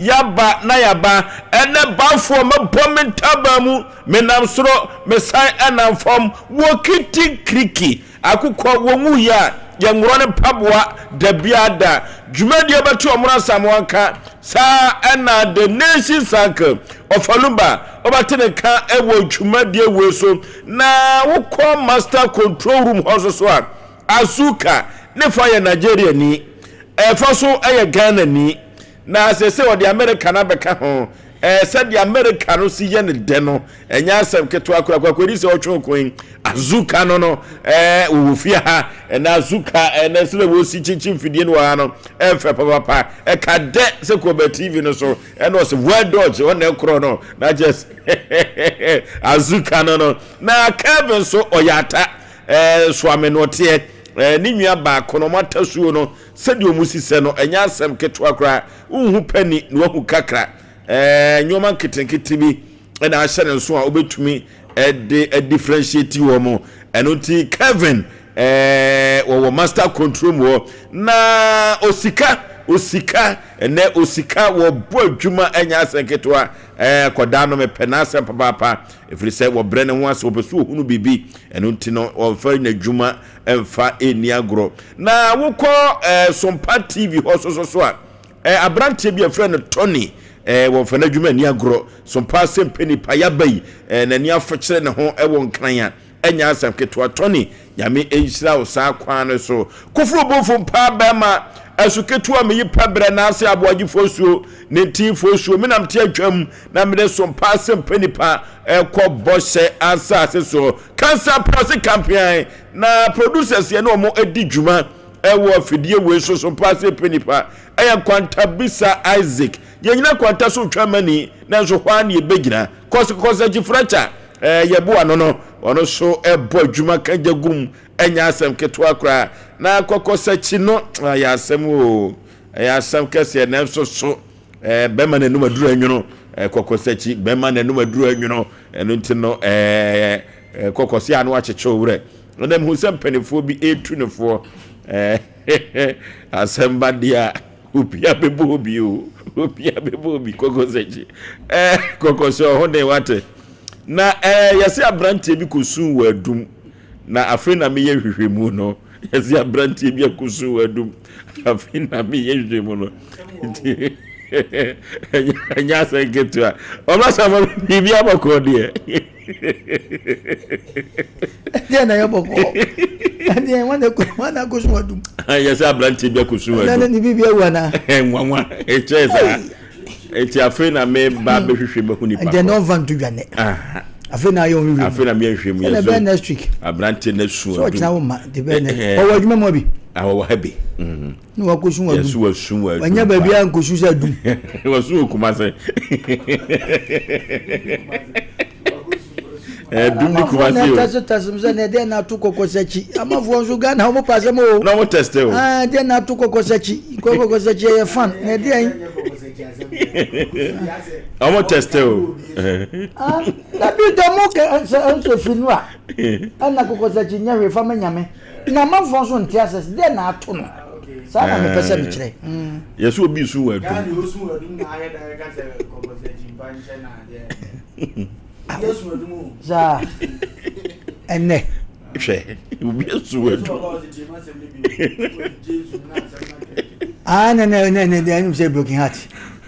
Yaba na yaba, ɛnɛ bafoɔ mɛbɔ me ntaban mu, menam soro, mesan ɛnam fam, wɔ kiti kiriki, akokɔ wɔnwuiɛ a, yɛnworɔ ne mpaboa dabiara da. Dwumadie bɛto ɔmono Asamoah nka, saa ɛna The Nation Circle, Ɔfalumba, wobɛte ne nka wɔ dwumadie wei so. Na wokɔ Master Control Room hɔ nso so a, Azuka ne fa yɛ Nigeriani, ɛfa so yɛ Ghanani. Na seesei ɔde Amerika no abɛka ho. Ɛɛ, sɛdeɛ Amerika no si yɛ no dɛ no, ɛnyɛ asɛm ketewa koraa. Kwakwadi sɛ ɔtwe ɔko yi, Azuka no no, ɛɛ, wɔwɔ fie ha. Ɛna Azuka, ɛnɛ sɛdeɛ wɔsi kyinkyin mfidie no wɔ ha no, ɛmfɛ papapa. Ɛka dɛ sɛ kɔba TV no so, ɛna ɔsɛ well dodge, ɔna ɛkorɔ no. Na kyerɛ sɛ, Azuka no no. Na Kevin nso, ɔyɛ ata. Ɛɛ, soame no ɔteɛ. Ɛɛ, ne nua baako no, wɔn atasuo no, Sɛdeɛ wɔn si sɛ no, ɛnyɛ asɛm ketewa koraa. Wonhu pɛ ni na wahu kakra. Ɛɛ, nneɛma nketenkete bi na ahyɛ ne nso a wobɛtumi de adifferentiate wɔn. Ɛno nti Kevin ɛɛ wɔwɔ master control mu hɔ. Na osika, osika, ɛnɛ osika wɔbɔ adwuma ɛnyɛ asɛm ketewa. Ɛɛ kɔdaa no mepɛ n'asɛm papaapa ɛfiri sɛ wɔbrɛ ne ho ase, wɔpɛ sɛ wɔhunu biribi. Ɛno nti no wɔmfa n'adwuma mfa nni agorɔ. Na wokɔ eh, Sompa TV hɔ so so so a, eh, aberanteɛ bi a ɛfrɛ no Tony, eh, wɔmfa n'adwuma nni agorɔ. Sompa asɛmpɛ nipa yaba yi, eh, n'ani afɔkyerɛ ne ho wɔ nkran a, ɛnyɛ asɛm ketewa. Tony, Nyame nhyira wo saa kwan no so. Koforo bofo mpaa bɛrima, ɛso ketewa meyi pɛ brɛ n'ase aboagyefoɔ suo, ne ntinfoɔ suo, menam te atwam na mede Sompa asɛmpɛ nipa ɛkɔ bɔhyɛ asase so. Kansa prase kampean na producers yɛ ne wɔn di dwuma ɛwɔ afidie wei so so paa sɛ pɛ nipa ɛyɛ kwanta bisa Isaac yɛnyina kwanta so twa mani nanso hɔ a ne yɛbɛgyina kɔs kɔs akyi frakya ɛɛ yɛboa no no ɔno so ɛbɔ adwuma ka gya gum ɛnyɛ asɛm ketewa koraa na kɔkɔsakyi no ɛyɛ asɛm o ɛyɛ asɛm kɛseɛ nanso so ɛɛ bɛma n'anum aduru anwono ɛɛ kɔkɔsakyi bɛma n'anum aduru anwono ɛno nti no ɛɛ kɔkɔse a na wakyekye wo werɛ. Ɛnna mehu sɛ mpanimfoɔ bi retu no foɔ. Asɛm ba deɛ a, obiara bɛbɔ obi o. Obiara bɛbɔ obi kɔkɔse akyi. Kɔkɔse ɔho den wate. Na yɛse aberanteɛ bi kɔsuu wɔ adum. Na afei na meyɛ nhwehwɛmu no. Yɛse aberanteɛ bi akɔsu wɔ adum. Afei na meyɛ nhwehwɛmu no. Nti ɛnyɛ asɛm ketewa. Ɔma sɛ biribi abɔkɔ deɛ. Ɛdeɛ na ɛyɛ bɔkɔɔ. Ɛdeɛ wɔn na wɔn na akɔsu adum. Yɛ sɛ aberanteɛ bi akɔsu adum. Ɛna ne biribi awu anaa? Nwanwa ɛkyerɛ saa. Eti afei na me ba bɛhwehwɛ bɛhu nipa kɔ. Ɛdeɛ na ɔnfa nto dwa nɛ. Afei na ayɛ ɔhwehwɛ mu. Afei na meyɛ nhwehwɛ mu yɛ so. Ɛna bɛyɛ next week. Aberanteɛ na su adum. Sɛ ɔkyena wo ma de bɛyɛ next. Ɔwɔ adwuma mu abi. Awɔ ha bi. Na wakɔsu adum. Yɛsu wasu adum. Wanya baabi a nkɔsu sɛ adum. Wasu wɔ Kumase. Ɛdum ne Kumase o. Tɛsi tɛsi sɛ na ɛdeɛ na ato kɔkɔ sɛkyi. Amanfoɔ nso Ghana wɔn pa asɛm o. Na wɔn tɛsite o. Ɛdeɛ na ato kɔkɔ sɛkyi. Kɔkɔ sɛkyi ɛyɛ fan. Na ɛdeɛ yi. Wɔn tɛsite o. Na bi dɛ mo kɛ nsɛ firi no a. Ɛna kɔkɔ sɛkyi nyɛ hwee fa ma nyame. Na amanfoɔ nso nte asɛ sɛ deɛ na ato no. Saa na mepɛ sɛ mekyerɛ. Yɛsɛ obi su wɔ adum. Saa ɛnɛ. Hwɛ obi asu wɔ adum. Ah, ne ne ne ne ɛnum sɛ broken heart.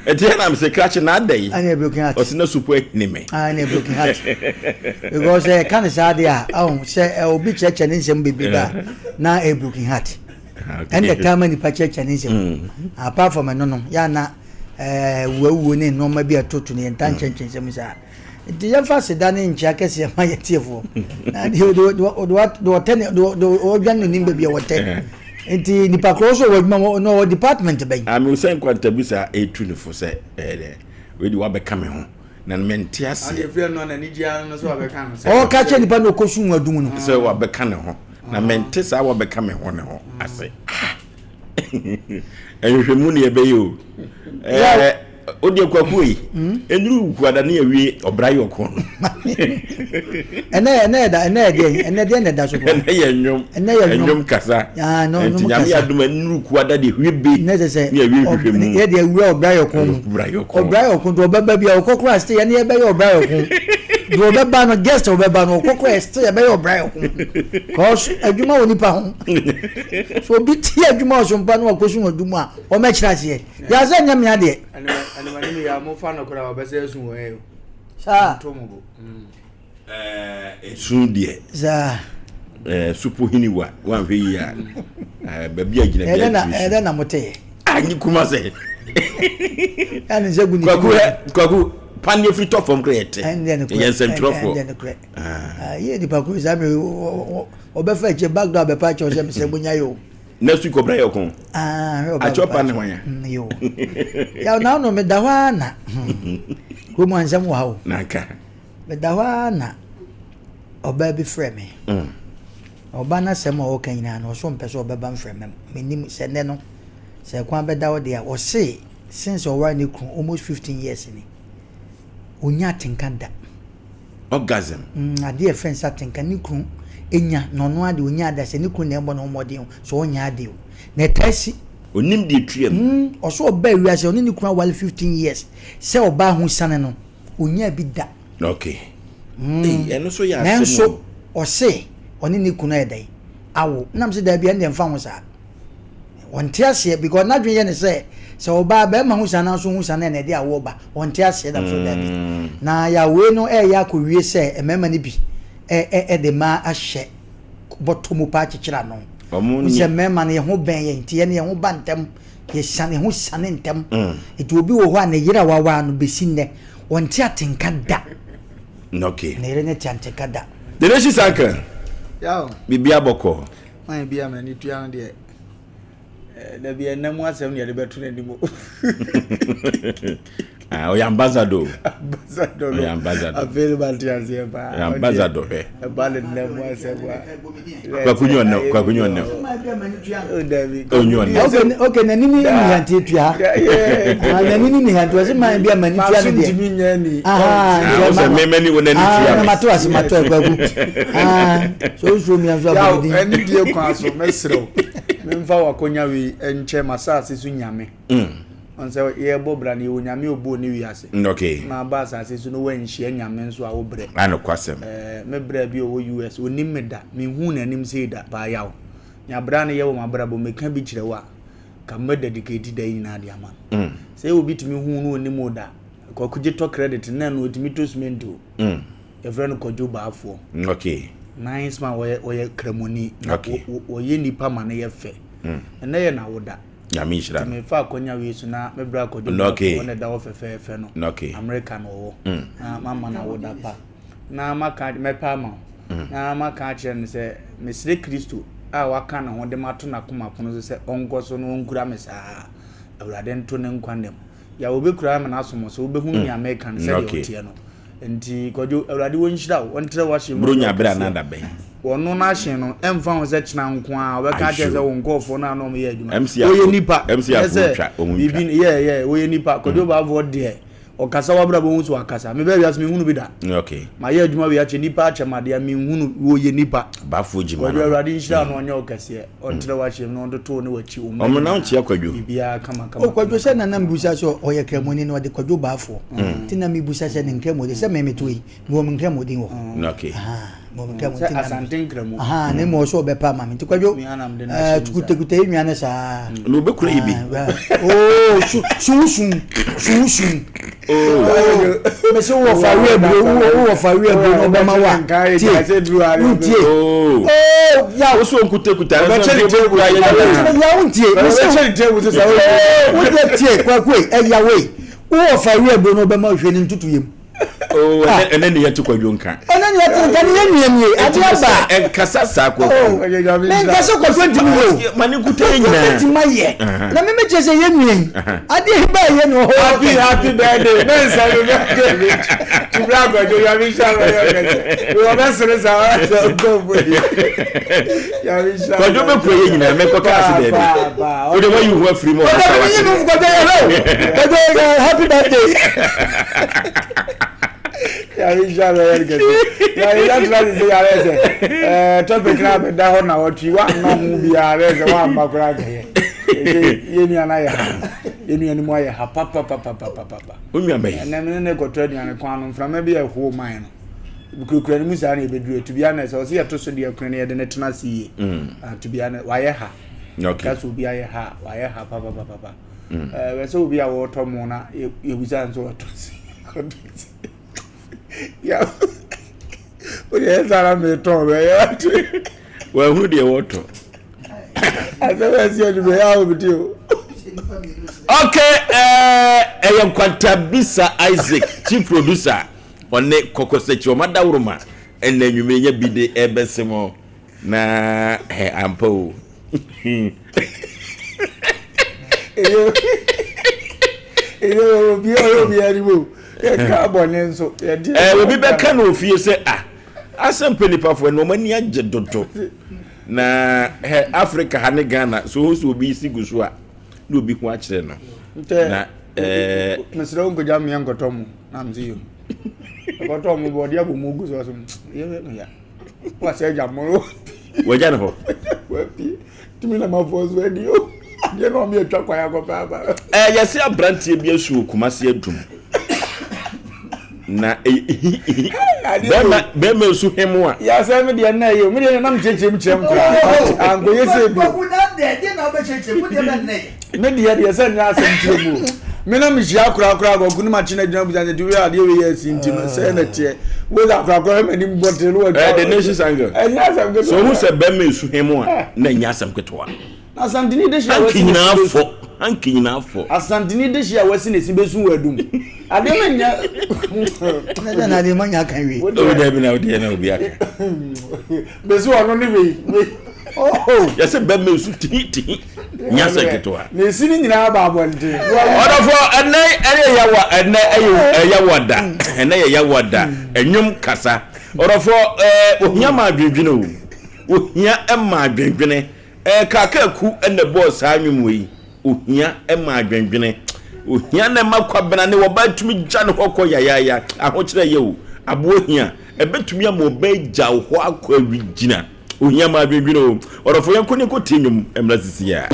Ɛti yɛ nam sɛ krakye na ada yi. Ɛna broken heart. Ɔsi na supu ahini me. Ah, ɛna broken heart. Because ɛka ne saa de a, ɔn sɛ obi kyerɛkyerɛ ne nsɛm bebrebe a, na ɛyɛ broken heart. Ɛna ɛtaa ma nipa kyerɛkyerɛ ne nsɛm. Apart from ɛno no, yɛ ana wuawuo ne nneɛma bi a ɛtoto no yɛn nta nkyɛnkyɛn nsɛm saa. Nti yɛmfa aseda ne nkyea kɛseɛ ma yɛn tiefoɔ. Na deɛ ɔtɛ ne deɛ ɔdwane no nim baabi a wɔtɛ. Nti nipa korɔ nso wɔ adwuma mu na ɔwɔ department bɛn? Ame sɛ nkwantabisa ɛtu ne fo sɛ ɛyɛ dɛ wei de wabɛka me ho na mente aseɛ. Ɔka kyerɛ nipa na ɔkɔ sum adum no. Sɛ wabɛka ne ho na mente saa wabɛka me ho ne ho ase. Nhwehwɛmu ne yɛbɛyɛ o. O deɛ kwakuo yi, ɛnuru wukuada ne awie ɔbra yɛ ɔko no. Ɛnɛ ɛnɛ ɛda ɛnɛ ɛdeɛ ɛnɛ deɛ na ɛda so kora. Ɛnɛ yɛ nnwom. Ɛnɛ yɛ nnwom. Nnwom kasa. Ah, no, Nti nnwom nyame kasa. adom ɛnuru kuada deɛ hwie be Ne sɛ sɛ ne awie hwehwɛ mu. yɛ deɛ awura ɔbra yɛ ɔko mu. Ɔbra yɛ ɔko. Ɔbra yɛ ɔko deɛ ɔbɛba bi a ɔkɔ kora still yɛne yɛbɛyɛ ɔbra yɛ ɔko. Deɛ ɔbɛba no guest ɔbɛba no ɔkɔ kora still yɛbɛyɛ ɔbra yɛ ɔko. Cause adwuma wɔ nipa ho. So obi ti adwuma ɔsompa no akɔsu adwuma a ɔmɛkyerɛ aseɛ. Yɛasɛ nyɛ mea deɛ. Ɛnum yɛ a mo fa no koraa ɔbɛsɛ esu wɔ ɛ o. Saa. To mo bo. Esu deɛ. Saa. Ɛɛ supo hini wa wanhwɛ yie a ɛɛ baabi a gyina bi a tumi su. Ɛdɛ na mo te yɛ. Anyi kuma sɛ. Ɛne nsa gu ne Kwaku hɛ kwaku paneɛ firi tɔ fam kora yɛ te. Ɛndeɛ Yɛ nsɛntwerɛfoɔ. Ɛndeɛ nokorɛ. Yɛ nipa koro saa mi ɔbɛfa akyire back door abɛpa akyɛw sɛ mesɛ mo nya yɛ o. Next week ɔbra yɛ ɔko. Ah, Akyɛw pa ne hwan ya. Yo. Ya na no me da hɔ ara na. Kurom ansɛm wɔ ha o. Nanka. Me da hɔ ara na ɔbaa bi frɛ me. Ɔbaa no asɛm a ɔka nyinaa no ɔso mpɛ sɛ ɔbɛba mfrɛ me. Menim sɛ nnɛ no sɛ kwan bɛda hɔ deɛ ɔse since ɔware ne kunu almost 15 years ni. Ɔnya atenka da. Orgasm. Mm, adeɛ a ɛfrɛ no sɛ atenka ne kunu nya na ɔno ara deɛ ɔnya ada sɛ ne kunu na ɛbɔ ne ho mmɔden o sɛ ɔnyɛ adeɛ o na ɛtaa si. Onim deɛ ɛtua mu. Mm, ɔsɛ ɔbaa wiase ɔne ne kunu awale 15 years sɛ ɔbaa ho sane no ɔnyaa bi da. Okay. Mm. Ei, ɛno so yɛ asɛm o. Nanso ɔse ɔne ne kunu ayɛ dɛn awo nam sɛ daabi ɛno deɛ mfa ho saa. Ɔnte aseɛ because n'adwene yɛ ne sɛ sɛ ɔbaa bɛrima ho saa nanso ho saa na ɛde awoɔ ba ɔnte aseɛ dam so daabi mm. na yawee no ɛyɛ akɔwie sɛ mmarima no bi ɛde mmaa ahyɛ bɔtɔ mu paa kyekyere ano sɛ mmarima no yɛn ho bɛn yɛn nti yɛn yɛn ho ba ntɛm yɛsane ho sane ntɛm mm. nti obi wɔ hɔ a ne yere a wawaa no bɛsi nnɛ ɔnte atenka da okay. ne yere ne te atenka da. Deneshi Sankara biribi abɔkɔ Man bi a m'ani tua no deɛ, eh, dabi ɛnna mu asɛm na yɛde bɛto n'anim o. Ah, ɔyɛ ambassador. Ambassador no. Ɔyɛ ambassador. Afei no ma te aseɛ paa. Ɔyɛ ambassador hwɛ. Ɛba ne nna mu asɛm a. Kwaku nyɛ ɔnɛ, kwaku nyɛ ɔnɛ. O dabi. Ɔnyɛ ɔnɛ. Okay, okay, n'ani ni nihanti tua. Ah, n'ani ni nihanti ɔsɛ man bi a m'ani tua ne deɛ. Maso ntumi nyɛ ni. Ah, ɔsɛ mɛmɛ ni wɔn ani tua mi. Ah, mato ase mato kwaku. Ah, so nsuo mi nso abɔ din. Yaw, ɛne die kwan so mɛsrɛ wo. Memfa w'akonya wei nkyɛ m'asase so nyame. Ɔn sɛ yɛbɔ bra no yɛwɔ nyame ɔbɔɔ ne wiase. Okay. Na aba asase so no wanhyia nyame nso a wobrɛ. Anokwasɛm. Ɛɛ me bra bi ɔwɔ US onim me da menhuu n'anim sei da paa yaw. Nea bra no yɛ wɔ m'abrabɔ meka bi kyerɛ wo a ka mɛ dedicate da yi nyinaa de ama no. Sɛ obi tumi hu no onim wo da Kwaku gye tɔ credit na ɛno otumi tɔ cement o. Yɛfrɛ no Kwadwo Baafoɔ. Okay. Nice man wɔyɛ wɔyɛ kramoni. Okay. Wɔyɛ nipa ma no yɛ fɛ. Ɛnɛ yɛ n'awoda. Nyame nhyira no. Mefa akwanya wei so na me bra Kwadwo Baafoɔ ɔna ɛda hɔ fɛfɛɛfɛ no. Okay. America na ɔwɔ. Na mama n'awoda pa. Na maka mɛpɛ ama wo. Na maka akyerɛ no sɛ mesrɛ Kristo a waka ne ho de mato n'akoma pono so sɛ ɔnkɔ so na ɔnkura me saa. Awurade nto ne nkwa nna mu. Yaw obekura ama n'asom so wobɛhunu nea meka no sɛdeɛ ɔteɛ no. Nti Kwadwo, Awurade wɔnhyira wo, ɔntrɛ w'ahyɛn mu Buronya berɛ anaa da bɛn? Ɔno n'ahyɛn no, ɛmfa ho sɛ kyena nko ara, ɔbɛka akyerɛ sɛ wo nkurɔfoɔ no a na wɔyɛ adwuma. Wɔyɛ nipa. MC Nyɛ sɛ Afo ntwa, wɔn ntwa. biribi, yɛ, yɛ, wɔyɛ nipa. Kwadwo Baafoɔ deɛ, ɔkasa w'abrabɔ hu so wakasa. Mebɛɛ wiase menhunu bi da. Okay. Mayɛ adwuma wei akyɛ, nipa akyɛ me adeɛ a menhunu, wɔyɛ nipa. Baafoɔ gyima Kwadwo, no. Awurade nhyira no, ɔnyɛ wo kɛseɛ. Ɔntrɛ w'ahyɛn mu na ɔntoto wo ne w'akyi, wo mma Ɔmo na nyinaa. nkyea Kwadwo. Biribiara kama kama O Kwadwo kama sɛ kama na na kama mebusa kama. sɛ ɔyɛ kramoni na ɔde Kwadwo Baafoɔ nti na mebusa sɛ ne nkramoni sɛ me meto yi mewɔ me nkramodin wɔ hɔ Okay. Ahaa, mewɔ me nkramodin Sɛ nti na Asante nkramu. Ahaa, na mmom ɔsɛ ɔbɛpa ama me nti Kwadwo Me ara na mede no eh, ahyɛ mu saa. kutakuta yi nwa no saa Na obɛkura yi bi. Ah, oh, su su su su Oh. mese wowɔ fa wi aburo wowɔ fa wi aburo na ɔbɛma wa tie wontie Oh. oh yaw Woso nkutakuta no Ɔbɛkyɛ sɛ ne table obɛkura yɛ yaw ntie mese Ɔbɛkyɛ ne table so saa oh wodeɛ tie kwakue ɛyaw ei wowɔ fa wi aburo na ɔbɛma hwɛ ne ntutu yam Oh, ɛnɛ ɛnɛ ne yɛte Kwadwo nka. Ɛnɛ Sɛnea ɛte nka ne yɛ nua nie ade aba. Ɛnkasa saa kɔ. Oh, menkasa kɔfɛ ntumi yɛ o. Ma ne nkuta yɛ nyinaa. Kɔfɛ ntumi ayɛ. Na me mekyerɛ sɛ yɛ nua yi. Adeɛ yi baa yɛ no hɔ. Happy happy birthday. Mensa mi birthday mi. Tubra akɔdwo yami nhyɛ ama yɛ kɛse. Mi wɔ bɛ sere sa wa sɛ nkɔfo yi. Yami nhyɛ. Kɔdwo bɛ kura yɛ nyinaa mɛ kɔ kaasi dɛbi. O de wa yi hu afiri mu. Kɔdwo mi yi nu kɔdwo yɛ hɛ o. Kɔdwo happy birthday. Yàrá iṣẹ́ abẹ yẹn kẹsẹ̀. Yàrá iṣẹ́ tura ti sẹ yàrá ẹsẹ̀. Ẹẹ tọ́pẹ̀ kí náà bẹ da hɔ na wɔtwi wa nọ ho bi yàrá ẹsẹ̀ wa mba koraa kɛyɛ. Yɛ nua na yɛ ha. Yɛ nua no mu ayɛ ha papapapapapa. O nua bɛyi. Ɛnɛ mi ne ne kɔtɔ aduane kwan no nframa bi ɛho man no. Kurakura ne mu saa na ebeduru etu bi ana ɛsɛ ɔsi yɛto so deɛ kura ne yɛde ne tena ase yie. Tu bi ana wayɛ ha. Okay. Kasi obi ayɛ ha wayɛ ha papapapapa. Ɛɛ sɛ obi a wɔtɔ mo na yɛbusa nso wɔtɔ si. Wode yɛ saa na metɔn bɛyɛ wate. Wahunu deɛ wɔtɔ. Asɛm a ɛsi anwummerɛ yɛ ahomete o. Okay, ɛyɛ Nkwantabisa Isaac, chief producer, ɔne Kɔkɔsakyi ɔma dawuroma ɛna anwummerɛ nya bi de ɛbɛse mo na ɛ ampa o. Obi bɛka no ofie sɛ ah asɛ mpanipafoɔ no wɔn ani agye dodo na hɛ Africa ha ne Ghana so ho sɛ obi si gu so a na obi ho akyerɛ no na ɛɛ. Mesrɛ wo nkogya mmea nkɔtɔ mo na mese yo ɛkɔtɔ mo bɔɔde abɔ mu gu so ɔso yɛ ya wasɛ agya mo no wagya ne hɔ wapie tumi na mafoɔ so adi o adeɛ na ɔmo atwa kwan akɔpɛ aba. Ɛɛ yɛse abranteɛ bi asu wɔ Kumasi adum na bɛrima bɛrima esu hem a. Yasɛ mi deɛ nna yɛ o mi deɛ nam kyerɛkyerɛ mu kyerɛ mu koraa ankɔyɛ sɛ bi. Me deɛ deɛ sɛ nyɛ asɛm kyerɛ mu o me na mehyia akorakora akɔko ne makye no agyina busa sɛ ti wei adeɛ wei yɛ asi nti no sɛ na teɛ wei sɛ akorakora hwɛ m'anim bɔtere no watwa the nation's angle ɛnyɛ asɛm ketewa sɛ ohu sɛ bɛrima esu hem a na ɛnyɛ asɛm ketewa na asantene de hyia wasi nyinaa fɔ hanki nyinaa fɔ asantene de hyia wasi na esi bɛsu wɔ adum adeɛ no nyɛ na na adeɛ ma nya aka wie o dabi na o deɛ na obi aka bɛsi ɔno ne wei wei yɛsɛ bɛrima esu tihi tihi nyɛ asɛm ketewa. Na esi ne nyinaa ba abɔnten. Ɔdɔfo ɛnɛ ɛyɛ yawa ɛnɛ ɛyɛ yawa da ɛnɛ yɛ yawa da ɛnwom kasa ɔdɔfo ɛɛ ohia ma adwendwene o ohia ɛma adwendwene ɛɛ kaakaku ɛna bɔɔ saa nwom wei ohia ɛma adwendwene ohia na ɛma kwabena ne wɔba tumi gya ne hɔ kɔ yayaaya ahokyerɛ yɛ o aboɔ hia ɛbɛtumi ama ɔba gya hɔ akɔ awi gyina. Ohia ma adwendwene o. Ɔdɔfo yɛnkɔ ne yɛnkɔ tie nnwom mmra sisi a.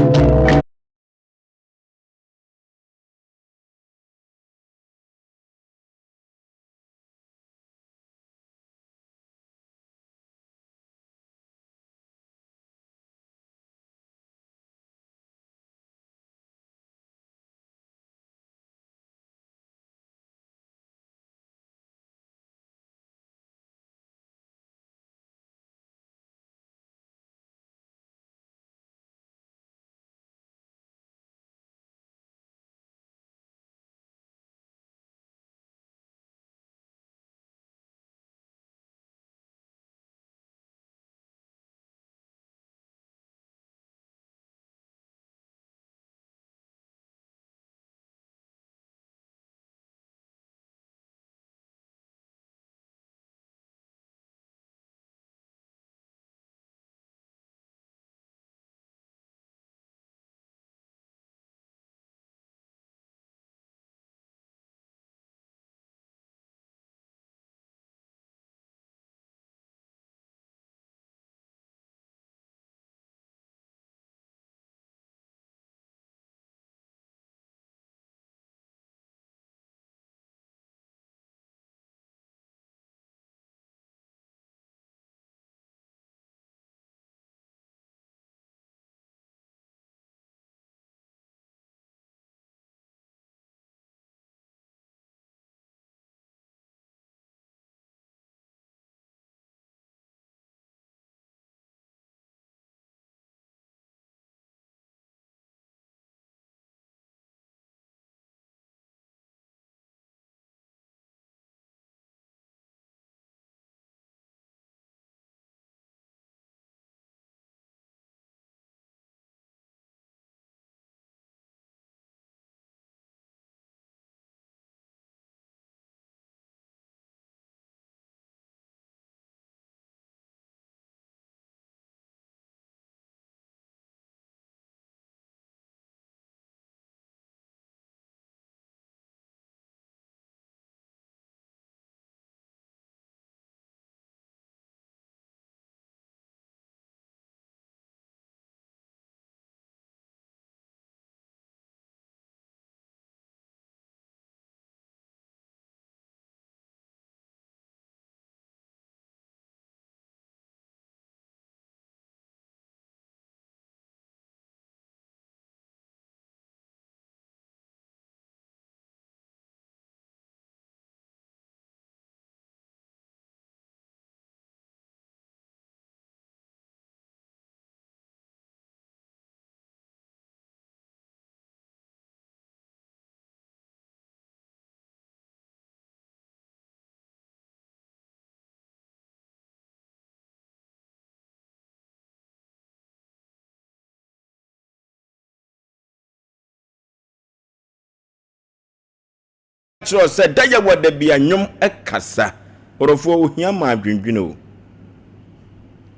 akyerɛ wo sɛ da yɛ wɔ da bi a nnwom kasa. Ɔdɔfoɔ, ohia ma adwendwene o.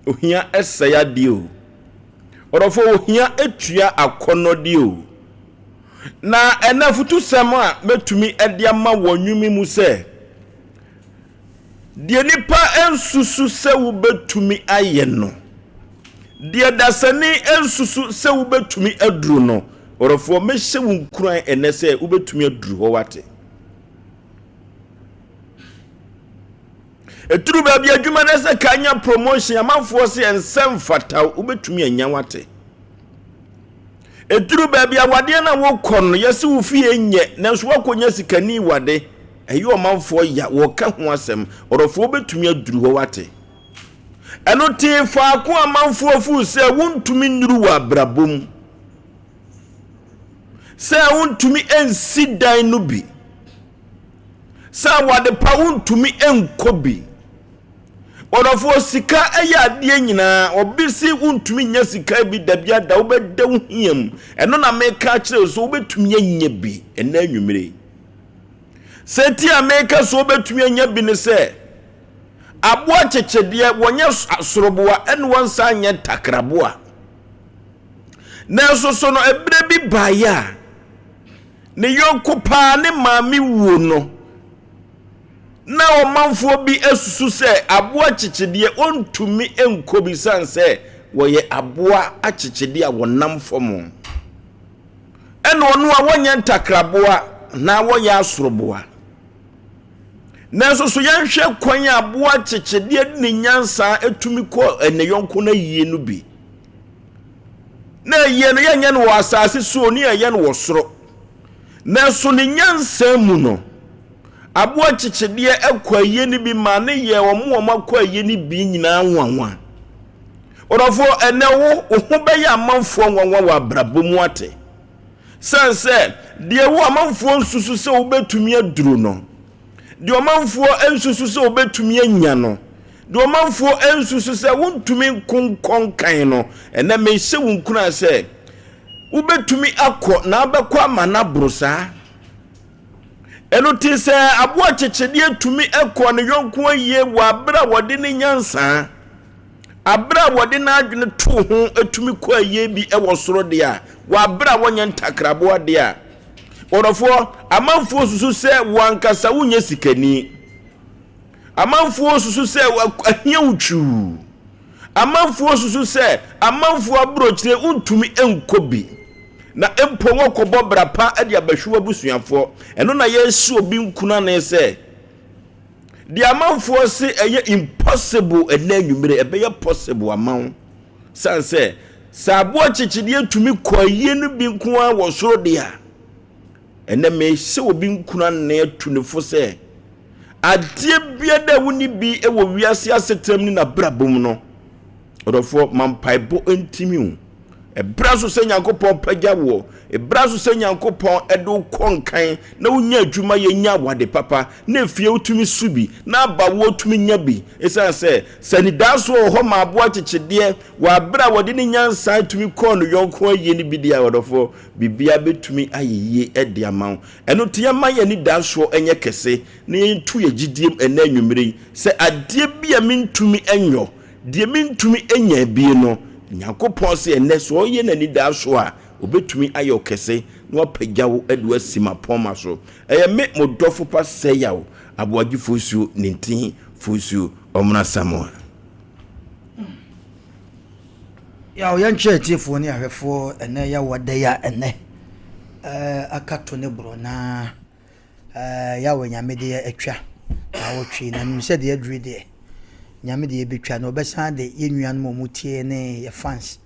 Ohia sɛe adeɛ o. Ɔdɔfoɔ, ohia tua akɔnnɔdeɛ o. Na ɛnɛ afutusɛm a mɛtumi de ama wɔ nnwom yi mu sɛ, Deɛ nnipa nsusu sɛ wobɛtumi ayɛ no, deɛ dasani nsusu sɛ wobɛtumi aduru no, ɔdɔfoɔ, mɛhyɛ wo nkuran ɛnɛ sɛ wobɛtumi aduru hɔ wate. Ɛduru baabi adwuma no sɛ ka nya promotion amanfoɔ sɛ ɛnsɛ mfata wobɛtumi anya wate. Ɛduru baabi awadeɛ no a wokɔ no yɛse wo fie nyɛ nanso woakɔnya sikani wade ɛyɛ ɔmanfoɔ ya wɔka ho asɛm ɔdɔfoɔ wobɛtumi aduru hɔ wate. Ɛno tee faako amanfoɔ fuu sɛ wontumi nnuru wɔ abrabɔ mu sɛ wontumi nsi dan no bi Sɛ awade pa wontumi nkɔ bi. Ɔdɔfoɔ sika yɛ adeɛ nyinaa ɔbi se wontumi nya sika bi dabi ada wobɛda wo hia mu ɛno na meka akyerɛ wo sɛ wobɛtumi anya bi ɛnɛ anwummere yi. Sɛ ti a meka sɛ wobɛtumi anya bi ne sɛ aboa kyekyedeɛ wɔnyɛ asoroboa ɛne wɔnsan nyɛ ntakraboa. Nanso so no ɛberɛ bi baeɛ a Ne yɔnko paa ne maame wuo no, na ɔmanfoɔ bi asusu sɛ aboa kyekyedeɛ ɔntumi nkɔ bi sane sɛ wɔyɛ aboa akyekyedeɛ a wɔnam fam. Ɛna ɔno a wɔnyɛ ntakraboa na wɔyɛ asoroboa. Nanso so yɛnhwɛ kwan a aboa kyekyedeɛ de ne nyansa tumi kɔ ne yɔnko no ayie no bi. Na ayie no yɛnyɛ no wɔ asase so ne yɛyɛ no wɔ soro. Nanso ne nyansa mu no, aboa kyekyedeɛ kɔ ayie no bi ma ne yɛ wɔn wɔn akɔ ayie no bi nyinaa nwanwa. Ɔdɔfoɔ, ɛnɛ wo wo ho bɛyɛ amanfoɔ nwanwa wɔ abrabɔ mu ate. Sane sɛ deɛ wo amanfoɔ nsusu sɛ wobɛtumi aduru no, deɛ ɔmanfoɔ nsusu sɛ wobɛtumi anya no, Deɛ ɔmanfoɔ nsusu sɛ wontumi nko nkɔ nkan no, ɛnnɛ mehyɛ wo nkuran sɛ wobɛtumi akɔ na abɛkɔ ama no aboro saa. Ɛno ti sɛ aboa kyekyedeɛ tumi kɔ ne yɔnko ayie wɔ abere a wɔde ne nyansa, abere a wɔde n'adwene to ho tumi kɔ ayie bi wɔ soro deɛ a, wɔ abere a wɔnyɛ ntakraboa deɛ a, ɔdɔfoɔ, amanfoɔ susu sɛ wɔn ankasa wonyɛ sikani. Amanfoɔ susu sɛ ahia wo twiw. Amanfoɔ susu sɛ amanfoɔ aburokyire wontumi nkɔ bi. Na mpo wɔkɔbɔ bra pa de abɛhwe w'abusuafoɔ. Ɛno na yɛresi obi nkunane sɛ deɛ amanfoɔ se ɛyɛ impossible ɛnɛ anwummere ɛbɛyɛ possible ama wo. Sane sɛ sɛ aboa kyekyedeɛ tumi kɔ ayie no bi nko ara wɔ soro deɛ a, Ɛnnɛ mehyɛ obi nkuran na atu no fo sɛ, adeɛ biara a wonni bi wɔ wiase asetenam ne n'abrabɔ mu no, ɔdɔfoɔ, ma mpaebɔ ntimi wo. Ɛberɛ so sɛ Nyankopɔn pagya woɔ, ɛberɛ so sɛ Nyankopɔn de wo kɔ nkan na wonya adwuma yɛ nya awade papa, na efie wotumi su bi, na abawoɔ tumi nya bi. Ɛsiane sɛ, sɛ anidaasoɔ wɔ hɔ ma aboa kyekyedeɛ wɔ aberɛ a wɔde ne nyansa tumi kɔɔ ne yɔnko ayie no bi deɛ a, ɔdɔfoɔ, Biribiara bɛtumi ayɛ yie de ama wo. Ɛno nti yɛmma yɛn anidasoɔ nyɛ kɛse na yɛntu yɛn gyidie mu ɛnnɛ anwummerɛ yi sɛ adeɛ bi a mentumi nyɔ, deɛ mentumi nya bie no, Nyankopɔn se ɛnnɛ sɛ ɔyɛ n'anidasoɔ a, ɔbɛtumi ayɛ wo kɛse na wapagya wo de wo asi m'apɔmma so. Ɛyɛ me, mo dɔfo pa Sɛyaw Aboagye Fosuo Nintin Fosuo Ɔmena Samoa. Yaw yɛnkyerɛ atiefoɔ ne ahwɛfoɔ ɛnɛ yaw ada yi a ɛnɛ eh, aka to ne borɔ na eh, yaw nyame deɛ atwa na wɔtwe na nim sɛ deɛ aduru deɛ nyame deɛ ɛbɛtwa na ɔbɛsan de yɛn nuanom a wɔtie ne yɛ fans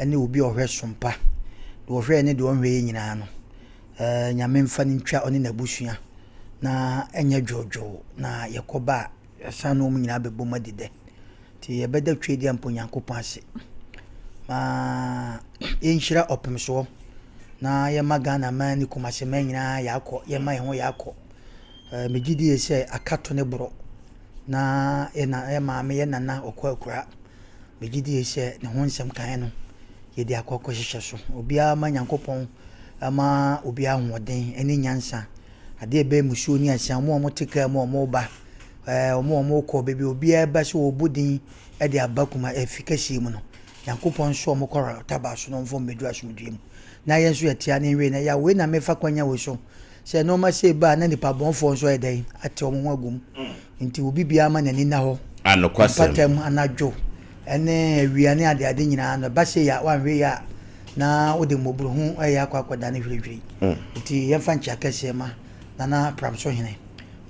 ne obi a ɔhwɛ sompa deɛ ɔhwɛ ne deɛ ɔnhwɛ yɛ nyinaa no eh, nyame mfa no ntwa ɔne n'abusua na ɛnyɛ dwoodwoo na yɛkɔba a yɛsan ne wɔn nyinaa bɛbom adi dɛ Nti yɛbɛda Tweediampo Nyankopɔn ase ma yɛnhyira ɔpem soɔ na yɛma Ghana man ne Kumasi man nyinaa yɛakɔ, yɛma yɛn ho yɛakɔ. Eh, megye die sɛ akato ne borɔ na yɛ na yɛ maame yɛ nana ɔkɔ akura. Megye die sɛ ne ho nsɛm kan no yɛde akɔ akɔhyehyɛ so. Obiara ma Nyankopɔn ma obiara ahoɔden ne nyansa. Adeɛ a ɛbɛyɛ musuo ne asia, wɔn a wɔte kaa mu a wɔreba, ɛɛ wɔn a wɔrekɔ, baabi a obiara ba sɛ wɔrebɔ din de aba kuma afi kɛseɛ mu no, Nyankopɔn nso wɔn kɔ tabaa so na wɔmfa wɔn mmɛduru asomdwoeɛ mu. Na yɛn nso yɛte ha ne nwie na ya wei na mefa kwanya wei so sɛ nneɛma sei ba a na nipa bɔnfoɔ nso ayɛ dɛn ate wɔn ho agu mu. Nti obi biara ma n'ani nna hɔ. Anokwasɛm. Mpata mu anadwo ne awia ne adeade nyinaa no ɛba sei a woanhwɛ yie a na wode mmɔborohu ɛyɛ akɔ akɔdane hwirihwiri. Nti yɛmfa nkyea kɛseɛ ma Nana Pramso Hene,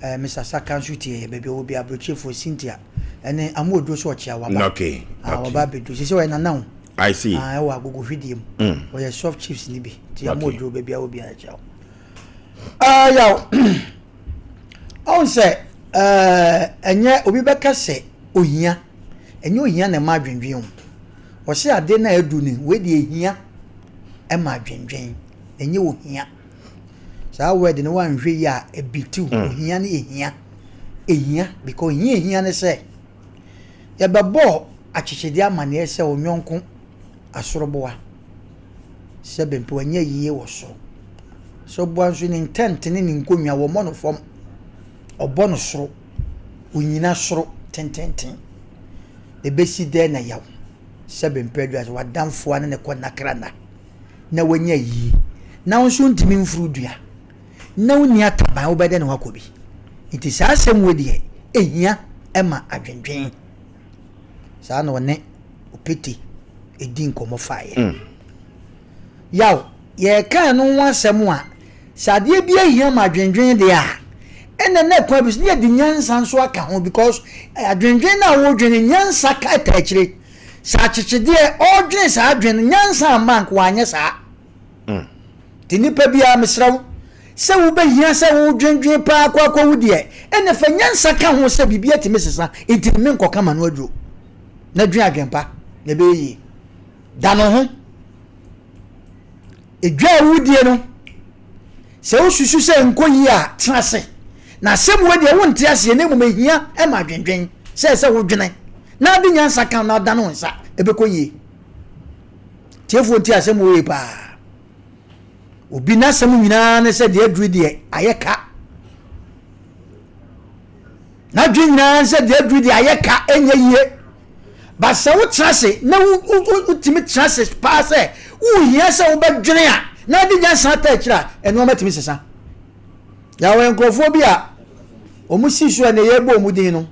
eh, Mr. Saka nso tie yɛ baabi a ɔwɔ bi aburokyefoɔ Cynthia ɛne Amuoduro so ɔkyea waba. Okay. Ah, waba abɛduru. Sisi ɔyɛ nana o. I see. Ah, ɛwɔ agogo hwidie mu. Ɔyɛ soft chiefs ni bi. Nti Amuoduro baabi a ɔwɔ bi a ɛkyea wo. Ah, yaw. Ɔn sɛ ɛnyɛ obi bɛka sɛ ohia. Ɛnyɛ ohia na ɛma adwendwen o. Ɔsɛ ade na adu no, wei deɛ ehia ɛma adwendwen. Ɛnyɛ ohia. Saa word no wanhwɛ yi a ebitiw. Ohia ne ehia. Ehia because ohia ehia ne sɛ yɛbɛbɔ akyekyedeɛ amaneɛ sɛ onyɔnko asoroboa sɛ bɛmpe wanya yie wɔ soro. Soroboa nso ne ntɛnte ne ne nkonnwa wɔmmɔ no fam. Ɔbɔ no soro. Onyina soro tententen. Ebesi dɛn na yaw sɛ bɛmpe adwa sɛ w'adamfoa ne ne kɔ nnakra nna na wanya yie na wo nso ntumi mforo dua na wonni ataban wobɛdɛ ne wakɔ bi. Nti saa asɛm wei deɛ ehia ma adwendwen. Saa na ɔne Opete di nkɔmmɔ faeɛ. Mm. Yaw, yɛreka ɛno ho asɛm a, sɛ adeɛ bi ahia ma adwendwen deɛ a, ɛna na ɛkwan bi so ne yɛde nyansa nso aka ho because eh, adwendwen no a wodwene nyansa ka ɛta akyire. Sɛ akyekyedeɛ ɔredwene saa adwene no nyansa amma nka wanyɛ saa. Mm. Nti nipa biara mesrɛ wo sɛ wobɛhia sɛ wodwendwen paa kɔ akɔwu deɛ ɛna fa nyansa ka ho sɛ biribi atumi sesa nti menkɔka ma no aduro na dwen adwempa na ɛbɛyɛ yie. Da no ho. Edwa a wodie no, sɛ wosusu sɛ nkɔ yie a, tena ase. Na asɛm wei deɛ wonte aseɛ na mmom ehia ma adwendwen sɛ sɛ wodwene na ade nyansa ka na adane wo nsa ɛbɛkɔ yie. Tiefoɔ nti asɛm wei paa. Obi n'asɛm nyinaa ne sɛ deɛ aduru deɛ ayɛ ka. N'adwene nyinaa ne sɛ deɛ aduru deɛ ayɛ ka ɛnyɛ yie. Ba sɛ wotena ase na wotumi tena ase paa sɛ wohia sɛ wobɛdwene a na ade nyansa ata akyiri a nneɛma tumi sesa. Yɛwɔ nkurɔfoɔ bi a wɔn si so a na yɛbɔ wɔn din no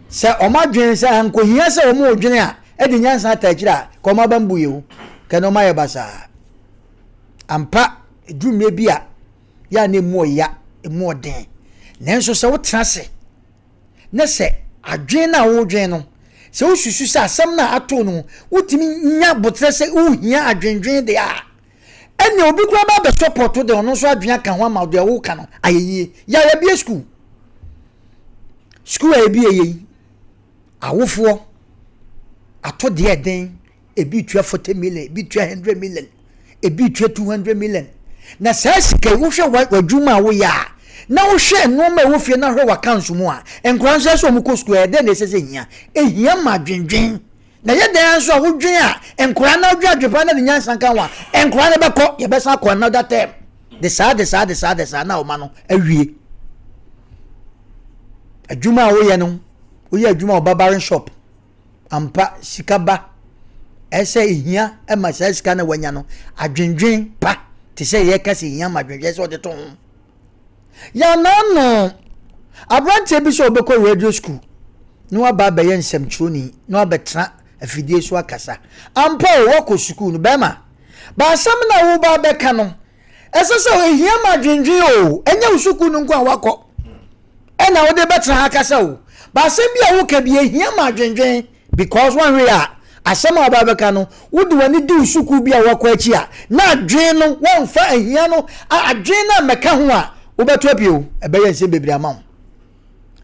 sɛ wɔn adwene sɛ ankohia sɛ wɔn redwene a ɛde nyansa ata akyiri a ka wɔn aba mbu yɛ o ka nneɛma yɛ basaa. Ampa ɛduru mmerɛ bi a yɛ a na emu ɔya, emu ɔden. Nanso sɛ wotena ase na sɛ adwene no a wodwen no, sɛ wosusu sɛ asɛm no a ato no wotumi nya boterɛ sɛ wohia adwendwen deɛ a, ɛnna obi koraa ba abɛsɔpɔto deɛ ɔno nso adwene aka ho ama deɛ woka no ayɛ yie. Yɛ a yɛabie sukuu. Sukuu a yɛbie yɛ yi, awofoɔ ato deɛ ɛden ebi tua 40 million, ebi tua 100 million, ebi tua 200 million. Na saa sika yi, wohwɛ w'adwuma a woyɛ a, na wohwɛ nneɛma a ɛwɔ fie na hwɛ w'accounts mu a, nkwadaa nso ɛsɛ wɔn kɔ sukuu ɛyɛ dɛn na ɛsɛ sɛ hia? Ehia ma adwendwen. Na ɛyɛ dɛn nso a wodwen a, nkwadaa na wodwen adwen pa na de nyansa nka ho a, nkwadaa no bɛkɔ, yɛbɛsan akɔ another term. De saa, de saa, de saa, de saa na ɔma no awie. Adwuma a woyɛ no, woyɛ adwuma wɔ barbaring shop. Ampa, sika ba. Ɛsɛ sɛ ehia ma saa sika no a wanya no adwendwen pa te sɛ yɛka sɛ ehia ma adwendwen sɛ ɔde to ho. Yɛanaano aberanteɛ bi sɛ ɔbɛkɔ radio school na waba abɛyɛ nsɛmtwerɛni na wabɛtena afidie so akasa. Ampa o, wakɔ sukuu no bɛrima. Ba asɛm no a woba abɛka no, ɛsɛ sɛ ehia ma adwendwen o, ɛnyɛ wo sukuu no nko a wakɔ. ɛna wode bɛtena ha kasa o ba asɛm bi a woka bi ehia ma adwendwen because wanhwɛ a asɛm a wɔba bɛka no wode w'ani di wo sukuu bi a wakɔ akyi a na adwen no wɔmfa ahia no adwen no a mɛka ho a wobɛto apue o ɛbɛyɛ nsɛm bebree ama wo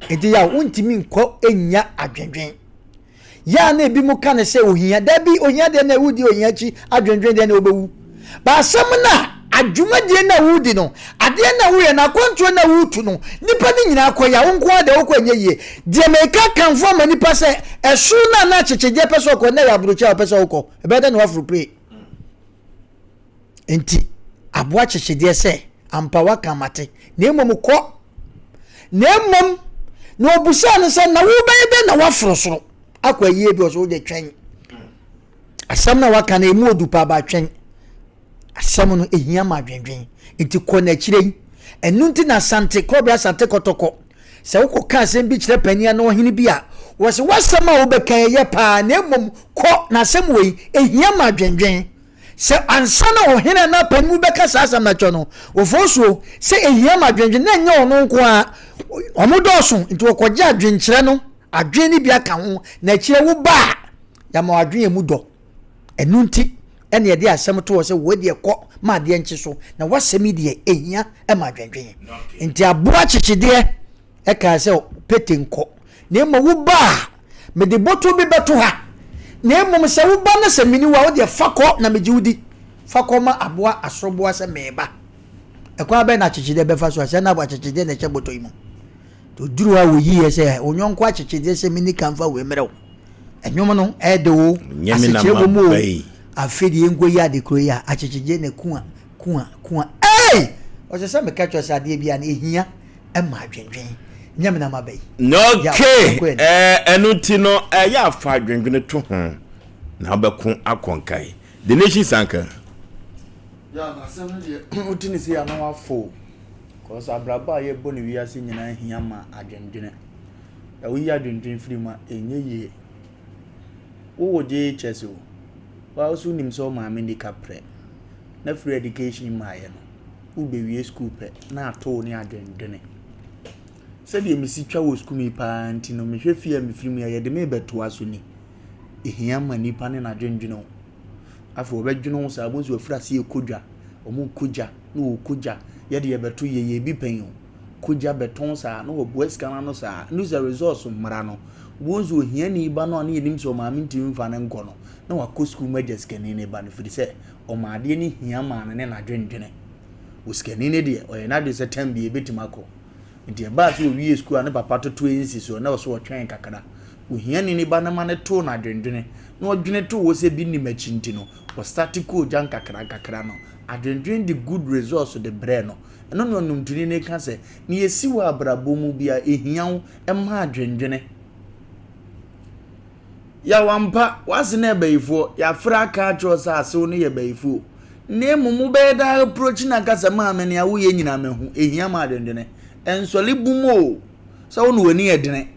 nti yaw wontumi nkɔ nya adwendwen Yɛ a na ebinom ka no sɛ ohia. Dabi, ohia deɛ na wodi ohia akyi adwendwen deɛ na wobɛwu. Ba asɛm no a, adwumadie no a wodi no, adeɛ no a woyɛ no, akwantuo no a wotu no, nnipa no nyinaa kɔ yɛ a, wo nko ara deɛ wokɔ ɛnyɛ yie. Deɛ meka kamfo ama nnipa sɛ, ɛsoro no a na akyekyedeɛ pɛ sɛ ɔkɔ, na ɛyɛ aburokyi a ɔpɛ sɛ wokɔ. Ɛbɛyɛ dɛ na waforo pray. Nti, aboa kyekyedeɛ sɛ, Ampa woaka mate, na mmom kɔ. Na mmom, na ɔbusaa no sɛ, Na wobɛyɛ dɛn na woaforo soro akɔ ayie bi? Ɔsɛ wode twɛn. Asɛm no a waka no, ɛmu odu paa, ba twɛn. Asɛm no, ɛhia ma adwendwen. Nti kɔ n'akyire yi. Ɛno nti na Asante, Kɔbere Asante Kɔtɔkɔ, sɛ wokɔka asɛm bi kyerɛ panin anaa ɔhene bi a, wɔse w'asɛm a wobɛka yi ɛyɛ paa, na mmom kɔ na asɛm wei, ɛhia ma adwendwen. Sɛ ansa na ɔhene anaa panin bi bɛka saa asɛm no akyerɛ no, wɔfɔɔ suo sɛ ɛhia ma adwendwen, na ɛnyɛ ɔno nko ara, wɔn dɔɔso, nti wɔkɔgye adwenkyerɛ no, adwene no bi aka ho, na akyire wo ba a, yɛama wo adwene a ɛmu dɔ. Ɛno nti ɛna yɛde asɛm to hɔ sɛ wei deɛ kɔ ma adeɛ nkye so, na w'asɛm yi deɛ ɛhia ma adwendwen. Nti aboa kyekyedeɛ ɛkaa sɛ pete nkɔ, na mmom wo ba a, mede bɔtɔ bi bɛto ha, na mmom sɛ wo ba na sɛ meni wo a, wo deɛ fa kɔ na megye wo di. Fa kɔ ma aboa asoroboa sɛ mereba. Ɛkwan bɛn na akyekyedeɛ bɛfa so a sɛ na akyekyedeɛ na ɛhyɛ bɔtɔ yi mu? Nti ɔduru hɔ a wɔyiiɛ sɛ wo yɔnko akyekyedeɛ sɛ menni kan fa wei mmerɛ wo. Ɛnwom no ɛɛdɛ o, asekyerɛ wɔ mu o. Afei deɛ yɛnkɔ yi ade koro yi a akyekyedeɛ na kua kua kua ei! Ɔsɛ sɛ meka kyerɛ sɛ adeɛ biara no ɛhia ɛma adwendwen nyɛ me na maba yi. Okay, ɛno nti no ɛyɛ afa adwendwene to ho na wobɛko akɔ nkae. The Nation Sanka. Yeah, na asɛm no deɛ wote ne sei a na wafo cause abrabɔ a yɛbɔ no wiase nyinaa hia ma adwendwene. Na woyi adwendwene firi mu a ɛnyɛ yie. Wowɔ JHS o, wa wo so wonim sɛ wo maame nni kaprɛ na free education mmaeɛ no, Wobewie sukuu pɛ na ato wo ne adwendwene. Sɛdeɛ mesi twa wɔ sukuu mu yi paa nti no, mehwɛ fie a mefiri mu yi a, yɛde me rebɛtoa so ni. Ehia ma nipa ne n'adwendwene o. Afei wɔbɛdwene ho saa, wobɛhu sɛ wɔafiri aseɛ rekɔ dwa. Wɔrekɔ gya na wɔrekɔ gya. Yɛde yɛbɛto yɛyɛ bi pɛn o. Kɔ gya bɛtɔn saa na wɔboa sika no ano saa. Ɛno sɛ results mmara no, wobɛhu sɛ ohiani ba no a na yɛnim sɛ ɔmaame ntumi mfa no nkɔ no, na wakɔ sukuu mu agya sikani no ba no firi sɛ ɔma adeɛ no hia maa no ne n'adwendwene. Osikani no deɛ, ɔyɛ n'adwene sɛ tɛm bi ɛbɛtumi akɔ. Nti ɛbaa sɛ ɔwie sukuu a ne papa toto nsi soɔ na ɔsɛ ɔtwɛn kakra. Ohiani no ba no ma no too no adwendwene na ɔdwene too hɔ sɛ bi nni m'akyi nti no, ɔstate kɔɔ gya nkakra nkakra no, adwendwene de good results de brɛɛ no. Ɛno na ɔnwomtoni no reka sɛ, nea ɛsi wɔ abrabɔ mu biara, ɛhia wo ma adwendwene. Yaw ampa, w'ase no yɛ bayifoɔ, yɛafrɛ aka akyerɛ wo sɛ asew no yɛ bayifoɔ. Na mmom wobɛyɛ daa approach no aka sɛ maame nea woyɛ nyinaa mahu, ɛhia ma adwendwene. Nsɔle bum o, sɛ wo na w'ani yɛ dene.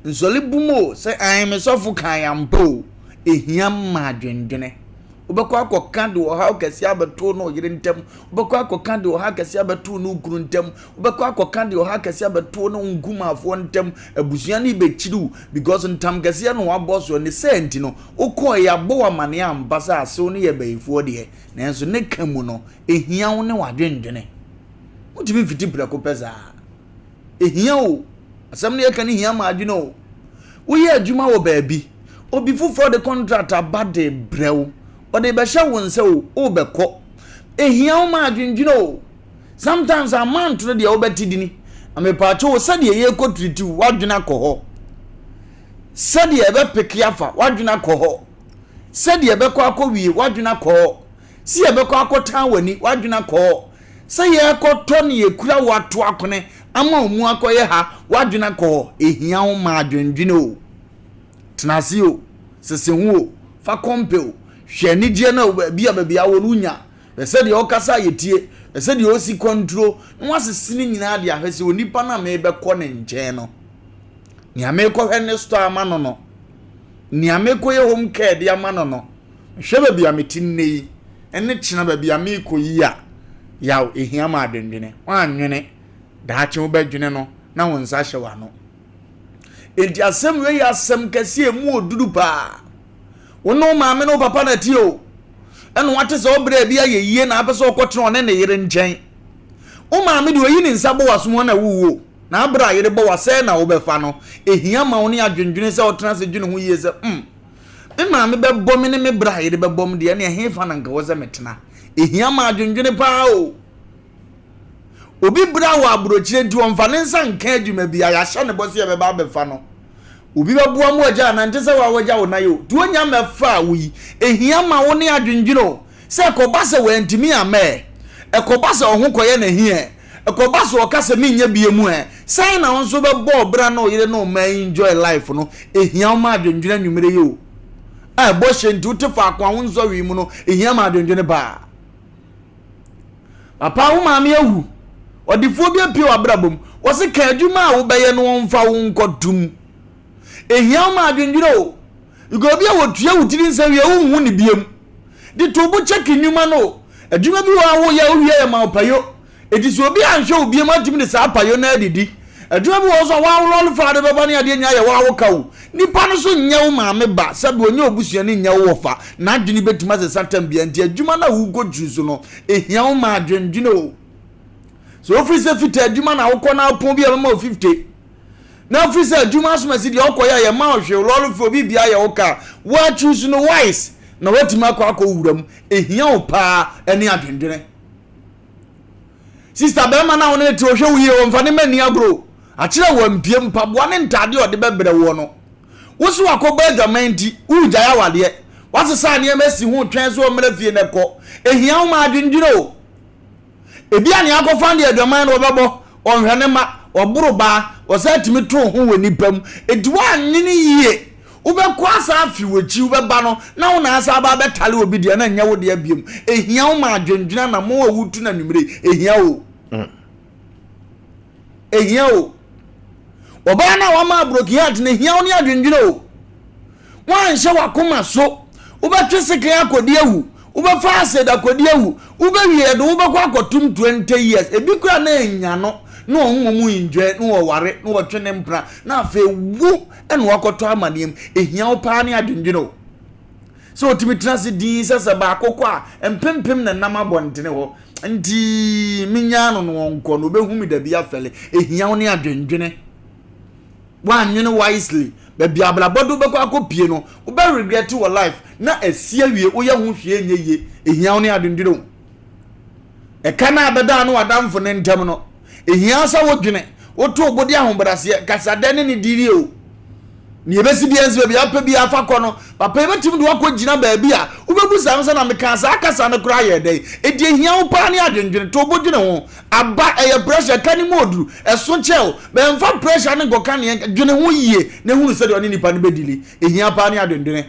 Nsɔle bum o, sɛ ae me sɔfo kae ampa o, ɛhia ma adwendwene. Wobɛkɔ akɔka de ɔhaw kɛseɛ abɛto wo ne wo yere ntam. Wobɛkɔ akɔka de ɔhaw kɛseɛ abɛto wo ne wo kunu ntam. Wobɛkɔ akɔka de ɔhaw kɛseɛ abɛto wo ne wo nkumafoɔ ntam. Abusua no bɛkyiri wo because ntam kɛseɛ na wabɔ soɔ. Ne saa nti no, wokɔɔ yɛabɔ wo amaneɛ ampa sɛ asew no yɛ bayifoɔ deɛ, nanso ne ka mu no, ɛhia wo ne w'adwendwene. Wontumi mfiti prɛko pɛ saa. Ehia o. Asɛm no yɛka no hia ma adwene o. Woyɛ adwuma wɔ baabi, obi foforɔ de contract aba de brɛ wo, ɔde bɛhyɛ wo nsa o, wobɛkɔ. Ehia wo ma adwendwene o. Sometimes amount no deɛ wobɛte dini. Na mepaakyɛ o, sɛdeɛ yɛrekɔ tiritiw, w'adwene akɔ hɔ. Sɛdeɛ ɛbɛpeke afa, w'adwene akɔ hɔ. Sɛdeɛ ɛbɛkɔ akɔwie, w'adwene akɔ hɔ. Sɛ yɛbɛkɔ akɔtan w'ani, w'adwene akɔ hɔ. Sɛ yɛrekɔtɔ ne yɛkura wo ato akone ama wo mu akɔyɛ ha, w'adwene akɔ hɔ. Ɛhia wo ma adwendwene o. Tena ase o, sese ho o, fa kɔmpɛ o, hwɛ anigyeɛ no a baabi a baabi a wɔ no wonya, hwɛ sɛdeɛ ɔkasa a yɛtie, hwɛ sɛdeɛ ɔsi kɔnturo, na woasese ne nyinaa de ahwɛ sɛ onipa no a merebɛkɔ ne nkyɛn no, nea merekɔhwɛ ne store ama no no, nea merekɔyɛ home care de ama no no, Mehwɛ baabi a mete nnɛ yi ne kyena baabi a merekɔ yi a, yaw, ehia ma adwendwene. Woannwene, daakye wobɛdwene no na wo nsa ahyɛ w'ano. Enti asɛm wei yɛ asɛm kɛse a emu oduru paa. Wo ne wo maame ne wo papa na ɛte o. Ɛna wate sɛ ɔbrɛ bi ayɛ yie na apɛ sɛ ɔkɔtena ɔne ne yere nkyɛn. Wo maame deɛ ɔyi ne nsa bɔ w'asom na wuwu o. Na abrɛ a yere bɔ w'asɛe na wobɛfa no. Ehia ma wo ne adwendwene sɛ wotena ase dwene ho yie sɛ, hmm, Me maame bɛbɔ me ne me bra yere bɛbɔ me deɛ, ɛne ɛhefa na nka wɔ sɛ metena? Ehia ma adwendwene paa o. Obi bra wɔ aburokyire nti ɔmfa ne nsa nka adwuma bi a yɛahyɛ ne bɔ sɛ yɛbɛba abɛfa no. Obi bɛboa mu agya anante sɛ wa wagya wo nan o. Nti onya mmɛfa wo yi, ehia ma wo ne adwendwene o. Sɛ ɛkɔba sɛ wantumi ammɛ ɛ. Ɛkɔba sɛ ɔho kɔyɛ no ahi ɛ? Ɛkɔba sɛ ɔka sɛ menyɛ bie mu ɛ? Sɛn na wo nso wobɛbɔ ɔbra na ɔyere ne ɔma enjoy life no? Ɛhia wo ma adwendwene anwummere yi o. A ɛbɔ hyɛ nti wote faako a wonsɔ hwee mu no, ɛhia ma adwendwene paa. Papa wo maame awu. Ɔdefoɔ bi apue w'abrabɔ mu. Wɔse ka adwuma a wobɛyɛ no ɔmfa wo nkɔtom. Ehia wo ma adwendwene o. Because obi a wɔtua wo tiri nsa wie a wonhu ne biam. De to bo check nnwuma no o. Adwuma bi wɔ hɔ a woyɛ a wowie a yɛma wo payo. Enti sɛ obi anhwɛ wo biam atumi de saa payo no adidi. Adwuma bi wɔ hɔ nso a woa wo lɔre fa a wode bɛba ne adeɛ nyinaa yɛ woa wo ka o. Nipa no nso nyɛ wo maame ba, sɛbe ɔnyɛ obusuani nyɛ wo wɔfa. N'adwene bɛtumi asesa tam biara nti adwuma no a wokɔ choose no, ehia wo ma adwendwene o. Sɛ wofiri sɛ fitaa adwuma na wokɔ na wopɔn bi a ɛbɛma wo 50. Na afiri sɛ adwuma asomasi deɛ ɔkɔ yɛ a yɛma wo hwee lɔre fɛ obi bia yɛ wo car woa choose no wise na watumi akɔ akɔ wura mu ehia wo paa ɛne adwendwene sister bɛrima na wo ne te ɔhwɛ wo yie ɔmfa ne ma ni agorɔ akyerɛ wɔ mpie mpaboa ne ntadeɛ ɔde bɛbrɛ woɔ no wo so wakɔbɔ adwaman nti wogyae awadeɛ wasesa nneɛma si ho twɛn so ɔmmra fie na ɛkɔ ehia wo ma adwendwene o. Ebia nea akɔfa no deɛ adwaman no ɔbɛbɔ, ɔnhwɛ ne mma, ɔboro baa, ɔsan tumi to ho wɔ nnipa mu. Enti woannwene yie, wobɛkɔ asan afi w'akyi, wobɛba no na wo na asan aba abɛtale obi deɛ na ɛnyɛ wo dea biom. Ehia wo ma adwendwene anammɔn a wotu no anwummere yi, ehia wo. Ehia o. Ɔbaa no a wama broken heart no, ehia wo ne adwendwene o. Woanhyɛ w'akoma so, wobɛtwe sekan akɔdi awu, wobɛfa acid akɔdi awu, wobɛwie ɛde wobɛkɔ akɔtom 20 years. Ebi koraa na anya no na ɔho wɔn enjoy na wɔware na wɔtwe ne mpena na afei wo ɛna wakɔtɔ amaneɛ mu. Ehia wo paa ne adwendwene o. Sɛ otumi tena ase dinn sɛ sɛ baako kɔ a mpempem na nam abɔntene hɔ. Nti menyaa no no ɔnkɔ no ɔbɛhu me dabi afɛle. Ehia wo ne adwendwene. Woannwene wisely. Baabi a abrabɔ de wo bɛkɔ akɔpie no, wobɛ regret wɔ life na asi awie, woyɛ ho hwee nyɛ yie. Ehia wo ne adwendwene o. Ɛka no a bɛda ano w'adamfo no ntam no, ehia sɛ wodwene, woto wo bo de ahobrɛaseɛ, kasadɛ ne ne dirie o. Nea ebesi biara nsi baabi a wopɛ biara fa kɔ no, papa yi bɛtumi de wo akɔgyina baabi a wobɛbu saa sɛ na mekaa saa kasa no koraa yɛɛ dɛn? Enti ehia wo paa ne adwendwene, to wo bo dwene ho. Aba, ɛyɛ pressure, ka ne mu oduru, ɛso kyɛ wo, but mfa pressure no nkɔka nea dwene ho yie na hunu sɛdeɛ ɔne nipa no bɛdili. Ehia paa ne adwendwene.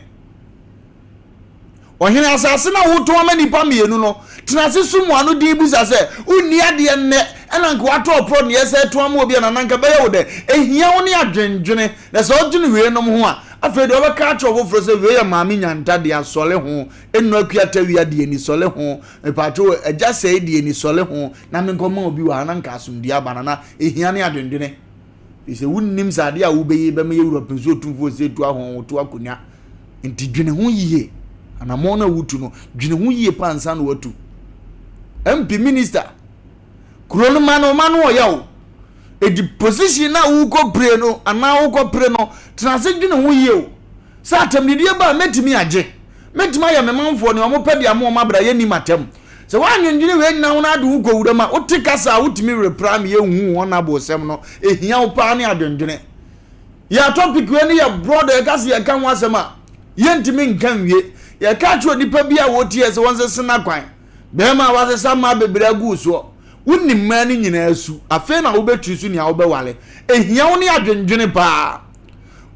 Ɔhene, asase no a woretɔn ama nnipa mmienu no, tena ase sum w'ano dinn bisa sɛ, Wonni adeɛ nnɛ, ɛna anka woatɔ ɔporɔ deɛ ɛsɛ retɔn ama obi anaa? Na anka ɛbɛyɛ wo dɛn? Ɛhia wo ne adwendwene, na sɛ wodwene weinom ho a, afei deɛ wobɛka akyerɛ ɔfoforɔ sɛ, Wei yɛ Maame Nyanta dea, sɔle ho, Eno Akua Tawia deɛ ni, sɔle ho, mepatwo, Agya Sɛe deɛ ni, sɔle ho, na menkɔma obi wɔ ha, na anka asomdwoeɛ aba, Nana, ɛhia ne adwendwene. Ɛfiri sɛ wonnim sɛ adeɛ a wobɛyɛ yi bɛma yɛn wura Pɛnsuo Otumfoɔ Osei Tuah ho woto akonnwa. Nti dwene ho yie. Anammɔn no a wotu no, dwene ho yie paa ansa na watu. MP, minister, kuro no ma no ma no ɔya o. Edi position na wokɔ pire no anaa wokɔ pere no, tena ase dwene ho yie o. Sɛ atɛmdidie ba a, mɛtumi agye. Mɛtumi ayɛ me manfoɔ nea wɔpɛ de ama wɔn abrɛ a yɛnni m'atɛm. Sɛ woannwendwene wei nyinaa ho na ade wo kɔ wuram a, wote kasa a wotumi were praa ma yɛnhu wɔn abosɛm no. Ɛhia wo paa ne adwendwene. Yɛn topic wei no yɛ broad a yɛka sɛ yɛka ho asɛm a, yɛntumi nka nwie. Yɛka akyerɛ onipa bi a wɔtie sɛ wɔnsese n'akwan. Bɛrima a wasesa mmaa bebree agu wo soɔ. Wonim mmaa no nyinaa su. Afei na wobɛtwi so nea wobɛware. Ɛhia wo ne adwendwene paa.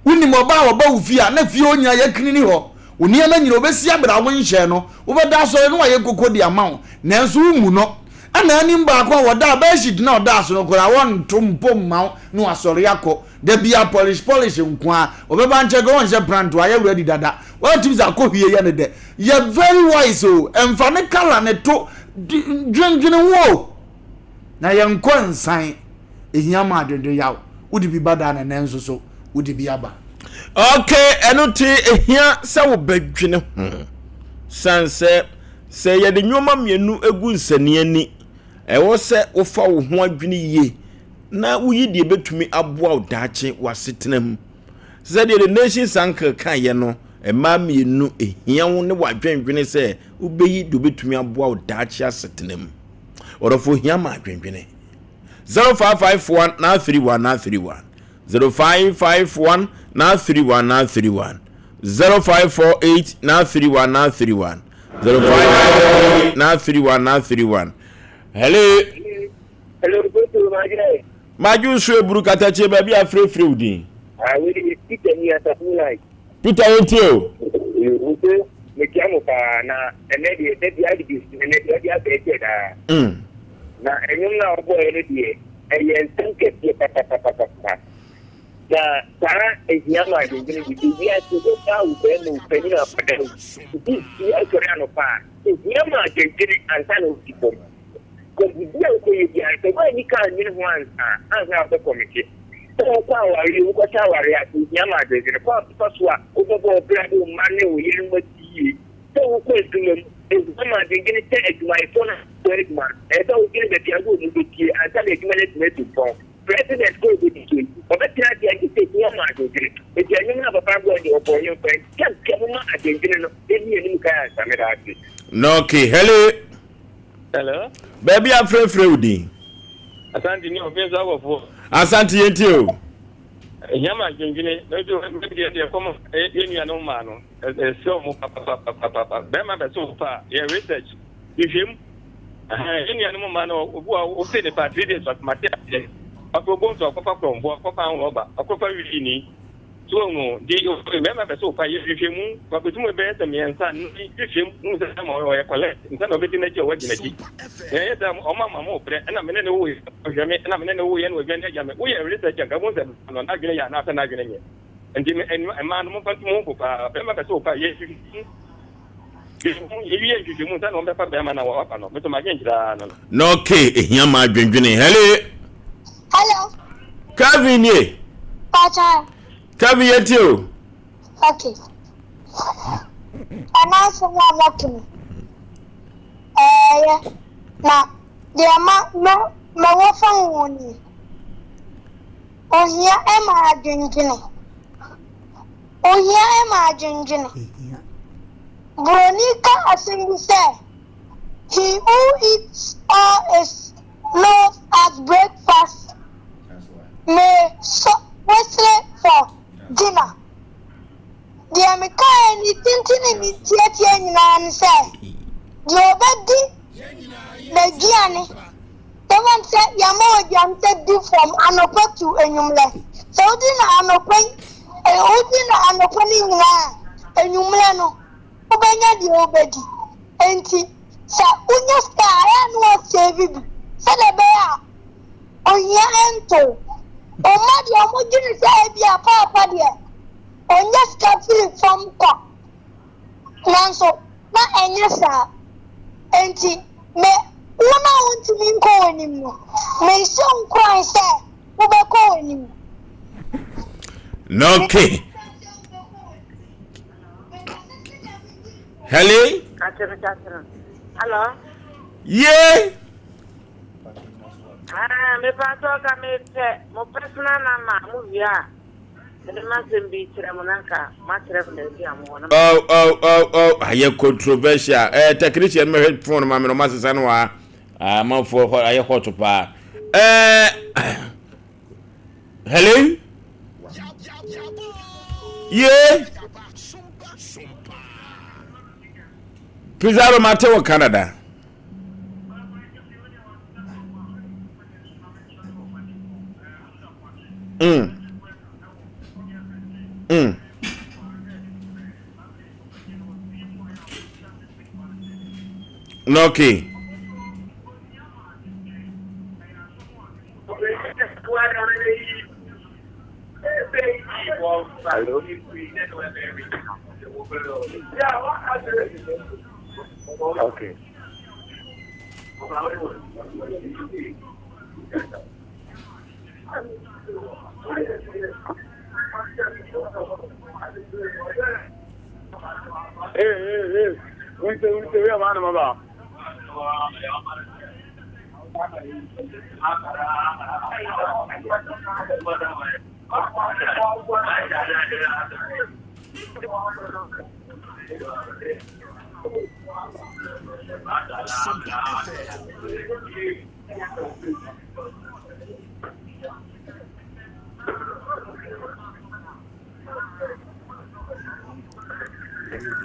Wonim ɔbaa a ɔba wo fie a na fie hɔ nyinaa yɛaklini hɔ. Wo nneɛma nyinaa ɔbɛsi abrɛ a wonhyɛɛ no. Wobɛda asɔre na wayɛ koko de ama wo, nanso wommu no. Ɛna anim baako a wɔdaa bedsheet na ɔdaa so no koraa wɔnto mpo mma wo na wasɔre akɔ. Da biara polish polish nko ara. Ɔbɛba nkyɛn koraa ɔnhyɛ prant, wayɛ ready dada. Woatumi sɛ akɔhwie yɛ no dɛ. Yɛ very wise o, ɛmfa ne colour ne to, dwendwene ho o. Na yɛnkɔ nsan. Ehia ma adwendwen yaw. Wode bi ba daa na ɛnnɛ nso so wode bi aba. Okay, ɛno te ehia sɛ wobɛdwene ho. San sɛ sɛ yɛde nneɛma mmienu gu nsania ani, ɛwɔ sɛ wofa wo ho adwene yie na woyi deɛ ebɛtumi aboa wo daakye w'asetena mu. Sɛdeɛ The Nation's Uncle kaeɛ no, mmaa mmienu ehia wo ne w'adwendwene sɛ wobɛyi deɛ obɛtumi aboa wo daakye asetena mu. Ɔdɔfo hia ma adwendwene. 0551 931 931 0551 931 931 0548 931 931 0548 931 931. Hello. Hello, Goto, Magye. Magye nso eburu katakyie baabi a frɛfrɛ wo din. Ah, wei de Peter ni asafo like. Peter yɛn tie o. Nso mekyia mo paa na ɛnɛ deɛ da bi ade bi ɛnɛ deɛ ɔde abɛɛ kyɛ daa. Na ɛnwom no a ɔbɔɔyɛ no deɛ ɛyɛ nsɛm kɛseɛ papapapapa. Na saa ehia ma adwendwene bi sɛ wiase ɔbaa wo bɛrima wo panyin akwadaa wo obi si asɔre anɔpa a ehia ma adwendwene ansa na osi fam. Kɔ biribi a wokɔyɛ biara sɛ woanni ka annwene ho ansa a anhwɛ a wobɛkɔmete. Sɛ wokɔ awareɛ wokɔhyɛ awareɛ ase ehia ma adwendwene kwan a wobɛfa so a wobɛbɔ wo bra de wo mma ne wo yerenom asi yie. Sɛ wokɔ adwuma mu ehia ma adwendwene sɛ adwumayɛfoɔ no a wɔyɛ adwuma no ɛsɛ sɛ wodwene baabi a wode wɔn bɛsie ansa na adwuma no atumi atu mpɔn. President koro bɛdi so yi, ɔbɛtena ase agye sɛ hia ma adwendwene. Enti ɛnwom no a papa no bɔɔ deɛ ɔbɔɔ nnwom paa nti, ntɛmntɛm momma adwendwene no nni anim kan ansa. Meda ase. Okay, hello. Hello. Baabi a frɛfrɛ wo din. Asante ni ɔfin so abɔfoɔ. Asante yɛn tie o. Ehia ma adwendwene na nso mɛbi deɛ kɔm yɛ nuanom maa no ɛsɛ ɔmo papapapapapa bɛrima bɛsɛ wo pa yɛ research hwehwɛ mu. Ɛhɛn, yɛn nuanom mmaa no, obi wɔ hɔ a, wofe ne paa 3 days ɔse mate aseɛ. Afei obohu sɛ ɔkɔfa korɔmfoɔ, ɔkɔfa anworɔba, ɔkɔfa wii. So wahu o? Nti mmarima pɛ sɛ wofa yɛ nhwehwɛmu, wakotum bɛyɛ sɛ mmiɛnsa, nnan, hwehwɛ mu, hu sɛ bɛrima ɔyɛ ɔyɛ collect, nsa na ɔbɛdi n'akyi a wadi n'akyi. Na ɛyɛ sɛ ɔma ma mo brɛ, ɛna me ne no woeɛ, ɔhwɛ me, ɛna me ne no woeɛ na wadwane agya me. Woyɛ research a, nka wobɛhu sɛ bɛrima no n'adwene yɛ anaasɛ n'adwene nyɛ. Nti mmaa no momfa nto mo ho fo paa, bɛrima pɛ sɛ wofa yɛ nhwehwɛmu. Na okay, ehia ma adwendwene. Hello. Hello. Kevin nie. Pacha. Kevin yɛ tie o. Okay. Ɛna asɛm a moto no, ɛyɛ na deɛ ma ma mɛwɔ fa ho nie. Ohia ma adwendwene. Ohia ma adwendwene. Buroni ka asɛm bi sɛ, He who eats all his meals at breakfast may whistle for dinner. Deɛ mekaeɛ ne tenten ne ne tiatia nyinaa ne sɛ, deɛ ɔbɛdi n'aduane Yɛfa no sɛ yɛama wo aduane sɛ di from anɔpa to anwummerɛ. Sɛ wodi no anɔpa yi, eh, wodi no anɔpa no nyinaa a, anwummerɛ no, wobɛnya deɛ wobɛdi. Enti, sɛ wonya sika a, ɛyɛ a na woasave bi sɛdeɛ ɛbɛyɛ a ohia nto wo. Wo mma deɛ wɔdwene sɛ ebia paapa deɛ, ɔnya sika firi fam kwa. Nanso, na ɛnyɛ saa. Enti, me, wɔn a wontumi nkɔ w'anim no, mehyɛ wo nkuran sɛ wobɛkɔ w'anim. Na okay. Hello. Hello. Yeah. Ah, me pastor ka me pɛ mo personal number mo wia. Mede m'asɛm bi kyerɛ mo na nka moakyerɛ me baabi a mowɔ na. Oh oh oh oh ayɛ controversial. Eh technician mɛhwɛ phone ma me no masesa no a. Ah manfoɔ hɔ ayɛ hot paa. Eh hello. Yeah. Pizarro mate wɔ Canada. Mm. Mm. Okay. Hello? Okay.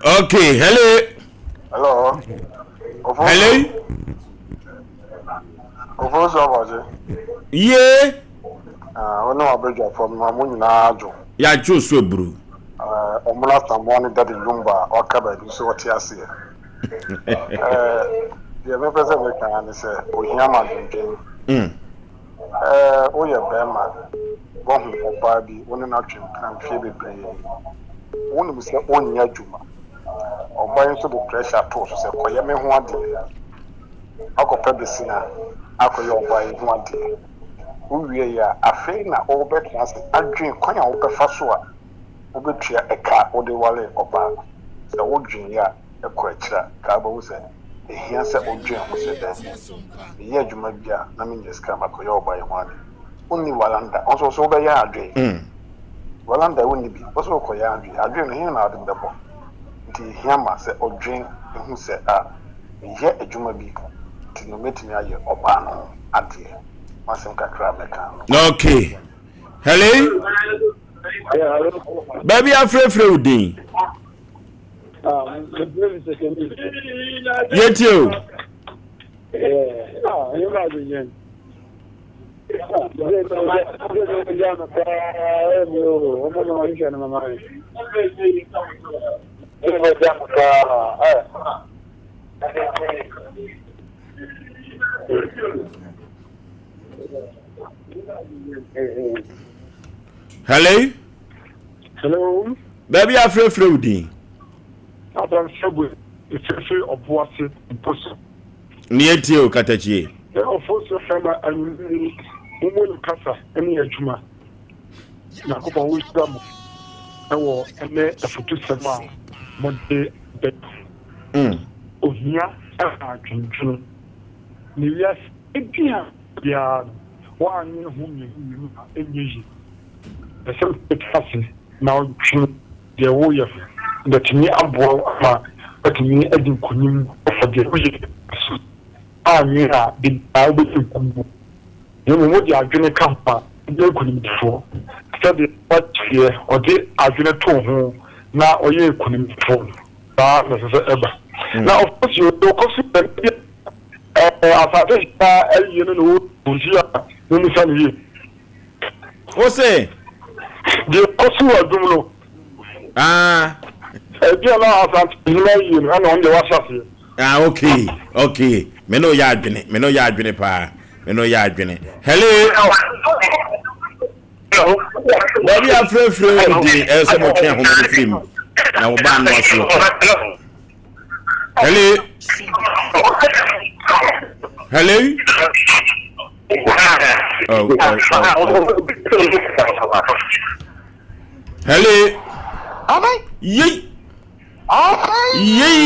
Okay, hello. Hello. Hello. Yee. Ah, wo ne w'abadwafoɔ mema mo nyinaa adwo. Yɛadwo so aburu. Ah, Ɔmono Asamoah ne Daddy Lumba a waka baabi nso ɔte aseɛ. Eh, deɛ mepɛ sɛ meka ara ne sɛ, ohia ma dwendwen. Mm. Eh, woyɛ bɛrima, woahu ɔbaa bi, wo ne no atwe mpena mfeɛ bebree. Wonim sɛ ɔnyɛ adwuma. Ɔbaa yi nso de pressure ato wo so sɛ kɔyɛ me ho adeɛ. Woakɔpɛ besea akɔyɛ ɔbaa yi ho adeɛ. Wowiei a, afei na wobɛtena ase adwene kwan a wobɛfa so a wobɛtua ɛka a wode waree ɔbaa no. Sɛ wodwen yɛ a, ɛkɔ akyiri a, ka wobɛhu sɛ ɛhia sɛ wodwen ho sɛ, Dabi, meyɛ adwuma bi a na menya sika makɔyɛ ɔbaa yi ho ade. Wonni walanda, wo nso wo so wobɛyɛ adwene. Walanda wonni bi, wo nso wokɔyɛ adwene. Adwene no, he na wode bɛbɔ? Nti ɛhia ma sɛ ɔdwen hu sɛ, ah, meyɛ adwuma bi nti no mɛtumi ayɛ ɔbaa no ho adeɛ. M'asɛm kakra a mɛka no. Okay. Hello? Baabi afrɛfrɛ wo din. Yɛtie o. Hello? Hello. Baabi afrɛfrɛ wo din. Adam Sɛbwe, efefe ɔboase mposo. Ne yɛtie o katakyie. Yɛ ɔfo so fɛma anwummerɛ yi mo mu no kasa ne adwuma. Nyankopɔn wo nhyira mo ɛwɔ ɛnɛ afutusɛm a mode bɛ. Ohia ɛma adwendwene. Ne wiase bi a biara no woannwene ho mmienu mmienu a ɛnyɛ yie. Ɛsɛ sɛ wote ase na wodwene deɛ woreyɛ ho na atumi aboa wo ama woatumi adi nkonim wɔ deɛ woyɛ so. Woannwene a, da biara wobɛdi nkoguo. Na mmom wode adwene ka ho a, wobɛyɛ nkonimdifoɔ. Sɛdeɛ deɛ ɔde adwene too ho na ɔyɛɛ nkonimdifoɔ no, saa ara na ɛsɛ sɛ ɛba. Na ɔfasuo, deɛ ɔkɔ so yɛ no deɛ, ɛɛ, asase nyinaa ayie no na ɔwɔ nti a mommisa no yie. Wo se. Deɛ ɛkɔ so wɔ adum no. Ah. Ebi a na Asante hene ayie no ɛna ɔno deɛ wahyɛ aseɛ. Ah okay okay me ne oyɛ adwene me ne oyɛ adwene paa me ne oyɛ adwene. Hello. Baabi afrɛfrɛ wo din ɛyɛ sɛ motwe ahoma no firi mu na wɔba ano asoɔ. Hello. Hello. Oh, oh, oh, oh. Hello. Yei. Yei.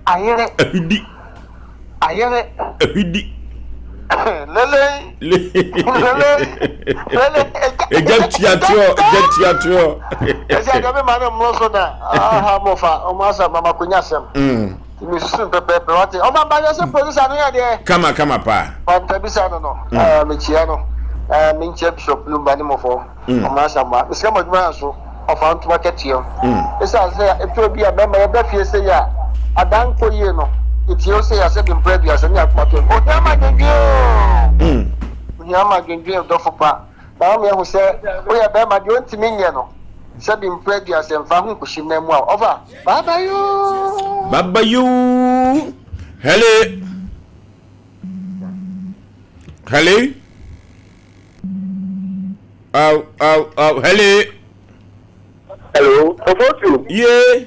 Ayere. Ahidi. Ayere. Ahidi. Lele. Lele. Lele. Ẹja tuatoɔ. Ẹja tuatoɔ. Ẹsẹ ẹja mi maa mi mmoro so na aha mo fa ọmọ asam mama konya asɛm. Mesusu no pɛpɛɛpɛ wate. Ɔba ba yɛ sɛ producer no yɛ deɛ. Kama kama paa. Panta bisa no no. Mm. Uh, mekyia no. Uh, menkyia Bishop Lumba ne mɔfɔ. Mm. Ɔmo asamoa. Mesrɛ mo adwuma nso. Ɔfa ntoma kɛteɛ. Mm. Ɛsiane sɛ ɛtɔ bi a mɛma yɛba fie sɛ yɛ a adan nkɔ yie no. Yɛtie wo sɛ yɛ asɛ de mpra aduasa ne akoma tɔ. Ohia ma dwendwen o. Mm. Ohia ma dwendwen dɔfo pa. Na ama yɛahu sɛ woyɛ bɛrima deɛ ɔntumi nyɛ no sɛbi mprɛ aduasa mfa ho nkosi nan mu a ɔfa bye bye yoo. Bye bye yoo. Hello. Hello. Aw aw aw hello. Hello. Ofosu. Ye.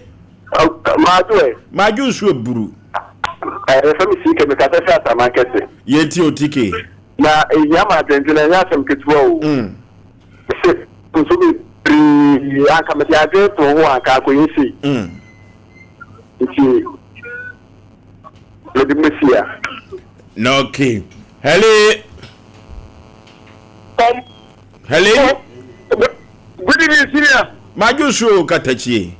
Maadwo ɛ. Maadwo nso eburu. Ɛyɛ fɛ mi sike mi kasa fi asaman kɛse. Yɛ ti o tike. Na ehia ma adwendwene, ɛnyɛ asɛm ketewa o. Mese nso bebree anka mede adwene too ho a anka akɔyɛ sei. Nti mede mesi a. Na okay. Hello. Hello. Good evening, senior. Madwo so katakyie.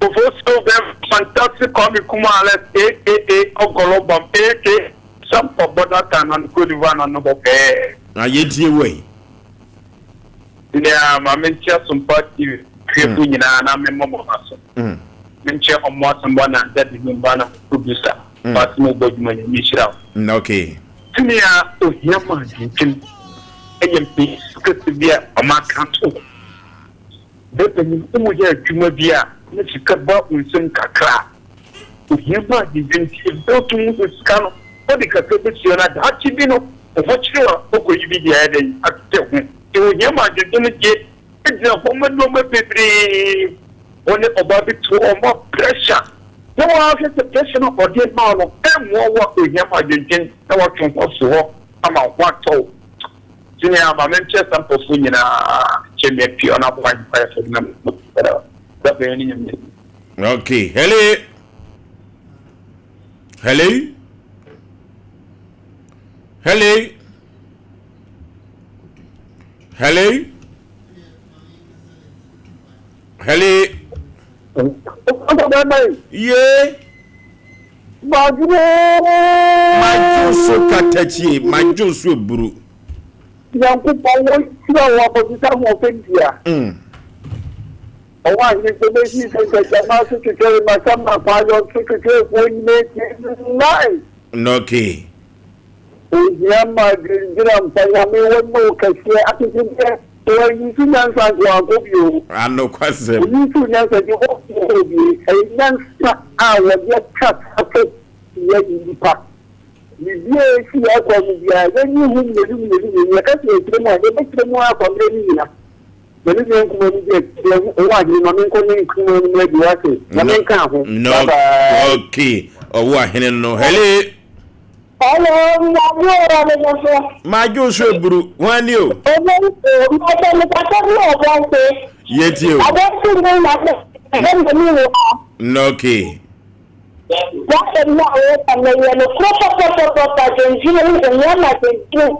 Ofosuo bɛ fantastic Kwame Kuma Alex aka Ogolobam aka Sampa border town and Cote d'Ivoire na no bɔ pɛɛ. Na yɛntie wo ɛ. Nea ma menkyia Sompa TV hwɛfo nyinaa na memmɔ mo aba so. Menkyia Ɔmo Asɛmba na Daddy Lumba na mo producer Fatima Obɔ adwuma Nyame nhyira wo. Okay. Tumi a ohia ma adwendwen yɛ mpanyimfo kɛse bi a wɔaka ato hɔ. Bere panyimfo mu yɛ adwuma bi a na sika ba wo nsam kakra a, ohia ma adwendwen nti ebia wotumi hu sɛ sika no wode kakra besua na daakye bi no wo ho kyere wo a wokoyi bi de ayɛ dɛn atete ho. Nti ohia ma adwendwen no deɛ gyina hɔ ma nneɛma bebree. Wo ne ɔbaa bi to hɔ ma pressure na woahwɛ sɛ pressure no a ɔde ma wo no mmoa wo a ohia ma adwendwen na woatwe wo ho afi hɔ ama wo ho atɔ wo. Senior ma menkyerɛ saa nkurɔfoɔ nyinaa kyɛ me apue ɔno aboa ahemfa yɛ fɛ na mo bɛbɛn ne nyame. Okay, hello. Hello. Hello. Hello. Hello. Ye. Madwo so katakyie, madwo so eburu. Nyankopɔn wɔ hyira wɔ abɔdesa ahoɔfɛ ntia. Ɔwɔ ahene sɛ bɛsi sɛ ntagyama so twetwɛre masama kwaayɔ so twetwɛrefoɔ nyina tie nnae. Okay. Ohia ma adwendwen ampa Nyame wɔ ne wo kɛseɛ akyekyedeɛ sɛ wanyi so nyansa nka wankɔ bio. Anokwasɛm. Oyi so nyansa nti ɔnkɔ bio ɛyɛ nyansa a wɔde atwa safe yɛ nnipa biribiara esi yɛn kwan mu biara yɛnyi ho mmienu mmienu mmienu yɛka sɛ yɛkyerɛ mu a yɛbɛkyerɛ mu ara kwa mmerɛ no nyina na me nua nkumaa no di akyire ɔwɔ ahene ma menkɔ ne nkumaa no mu adi wase na menka ho bye bye. Okay ɔwɔ ahene no hello. Hello, Mmadwo o, Abedefo. Madwo so eburu, hwan ni o? Ebe o, mmadwo mekasa bi wɔ bɔnte. Yɛtie o. Abɔnte mu na sɛ ɛbɛ mi wɔ ha. Okay. W'asɛm no a woka no yɛ nokorɛ pɔpɔpɔpɔpɔ, dwendwene ho hia ma dwendwene.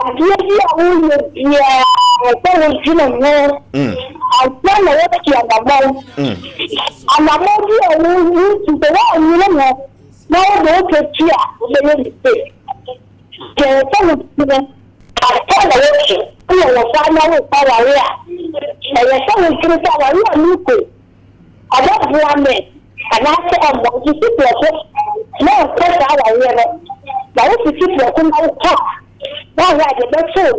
Adeɛ bi a woyɛ biara sɛ wodwene ho ansa na woatu anamɔn. Anamɔn bi a wotu sɛ woannwene ho na wode wo pɛ tu a, wobɛyɛ mistake. Deɛ ɛsɛ sɛ wotu no ansa na woatu, woyɛ wɔfa na worekɔ aware a, ɛyɛ sɛ wodwene sɛ aware a merekɔ yi, ɔbɛboa me anaasɛ ɔmmoa me. Sisi prɛko na nkɔ saa awareɛ no, na wosisi prɛko na wokɔ a, woahwɛ a deɛ ɛbɛto wo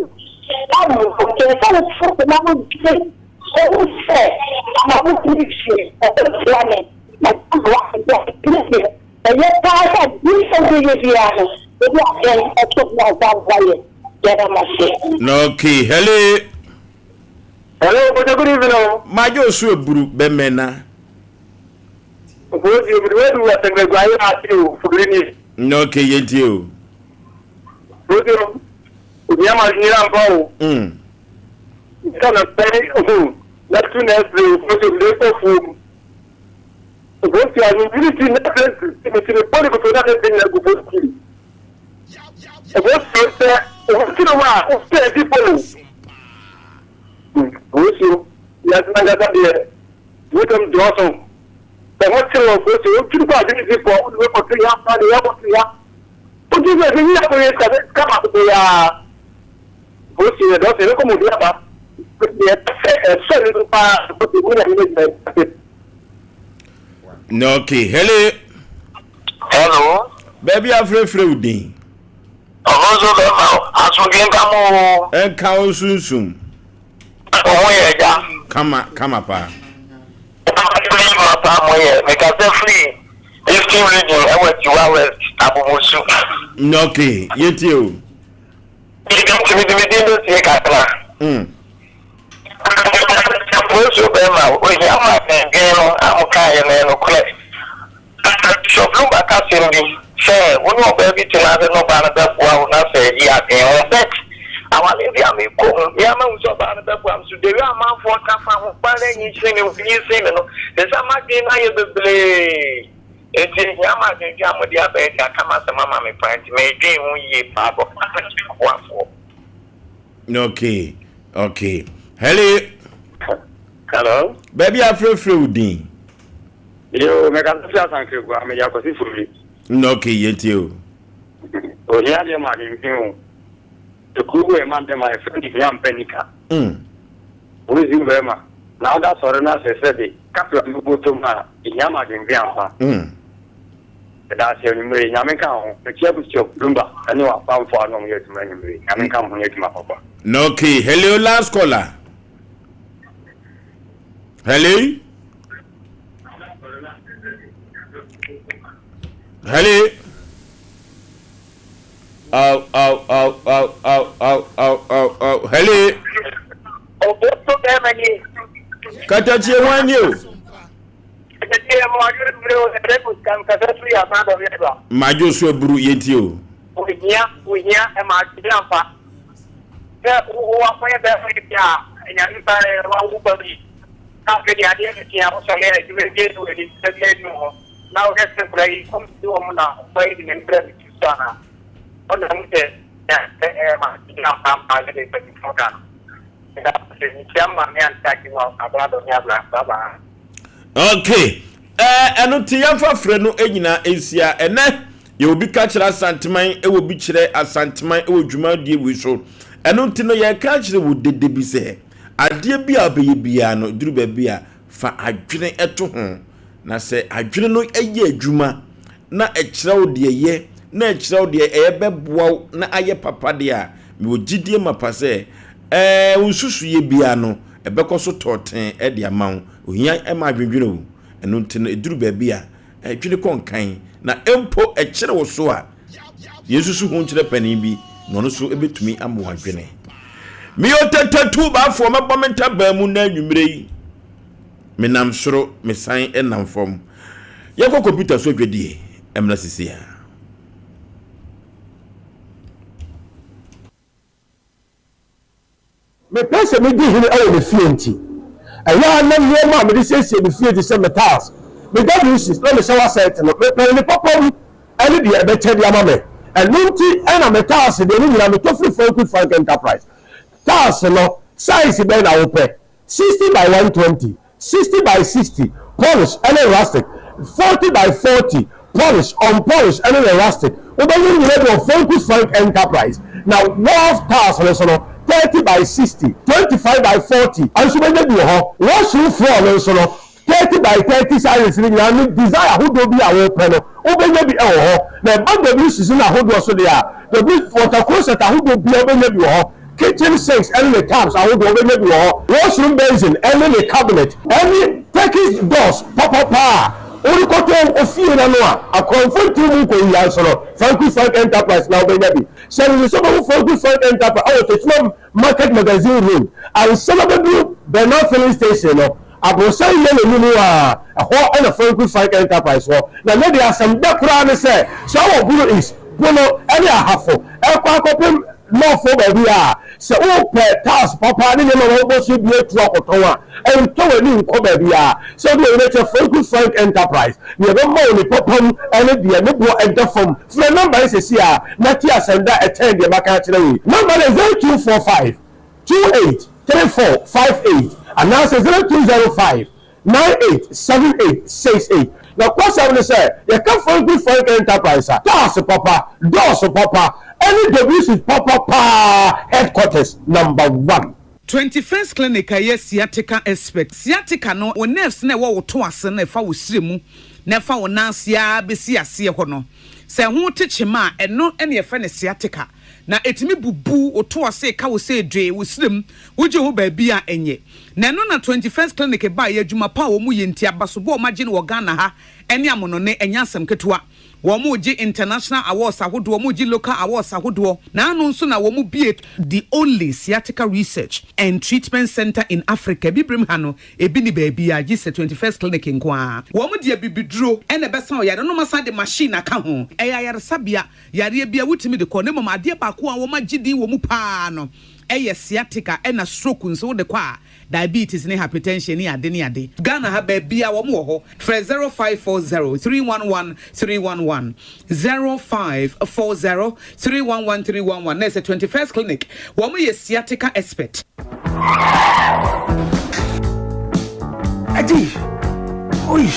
no ɔmmoa wo. Nti ɛsɛ sɛ wotena ase na wodwene ho sɛ ama wotumi fie ɔbɛboa me na ɔmmoa me deɛ ɛno deɛ ɛyɛ paa sɛ biribi a wobɛyɛ biara no wode adwene to ho ansa na woayɛ. Yɛda mo ase. Okay, hello. Hello, Kojo, good evening. Oh. Majo osu eburu bɛmɛna. Obozi obiri wedu asɛmɛgu ayé ase o fubiri ni. Na okay yɛn tie o. Obozi obi ama nyina mpa o. Nka na pɛ o na tu na ɛsere o obozi obiri ekɔ fuom. Obozi anwumiri ti na ɛsere ti mi ti mi pɔli koto na ɛsere nyina gu fo ti. Obosi sɛ ɔkyerɛ mu a ɔsɛ adi po o. Obosi wiase nankasa deɛ wodɛm dɔɔso. Sɛ ho kyerɛ wɔ obosi otwiri kɔ adwene si pɔ wode wekɔto ya fa de yɛkɔto ya. Wogye sɛ sɛ nyina kɔyɛ sika sɛ sika baako pɛ yaa. Obosi yɛ dɔɔso yɛbɛkɔ mu obi aba. Deɛ ɛsɛ ɛsɛ ne so paa obosi mu nyame no gyina. Okay, hello. Hello. Baabi afrɛfrɛ wo din. Ɔno nso bɛma asomdwe nka mo o. Nka wo sunsum. Wo ho yɛ agya. Kama kama paa. Adwuma paa mo yɛ. Mekasa firi Eastern Region ɛwɔ Atiwa West Abomosu. Okay, yɛtie o. Nti mede me din bɛsie kakra. Nso bɛrima ohia ma dwendwen no a mo kaeɛ no ɛyɛ nokorɛ. Bishop Lumba ka asɛm bi sɛ wo ne ɔbaa bi tena ase na ɔbaa no bɛboa wo na sɛ yi adwen ho but awale bi a mekɔ mu me ara mahu sɛ ɔbaa no bɛboa me so the way amanfoɔ ka fa ho ɔbaa no anyinsene me wanyinsene me no te sɛ m'adwen no ayɛ bebree nti ehia ma adwendwen a mode aba yi de aka m'asɛm ama me paa nti medwen ho yie paa bɔ aboafoɔ. Okay, okay. Hello. Hello. Baabi afrɛfrɛ wo din. Yo, mekasa fi Asankragua, meyɛ Akwasi Fori. Na okay, yɛntie o. Ohia deɛ ma adwendwen o. Ekuro bi wɔ yɛn mantam a yɛfrɛ no hia mpɛ nika. Wodzi bɛrima na woda sɔre na sɛ sɛbe kapra bi bɔtɔ mu a, ehia ma adwendwen ampa. Meda ase anwummere yi. Nyame nka wo ho. Mekyia Bishop Lumba ne w'apamfoɔ a ne wɔn yɛ adwuma anwummere yi. Nyame nka mo ho nyɛ adwuma papa. Okay, hello last caller. Hello. Hello. Aw aw aw aw aw aw aw aw aw. Hello. Oboto bɛrima nie. Katakyie hwan nie o? Madwo so aburu yɛntie o. Ohia ohia ɛma adwene ampa sɛ wo akɔyɛ bɛrima yi bi a nyame ba wawo ba bi na afei deɛ adeɛ bɛkye a wosɔre a adwuma bi anu w'ani sɛ bi anu hɔ na wohwɛ sɛ nkora yi kɔm si wɔn na ɔba yi de n'ani brɛ me ti so anaa ɔna mu sɛ ɛma adwene ampa ampa sɛ deɛ mpanyinfoɔ ka no. Okay. Ɛno te yɛmfa frɛ no nyinaa nsia. Ɛnɛ yɛwɔ bi ka kyerɛ Asanteman, ɛwɔ bi kyerɛ Asanteman ɛwɔ dwumadie wei so. Ɛno nti no yɛka kyerɛ wo dede bi sɛ adeɛ bi a wobɛyɛ biara no duru baabi a fa adwene to ho. Na sɛ adwene no yɛ adwuma na ɛkyerɛ wo deɛ yɛ, na ɛkyerɛ wo deɛ ɛyɛ bɛboa wo na ayɛ papa deɛ a, mewɔ gyidie mapa sɛ ɛɛ wo nsusuiɛ biara no, ɛbɛkɔ so tɔɔtee de ama wo. Ohia ma adwendwene o. Ɛno nti no, ɛduru baabi a, dwene kɔ nkan, na mpo ɛkyere wo so a, yɛnsusu ho nkyerɛ panin bi, na ɔno nso bɛtumi ama wadwene. Meyɛ ɔtatatuu baafoɔ, mɛbɔ me ntaban mu nnɛ anwummerɛ yi. Menam soro, mesan nam fam. Yɛnkɔ kɔmputa so adwadie mmra sisi a. Mepɛ sɛ midi hene wɔ me fie nti, ɛyɛ a na nneɛma a mede siesie me fie te sɛ me tiles, me WCs, na me shower set no, mepɛ no ne papa mu ne deɛ ɛbɛkyɛ de ama me. Ɛno nti na me tiles deɛ ne nyinaa metɔ firi Frank Frank Enterprise. Tiles no, size bɛn na wopɛ? 60 by 120, 60 by 60, polish ne rustic, 40 by 40, polish, unpolish ne ne rustic. Wobɛnya ne nyinaa bi wɔ Frankus Frank Enterprise. Na wharf tiles no nso no, 30 by 60, 25 by 40 nso wobɛnya bi wɔ hɔ. Washroom floor no nso no, 30 by 30 sizes no nyinaa ne design ahodoɔ bi a wopɛ no, wobɛnya bi wɔ hɔ. Na ɛba WCs no ahodoɔ so deɛ a, W water closet ahodoɔ biara wobɛnya bi wɔ hɔ. Kitchen sinks ne ne taps ahodoɔ wobɛnya bi wɔ hɔ. Washroom basin ne ne cabinet ne Turkish doors papapa a worekɔtɔ wo fie no ano a akorɔmfo ntew mu nkɔwia nso no, Franku Frank Enterprise na wobɛnya bi. Hyɛ no nso sɛ wobɛhu Franku Frank Enterprise wɔ Techiman Market Magazine Road ansa na wobɛduru Bernard Filling Station no, Aborosan yellow no mu a, ɛhɔ na Franku Frank Enterprise wɔ. Na nnɛ deɛ asɛm dɛ koraa ne sɛ, sɛ wowɔ Bono East, Bono ne Ahafo rekɔ akɔpem North hɔ baabi a, sɛ wopɛ tiles papa ne nneɛma a wɔbɔ so bi atu akɔtɔn a, ntɔ w'ani nkɔ baabiara. Sɛ wode w'ani bɛkyerɛ Franku Frank Enterprise, nea ɛbɛma wo ne papa mu ne deɛ ne boɔ da fam. Frɛ nɔmba yi seesei ara na tie asɛm da a ɛkyɛn deɛ maka akyerɛ wo yi. Nɔmba no yɛ 0245 28 34 58 anaasɛ 0205 98 78 68. Nokwasɛm ne sɛ, yɛka Franklin Frank Enterprise a, cars papa, dɔɔso papa, ɛne WC papa paa headquarters number one. 21st Clinic a ɛyɛ sciatica expert. Sciatica no, wo nerves no a ɛwɔ wo to ase no a ɛfa wo srɛ mu na ɛfa wo nan ase ara bɛsi aseɛ hɔ no, sɛ ɛho te kyema a, ɛno na yɛfrɛ no sciatica. Na ɛtumi bubu wo to ase, ɛka wo sɛ dwee, wo srɛ mu, wogye ho baabi a ɛnyɛ. Na ɛno na 21st Clinic baeɛ, adwuma pa a wɔyɛ nti, abasobɔ a wɔagye no wɔ Ghana ha ne amonone, ɛnyɛ asɛm ketewa. Wɔregye international awards ahodoɔ, wɔregye local awards ahodoɔ, na ano nso na wɔbue the only sciatica research and treatment centre in Africa, Abibirem ha no, ebi nni baabiara gye sɛ 21st Clinic nko ara. Wɔde abibiduro na ɛbɛsa ɔyare no na wɔasan de machine aka ho. Ɛyɛ ayaresabea, yareɛ biara wotumi de kɔ, na mmom adeɛ baako a wɔagye din wɔ mu pa ara no yɛ sciatica ɛna stroke nso wode kɔ a, Diabetes ne hypertension ne ade ne ade. Ghana ha baabiaa wɔn wɔ hɔ. Frɛ 0540 311 311, 0540 311 311 na ɛsɛ 21st clinic wɔn yɛ sciatica expert. Adi! Oi!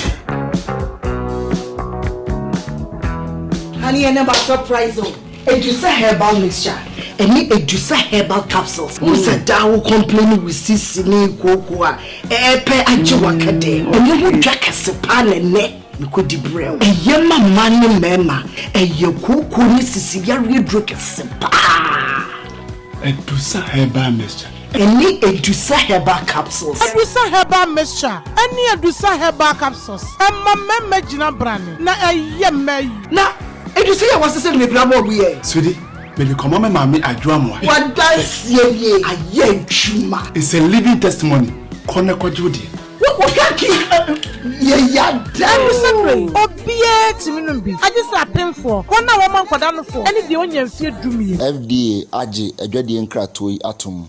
Honey, ɛnɛ ma surprise o. Edusa herbal mixture ɛne Edusa herbal capsules. Wohu sɛ daa wo complain wo sisi ne kooko a ɛɛpɛ agye w'akɛdɛ. Ɛno ho dwa kɛse paa na ɛnɛ. Mekɔdi brɛ wo. Ɛyɛ ma mmaa ne mmarima. Ɛyɛ kooko ne sisi yareɛ duro kɛse paa. Adusa Herbal Mixture. Ɛne Adusa Herbal Capsules. Adusa Herbal Mixture ɛne Adusa Herbal Capsules ɛma mmarima gyina brane na ɛyɛ mmaa yi. Na Adusa yi a wɔasesa no bebree ama wɔn yɛ. Sweetie, mede kɔma me maame Adwo Amoah. W'adanseɛ nie, ayɛ adwuma. It's a living testimony, kɔ na kɔgye wo deɛ. Obiara tumi nom bi, agye sɛ apemfoɔ, wɔn a wɔma nkwadaa nofoɔ, ne deɛ ɔnnya mfeɛ dumien. FDA agye adwadie nkratoɔ yi atom.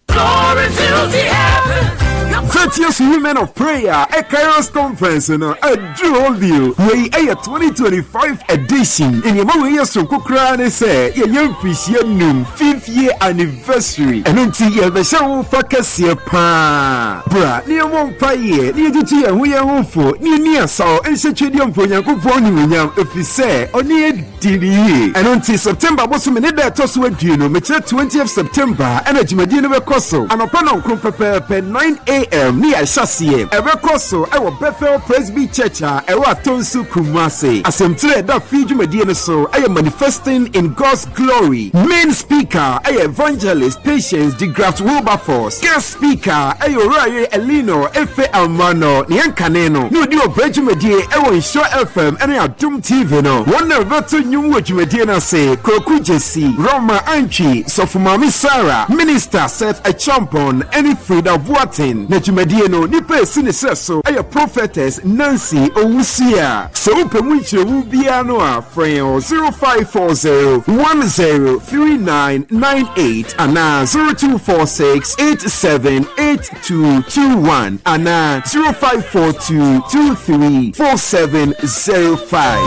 Virtuous Women of Prayer Kairos Conference no aduru hɔ bio. Wei yɛ 2025 edition. Nneɛma wei yɛ soronko koraa ne sɛ yɛyɛ mfirihyia num, fifth year anniversary. Ɛno nti yɛrebɛhyɛ wo fa kɛseɛ paa. Bra na yɛmmɔ mpaeɛ na yɛtutu yɛn ho yɛn ho fo na yɛnni asaw nhyɛ Twedeɛmpa Onyankopɔn animuonyam ɛfiri sɛ ɔne yɛn di no yie. Ɛno nti September bosome ne da a ɛtɔ so aduonu, mekyerɛ twentieth September, ɛna dwumadie no bɛkɔ so anɔpa nɔnkron pɛpɛɛpɛ, 9 am, ne yɛahyɛ aseɛ. Ɛbɛkɔ so wɔ Bethel Presby Church a ɛwɔ Atonsu, Kumasi. Asɛmtire a ɛda fie dwumadie no so yɛ Manifesting in God's Glory. Main speaker yɛ Evangelist Patience DeGraft Wilberforce. Guest Speaker yɛ Owurayere Eleanor Efe Amanor, nea nkane no na odi ɔbrɛ dwumadie wɔ Nhyira FM ne Adom TV no. Wɔn na wɔbɛto nnwom wɔ dwumadie no ase, Kwaku Gyasi, Roma Antwi, Sɔfo Maame Sarah, Minister Seth Acheampong ne Frida Boateng. Na dwumadie no nipa a ɛsi ne serɛ so yɛ Prophetess Nancy Owusu. Sɛ wopɛ mu nkyerɛmu biara no a, frɛ yɛn wɔ 0540 10 3998 anaa 0246 878221 anaa 0542 23 4705.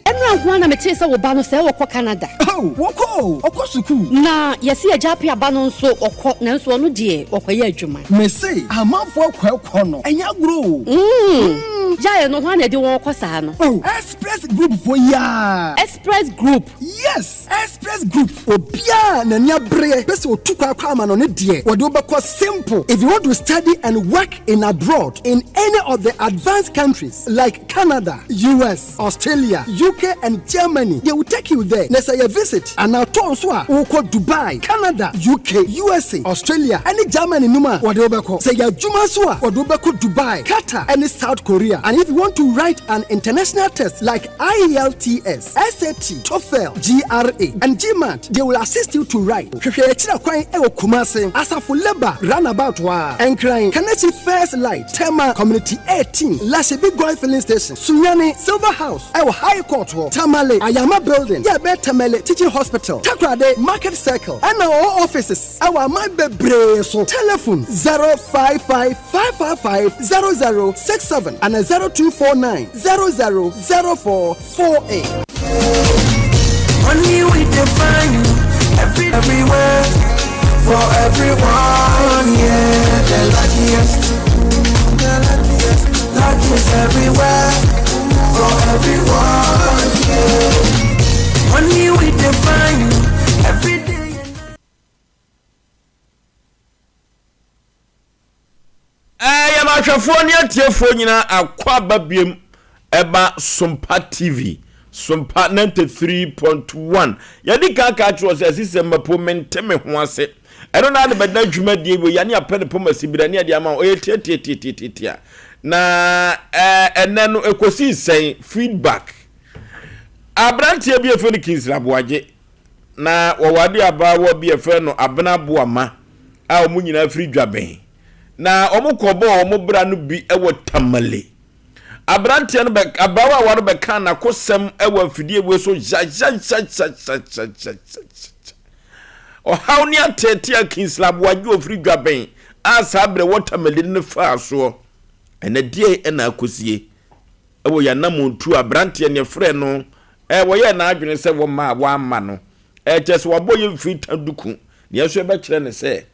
Ɛnora nko ara na metee sɛ wo ba no sɛɛ ɔkɔ Canada. Oh, wɔkɔ o, ɔkɔ sukuu. Na yɛse agya Appiah ba no nso ɔkɔ, nanso ɔno deɛ ɔkɔyɛ adwuma. Mese amanfoɔ kɔ ɛkɔ no, ɛnyɛ agorɔ o. Mm, gyae no, hwan na ɛde wɔn kɔ saa no? Oh, Express Group foɔ yi ara. Express Group? Yes, Express Group. Obiara a n'ani abereɛ pɛ sɛ ɔtu kwan kɔ amanɔne deɛ, wɔde wo bɛkɔ simple. If you want to study and work in abroad in any of the advanced countries like Canada, US, Australia, UK and Germany, they will take you there. Na sɛ yɛ visit anaa tour nso a, wokɔ Dubai, Canada, UK, USA, Australia ɛne Germany no mu a, wɔde wo bɛkɔ. Sɛ yɛ adwuma nso a, wɔde wo bɛkɔ Dubai, Qatar ɛne South Korea. And if you want to write an international test like IELTS, SAT, TOEFL, GRA and GMAT, they will assist you to write. Hwehwɛ yɛn akyiri kwan wɔ Kumasi, Asafo Labour Runabout hɔ ara, Nkran, Kaneshie First Light, Tema Community 18, Lashibi Goil Filling Station. Sunyani, Silver House ɛwɔ High Court hɔ, Tamale, Ayama Building yɛ ɛbɛn Tamale Teaching Hospital, Takoradi, Market Circle, ɛna ɔwɔ offices ɛwɔ aman bebree so. Telephone, 055 555 0067 ana 0249 00 0448. Money we define every, everywhere for everyone. Yeah, the luckiest, the luckiest, luckiest everywhere for everyone. Yeah, money we define every day. Yɛn ahwɛfoɔ ne atiefoɔ nyinaa akɔ aba biom ɛba Sompa TV, Sompa 93.1. Yɛde kan ka kyerɛ sɛ asi sɛ mmapo mente me ho ase. Ɛno na ade bɛda dwumadie wɔ yɛne apɛ ne pɔm asibira ne ɛde ama wo. Ɛyɛ tiatiatiatiatia. Na ɛnɛ no ɛkɔsii sɛn feedback. Aberanteɛ bi a yɛfrɛ no Kingsley Aboagye na wɔware abaawa bi a yɛfrɛ no Abena Boama a wɔn nyinaa firi Dwabɛn. Na wɔkɔbɔɔ wɔn bra no bi wɔ Tamale. Aberanteɛ no bɛ abaawa no bɛkaa n'akosɛm wɔ afidie wei so gyagyagyagyagyagyagya. Ɔhaw ne ateetee a Kingsley Aboagye ofiri Dwabɛn a saa berɛ wɔ Tamale no faa soɔ. Ɛnɛ deɛ ɛna akɔsie wɔ yɛn anammɔntuo aberanteɛ no yɛfrɛ no ɛɛ wɔyɛɛ n'adwene sɛ wɔma a wɔamma no ɛɛ kyerɛ sɛ wabɔ yɛn mfiri ta duku na yɛn nso yɛbɛkyerɛ no sɛ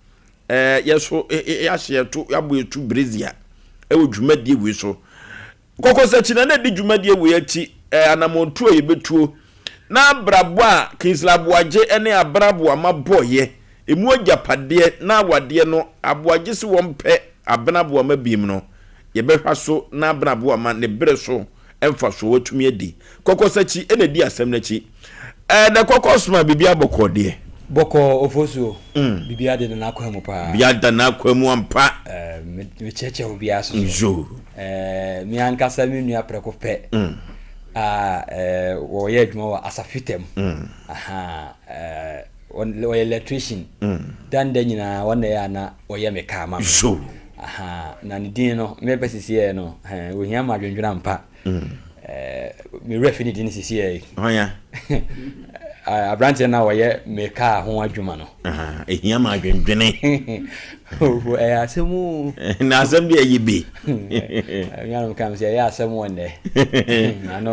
ɛɛ yɛn nso yɛahyɛ yɛto yɛabɔ yɛtu brezia ɛwɔ dwumadie wei so kɔkɔsakyi na na ɛdi dwumadie wei akyi ɛɛ anammɔntuo a yɛbɛtuo na abrabɔ a Kingsley Aboagye ne Abena Aboama bɔɔyɛ emu agyapadeɛ na awadeɛ no Aboagye se wɔn pɛ Abena Aboama biem no. yɛbɛhwa so na abrabo ama ne bere so mfasoɔ watumi adi. Kɔkɔsakyi na ɛdi asɛm no akyi. Ɛɛ na kɔkɔ soma biribi abɔkɔɔ deɛ. Bɔkɔɔ Ofosuo, biribiara deda n'akwan mu paa. Biribiara da n'akwan mu ampa. Ɛɛ mekyerɛkyerɛ obiara so so. Yoo. Ɛɛ me ankasa me nua prɛko pɛ a ɛɛ wɔyɛ adwuma wɔ Asafitam. Aha ɛɛ ɔyɛ electrician. Da ne da nyinaa wɔn na ɛyɛ a na ɔyɛ me kaa ma me. Yoo. Aha na ne din no mɛpɛ sisiɛ no ɛɛ ohia ma adwendwene ampa. Ɛɛ me werɛ fi ne din sisiɛ yi. Hwan ya? Aberanteɛ no a ɔyɛ me kaa ho adwuma no. Ehia ma adwendwene. Ɛyɛ asɛm o. Na asɛm deɛ ɛyɛ bi. Nuanom ka mi sɛ ɛyɛ asɛm wɔ nnɛ.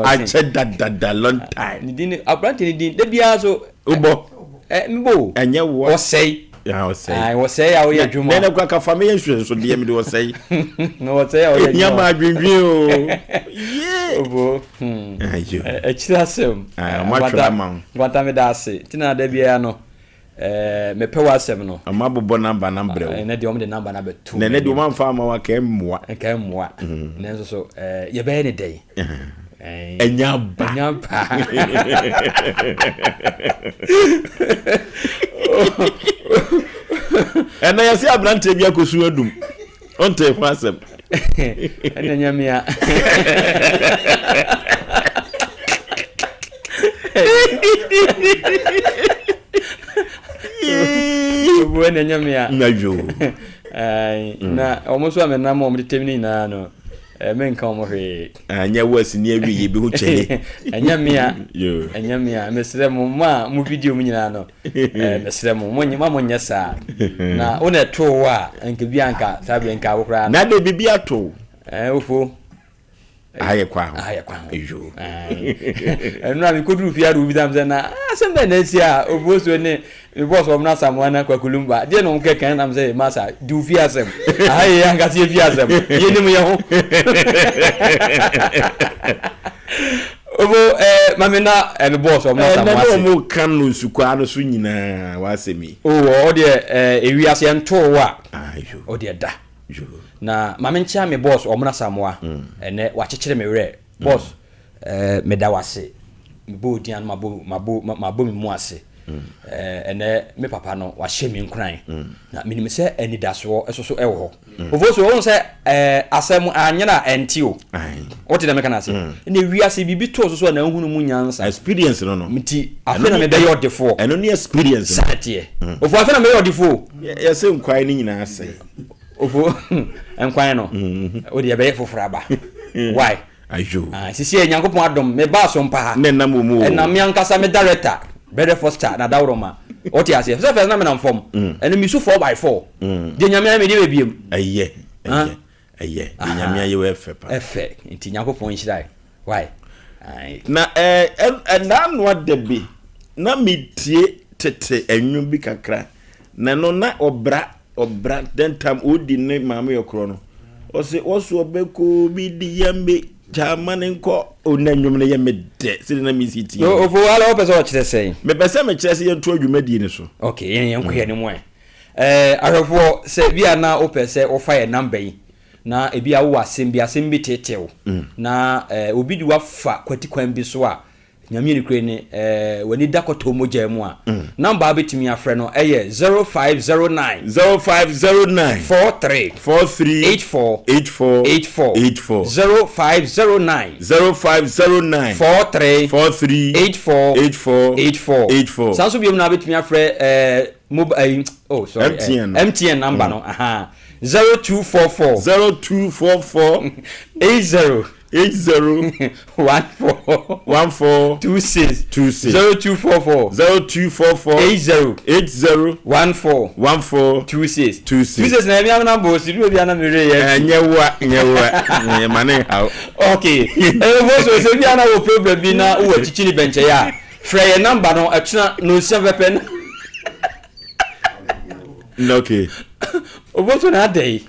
Akyɛ dadada long time. Ne din aberanteɛ ne din da biara so. Wobɔ. Ɛ mbɔ o. Ɛnyɛ woa. Ɔsɛe. Ya ɔsɛe. Ɔsɛe a ɔyɛ adwuma. Nɛnɛ kura ka fa me yɛ nhwɛnsodeɛ mede ɔsɛe. Na ɔsɛe a ɔyɛ adwuma. Ehia ma adwendwen o. Yee. Obo. Ayo. Akyiri asɛm. Ɔmo atwerɛ ama wo. Nkwanta meda ase. Nti na da biara no mepɛ w'asɛm no. Ɔmo abobɔ namba no abrɛ wo. Ɛnɛ deɛ ɔmo de namba no abɛto. Nɛnɛ deɛ ɔmo amfa ama wo a nka ɛmmoa. Nka ɛmmoa. Nanso so yɛbɛyɛ ne dɛn? Ɛnya ba. Ɛnya ba. Ɛnna yɛsɛ aberanteɛ bi akɔsu adum. Ɔnte ho asɛm. Ɛnna nyɛ mea. Obu ɛnna nyɛ mea. Na yo. Na wɔn nso a menam wɔn tetɛm no nyinaa no. Eh, menka wɔn hwee. Anyɛ wo asini awie yɛ bi ho kyɛne. Ɛnyɛ me a. Ɛnyɛ me a. Mesrɛ mo, mo a mo video mu nyinaa no, eh, mesrɛ mo, mo ma mo nyɛ saa. Na wo na ɛtoo wo a, nka bi anka saa bere nka wo koraa. Na de biribi ato wo. Eh, ofo. Aha yɛ kwan ho. Aha yɛ kwan ho. Eyo. Ɛno a mekoduru fie ade obi tam sɛ na asɛm bɛn na asi a ofuo so ne Me boss wɔn na Samoa na Kwaku Lumba deɛ na wɔn kɛkɛ nam sɛ masa di wo fie asɛm aha yɛ yɛn ankasa yɛ fie asɛm yɛ nim yɛ ho obo ɛɛ eh, maame na ɛɛ eh, me boss wɔn na Samoa ase. Ɛnna wɔn ka no nsukwaa no so nyinaa w'asɛm yi. O wɔ ɔdeɛ ɛɛ ewi ase ɛntoo wa ɔdeɛ da na maame nkyɛn me boss wɔn na Samoa ɛnɛ wakyekyere me werɛ boss. Eh, meda wo ase. Mebɔ wo din a na mabɔ, mabɔ, mabɔ me mu ase. Eh, ɛnɛ me papa no, wahyɛ me nkuran. Na menim sɛ anidasoɔ nso so wɔ hɔ. Ofo so, wohu sɛ eh, asɛm anyera a ɛnte o. Wote dɛ meka no ase? Ɛnna wiase biribi too so so a na nhunu mu nyansa. Experience no no. Nti, afei na mebɛyɛ ɔdefoɔ. Ɛno ne experience no. Saa teɛ. Ofo, afei na mebɛyɛ ɔdefoɔ o. Yɛsɛ nkwae no nyinaa asɛe. Ofo, nkwan no, wode ɛbɛyɛ foforɔ aba. Why? Ayo. Ah, sisi yɛ Nyankopɔn adom, me baa so mpa ha. Na ɛnam wɔ mu o. Ɛnam me ankasa me director, Brother Foster, na dawuroma. Wote aseɛ? Sɛ first na menam fam. Ɛno me su 4x4. Deɛ Nyame ayɛ me deɛ bɛbiem. Ɛyɛ, ɛyɛ, ɛyɛ. Deɛ Nyame ayɛ wɔ ɛfɛ pa. Ɛfɛ. Nti Nyankopɔn nhyira yɛ. Why? Aye. Na ɛɛ, ɛnaa noa da bi, na metie tete ɛnwom bi kakra. Na ɛno na ɔbra Ɔbra dɛn tam odi ne maame yɛ korɔ no ɔse ɔso ɔbɛkɔ bi di yɛ me gya ma ne nkɔ o na nnwom no yɛ me dɛ sɛde na mesi tie ofo ala wopɛ sɛ ɔkyerɛ sɛn mepɛ sɛ mekyerɛ sɛ yɛnto adwumadie no so ok yɛn yɛn kɔ yɛn mu ɛ ɛɛ ahwɛfoɔ sɛ bi a na wopɛ sɛ wofa yɛn namba yi na ebi a wowɔ asɛm bi asɛm bi teetew na ɛɛ obi de wafa kwati kwan bi so a Nyame nokorɛ ni, eh, w'ani da kɔtɔ mogya mu a, number a wobɛtumi afrɛ no yɛ 0509. 0509. 43. 43. 84. 84. 84. 84. 0509. 0509. 43. 43. 84. 84. 84. 84. Saa nso biom na wobɛtumi afrɛ eh, mobile, eh, oh sorry, MTN. Eh, MTN number no, aha, 0244. 0244. 80. 80. 14. 14. 26. 26. 0244. 0244. 80. 80. 14. 14. 26. 26. 26 na ɛmi amena bɔ osi duro bi ana mi re yɛ. Ɛnyɛ wa nyɛ wa nyɛ ma ne ha. Okay. Ɛyɛ fo so sɛ bi ana wɔ problem bi na wɔ akyikyi ne bɛnkyɛ yɛ a frɛ yɛ namba no ɛkyena no nsia pɛpɛ na. Okay. Oboso na adɛ yi.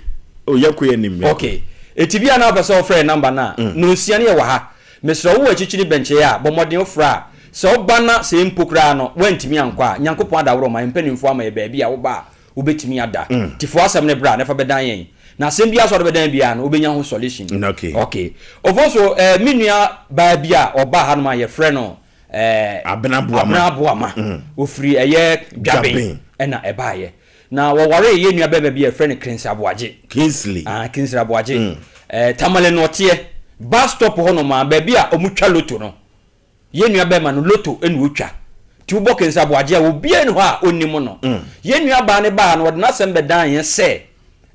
O yɛ kɔ yɛ nim. Okay. Eti bi a na wopɛ sɛ wofrɛ yɛn namba no a, nonsia no yɛwɔ ha. Mesrɛ wo wɔ akyirikyiri bɛnkyɛe a, bɔ mmɔden wofrɛ a, sɛ woba na sɛ mpo koraa no woantumi ankɔ a, Nyankopɔn adaworoma, yɛn mpanimfoɔ ama yɛ baabi a woba a wobɛtumi ada. Nti fa w'asɛm no bra na fa bɛdan yɛn. Na asɛm biara sɛ ɔde bɛdan biara no, wobɛnya ho solution. Okay. Okay. Ofo so, eh, me nua baa bi a ɔbaa hanom a yɛfrɛ no eh, Abena Boama. Abena Boama. Ofiri ɛyɛ Dwaben ɛna ɛbaayɛ. Na wɔwaree yɛn nua bɛrima bi a yɛfrɛ no Krensi Aboagye. Kingsley. Ah, Kingsley Aboagye. Eh, Tamale no ɔteɛ. Bus stop hɔ nom a, baabi a wɔtwa loto no. Yɛn nua bɛrima no, loto na ɔtwa. Nti wobɔ Kingsley Aboagye a, obiara nni hɔ a ɔnnim no. Yɛn nua baa no baa no, ɔde n'asɛm bɛdan yɛn sɛ,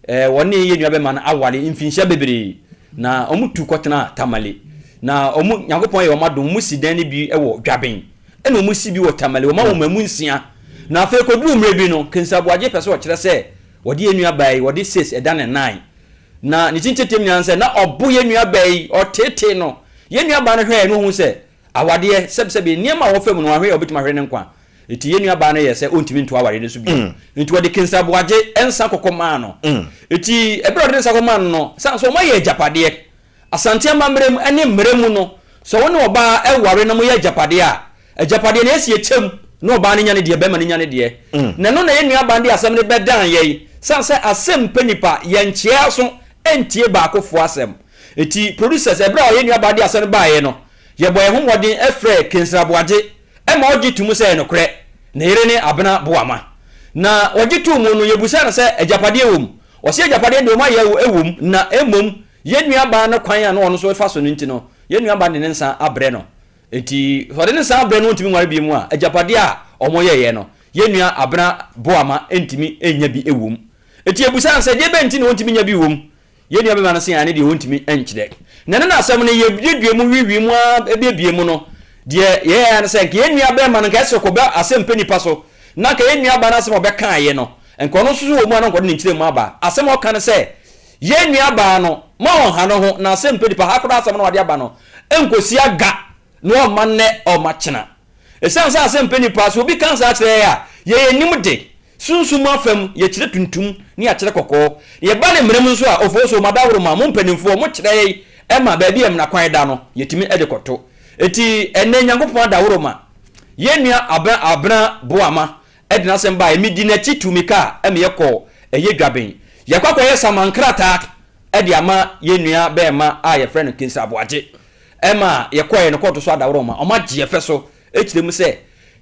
eh, wɔne yɛn nua bɛrima no aware mfinhyia bebree. Na wɔtu kɔtenaa Tamale. Na wɔn, Nyankopɔn yɛ wɔn adom, wɔsi dan no bi wɔ Dwaben. Ɛna wɔn si bi wɔ Tamale, wɔma wɔn mmamu nsia. Na afei kɔduruu mmerɛ bi no, Kensabuagye pɛ sɛ ɔkyerɛ sɛ wɔde yɛn nua baa yi, wɔde sis ɛda ne nan. Na ne ti nteteam nyinaa ne sɛ na ɔbo yɛn nua baa yi, ɔteetee no. Yɛn nua baa no hwɛɛ no ohuu sɛ awadeɛ, sɛbisɛbi, nneɛma a wɔfa mu no, wanhwɛ yie a ɔbɛtumi ahwere ne nkwa. Enti yɛn nua baa no yɛɛ sɛ ɔntumi ntoa awareɛ no so bio. Enti wɔde Kensabuagye nsa kɔkɔ maa no. Enti ɛberɛ a wɔde ne nsa kɔmaa no no, sane sɛ wɔayɛ agyapadeɛ, Asante amammerɛ mu ne mmara mu no, sɛ wo ne ɔbaa ware na moyɛ agyapadeɛ a, agyapadeɛ no ɛsi ɛkyɛ mu na ɔbaa no nya ne deɛ, barima no nya ne deɛ. Na ɛno na yɛn nuabaa no de asɛm no bɛdan yɛn, sane sɛ asɛm mpɛ nipa, yɛnkyea aso ntie baakofoɔ asɛm. Enti producers, ɛberɛ a yɛn nuabaa de asɛm no baeɛ no, yɛbɔɔ yɛn ho mmɔden frɛɛ Kensra Aboagye ma ɔgye to mu sɛ ɛyɛ nokorɛ, ne yere ne Abena Boamah. Na ɔgye too mu no, yɛbusaa no sɛ agyapadeɛ wɔ mu? Ɔse agyapadeɛ deɛ wɔayɛ wɔ mu, na mmom Yɛn nuabaa no kwan a na ɔno nso fa so no nti no, yɛn nuabaa no de ne nsa abrɛ no. Enti sɛ ɔde ne nsa abrɛ no ɔntumi nware bio mu a, agyapadeɛ a wɔyɛeɛ no, yɛn nua Abena Boama ntumi nnya bi wɔ mu. Enti yɛbisaa no sɛ, deɛ bɛn nti na ɔntumi nnya bi wɔ mu? Yɛn nua barima no se aane deɛ ɔntumi nkyerɛ. Na ɛno na asɛm no yɛduadua mu wiiwii mu ara biebie mu no, deɛ yɛyɛeɛ ara ne sɛ, nka yɛn nua barima no nka ɛsɛ sɛ ɔkɔba asɛmpɛ nipa so, na nka yɛn nuabaa no asɛm a ɔbɛkaeɛ no, nka ɔno nso so wɔ mu a na nka ɔde ne nkyerɛmu aba. Asɛm a ɔka ne sɛ, Yɛn nuabaa no, ma ɔnha no ho, na asɛm pɛ nipa ha koraa asɛm no a ɔde aba no nkosi aga na ɔmma nnɛ ɔmma kyena. Esiane sɛ asɛm pɛ nipa, sɛ obi ka saa kyerɛ yɛn a, yɛn anim de, sunsum afa mu, yɛkyerɛ tuntum ne yɛakyerɛ kɔkɔɔ. Na yɛba ne mmara mu nso a, ofooso, madaworoma, mo mpanimfoɔ, mokyerɛ yɛn ma baabi a mmara kwan da no, yɛtumi de kɔto. Enti ɛnnɛ Nyankopɔn adaworoma, yɛn nua Abena Abena Boama de n'asɛm baeɛ. Medi n'akyi tuu me kaa ma yɛkɔɔ ɛyɛ Dwaben. Yɛkɔ akɔyɛ saman krataa de ama yɛn nua bɛɛma a yɛfrɛ no Kingsley Aboagye. Ɛma yɛkɔeɛ no kɔɔto so adaworo ma wɔagye yɛn fɛ so kyerɛ mu sɛ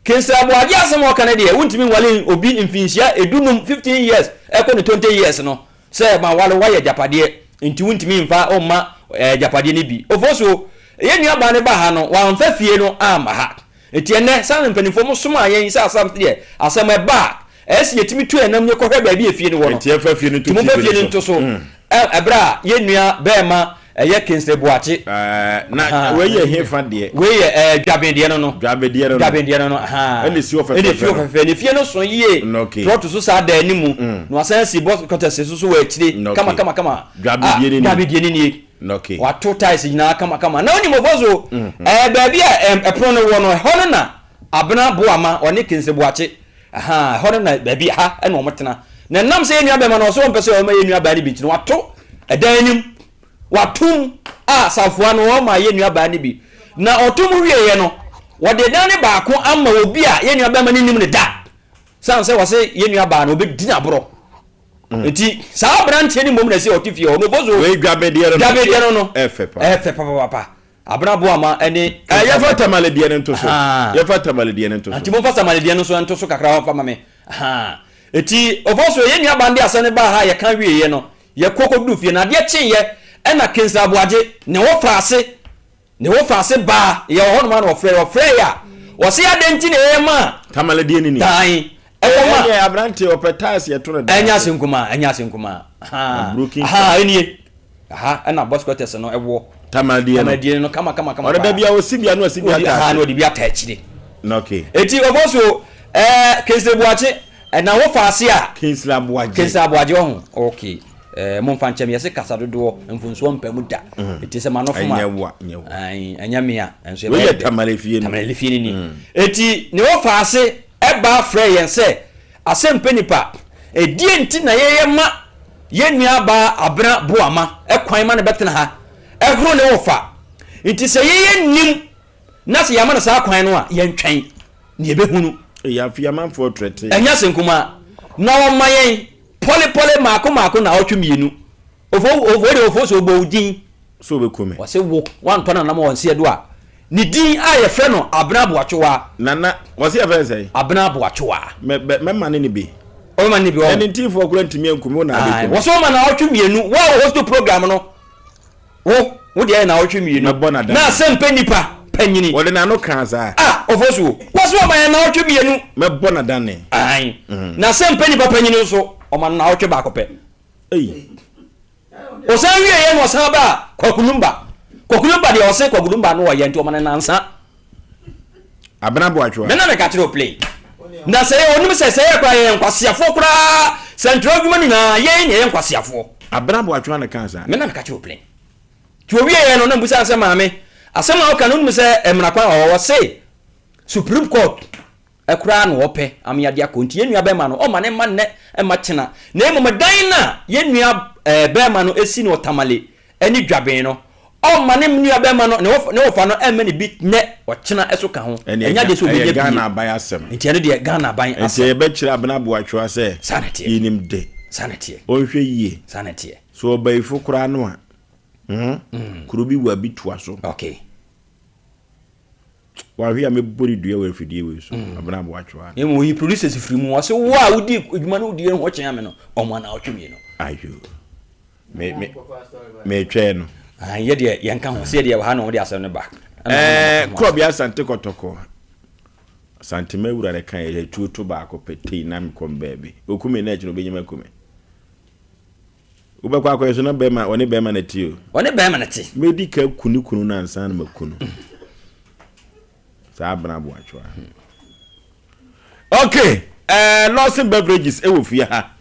Kingsley Aboagye asɛm a ɔka no deɛ wontumi nwale obi mfinhyia edunum, 15 years, ɛkɔ ne 20 years no sɛ mawale wo ayɛ agyapadeɛ nti wontumi mfa mma agyapadeɛ no bi. Ofosuo, yɛn nua baa no baa ha no wamfa fie no amma ha. Enti ɛnnɛ, saa na mpanimfoɔ mo somaa yɛn sɛ asɛm deɛ, asɛm ɛba a, ɛyɛ sɛ yɛtumi tu yɛn nam yɛkɔhwɛ baabi a efie no wɔ no. Enti yɛmfa fie no nto Nti momfa TV fie no no nto so. so. Ɛ, ɛberɛ a yɛn nua bɛɛma ɛyɛ Kingsley Boakye. Ɛɛ, na Ahaa. wei yɛ hefa deɛ? Wei yɛ ɛɛ Dwaben deɛ no no. Dwaben deɛ no no. Dwaben deɛ no no, ahaa. Ɛna esi hɔ Ɛna esi hɔ fɛfɛɛfɛ no. fɛfɛɛfɛ. Ne fie no so yie. Mm, okay. Plɔt so saa da anim. Na wasan asi bɔ kɔtɛse so so wɔ akyire. Mm, okay. Kama kama kama. Dwaben Ah, deɛ no nie. Dwaben deɛ no nie. Okay. Wato tiles nyinaa kamakama. Na wonim Ofosu, ɛɛ baabi a ɛm ɛpono no wɔ no, ɛhɔ no na Abena Boama ɔne Kingsley Boakye, ahaa, ɛhɔ no na baabi ha ɛna wɔn tena. Na ɛnam sɛ yɛn nua bɛrima no ɔsɛ ɔmpɛ sɛ ɔma yɛn nua baa no bi nti no wato ɛdan anim, watom a safoa no ɔma yɛn nua baa no bi. Na ɔto mu wieɛ no, wɔde dan no baako ama obi a yɛn nua bɛrima no nim no da. Sane sɛ wɔse yɛn nua baa no ɔbɛdi n'aborɔ. Nti saa aberanteɛ no mmom na ɛsɛ ɔte fie hɔ no bozo. Wei dwabedeɛ no no. Dwabedeɛ no no. Ɛfɛ pa. Ɛfɛ papapapa. Abena Boama ɛne. Ɛ yɛfa tamale deɛ no nto so. Yɛfa tamale deɛ no nto so. Nti momfa tamale deɛ no nso nto so kakra fa ma me. Eti ofosuo yɛn nua baa no de asɛm no baa ha a yɛka wieɛ no yɛkɔ kɔduru fie no adeɛ kyeeɛ ɛna Kingsley Aboagye ne wɔfa ase Ne wɔfaase baa yɛ wɔ hɔnom a na ɔfrɛ yɛ ɔfrɛ yɛ a ɔse adɛn nti na yɛyɛ maa Tamale deɛ ni ni. Dan ɛwɔ ma Ɛnyɛ aberanteɛ ɔpɛ tiles yɛto no dan ɛnyɛ ase. ase nkumaa ɛnyɛ ase nkumaa Na broken ha car. ɛnie aha ɛna bus quarters no ɛwɔ Tamale deɛ no. Tamale deɛ no kama kama kama Ɔno da paa bi a ɔsi bi a na ɔsi bi Ɔde ata ha na akyire. ɔde bi ata akyire. Na okay. Eti ɔbɔ so ɛɛ Kingsley Boakye ɛna wɔfaase a Kingsley Aboagye. Kingsley Aboagye ɔho okay. Eh, momfa nkyɛ me, yɛse kasa dodoɔ, mfonsoɔ mpa mu da. Enti sɛ m'ano fom a, Ɛnyɛ wo a, ɛnyɛ wo. Ae, ɛnyɛ me a, ɛnso Wei ɛbɛyɛ yɛ dɛ. Tamale fie no. Tamale fie no ni. Enti ne wɔfa ase ɛbaa frɛɛ yɛn sɛ, Asɛmpɛ nipa, ɛdeɛn nti na yɛyɛ ma yɛn nuabaa Abena Boama kwan ma no bɛtena ha, ɛhoro ne wɔfa? Nti sɛ yɛyɛ nnim na sɛ yɛama no saa kwan no a, yɛntwɛn na yɛbɛhunu. Ei, afei amanfoɔ trɛtee. Ɛnyɛ asɛnkumaa. Na wɔma yɛn pɔlepɔle mmaako mmaako nnawɔtwe mmienu. Ofo ofo deɛ ofo so ɔbɔ wo din. Sɛ ɔbɛku me. Ɔse wo woantɔ nanam wɔ nseɛ do a ne din a yɛfrɛ no Abena Aboakyewa. Nana ɔse yɛfrɛ no sɛn? Abena Aboakyewa. Mɛ bɛ mɛma ne ne bi. Ɔbɛma ne ne bi ɔho. Ɛne ntifoɔ koraa ntumi anku me wo na abɛku me. Wɔse ɔma naawɔtwe mmienu wo a wo host program no wo wo deɛ yɛ naawɔtwe mmienu. Mɛbɔ no Na asɛm pɛ nipa panyini. Wɔde n'ano kaa saa. Ah Ofosuo wɔse ɔma yɛ naawɔtwe mmienu. Mɛbɔ no adane. Ae na asɛm pɛ nipa panyini nso ɔma no naawɔtwe baako pɛ. Ei. Ɔsan wieɛ na ɔsan baa Kwaku Lumba. Kwaku Lumba deɛ ɔse Kwaku Lumba no ɔyɛ nti ɔma no nansa. Abena Boatwoa. Me na meka kyerɛ o play. Na sɛ yɛ ɔnim sɛ sɛ yɛ koraa yɛyɛ nkwaseafoɔ koraa sɛ ntwerɛ adwuma no nyinaa yɛn na yɛyɛ nkwaseafoɔ. Abena Boatwoa na kaa saa. Me na meka kyerɛ o play. Nti ɔwieɛ no na mbusa no sɛ maame asɛm a woka no wonim sɛ mmara kwan wɔ hɔ ɔse Supreme Court koraa na ɔpɛ ama yɛade akɔ nti yɛn nua bɛrima no ɔmma ne mma nnɛ mma kyena na mmom dan no a yɛn nua bɛrima no si no wɔ Tamale ne Dwaben no ɔmma ne nua bɛrima no ne wɔfa no mma ne bi nnɛ ɔkyena so ka ho ɛnyɛ adeɛ sɛ ɔbɛnya Ɛyɛ Ghana aban asɛm. Nti ɛno deɛ Ghana aban asɛm. Nti yɛbɛkyerɛ Abena Aboatwoa sɛ Saa na ɛteɛ. yɛnim de. Saa na ɛteɛ. Ɔnhwɛ yie. Saa na ɛteɛ. Sɛ ɔbayifo koraa no a, hmm, kuro bi wɔ a bi toa so. Okay. Wahwe a mɛbɔ ne dua wɔ afidie wei so. Mm. Abena Aboatwoa. Emu oyi producers firi mu ɔse wo a wodi adwuma no wodi ho kyɛn ame no ɔmo ana ɔtwe mmienu. Ayo. Me me me twɛn no. Ah yɛ deɛ yɛn ka ho sɛ yɛ deɛ wɔ ha na wɔde asɛm no ba. Ɛɛ kuro bi Asante Kɔtɔkɔ. Asante mawura ne kan yɛ tuo to baako pɛ tei na mekɔm baabi. Okume na akyi no obenyim akume. Wobɛkɔ akɔyɛ so na bɛrima ɔne bɛrima na te o. Ɔne bɛrima na te. Medi ka ku ne kunu no ansa na maku no. Saa abena aboatwoa. Okay, eh, Lawson Beverages ɛwɔ fie ha.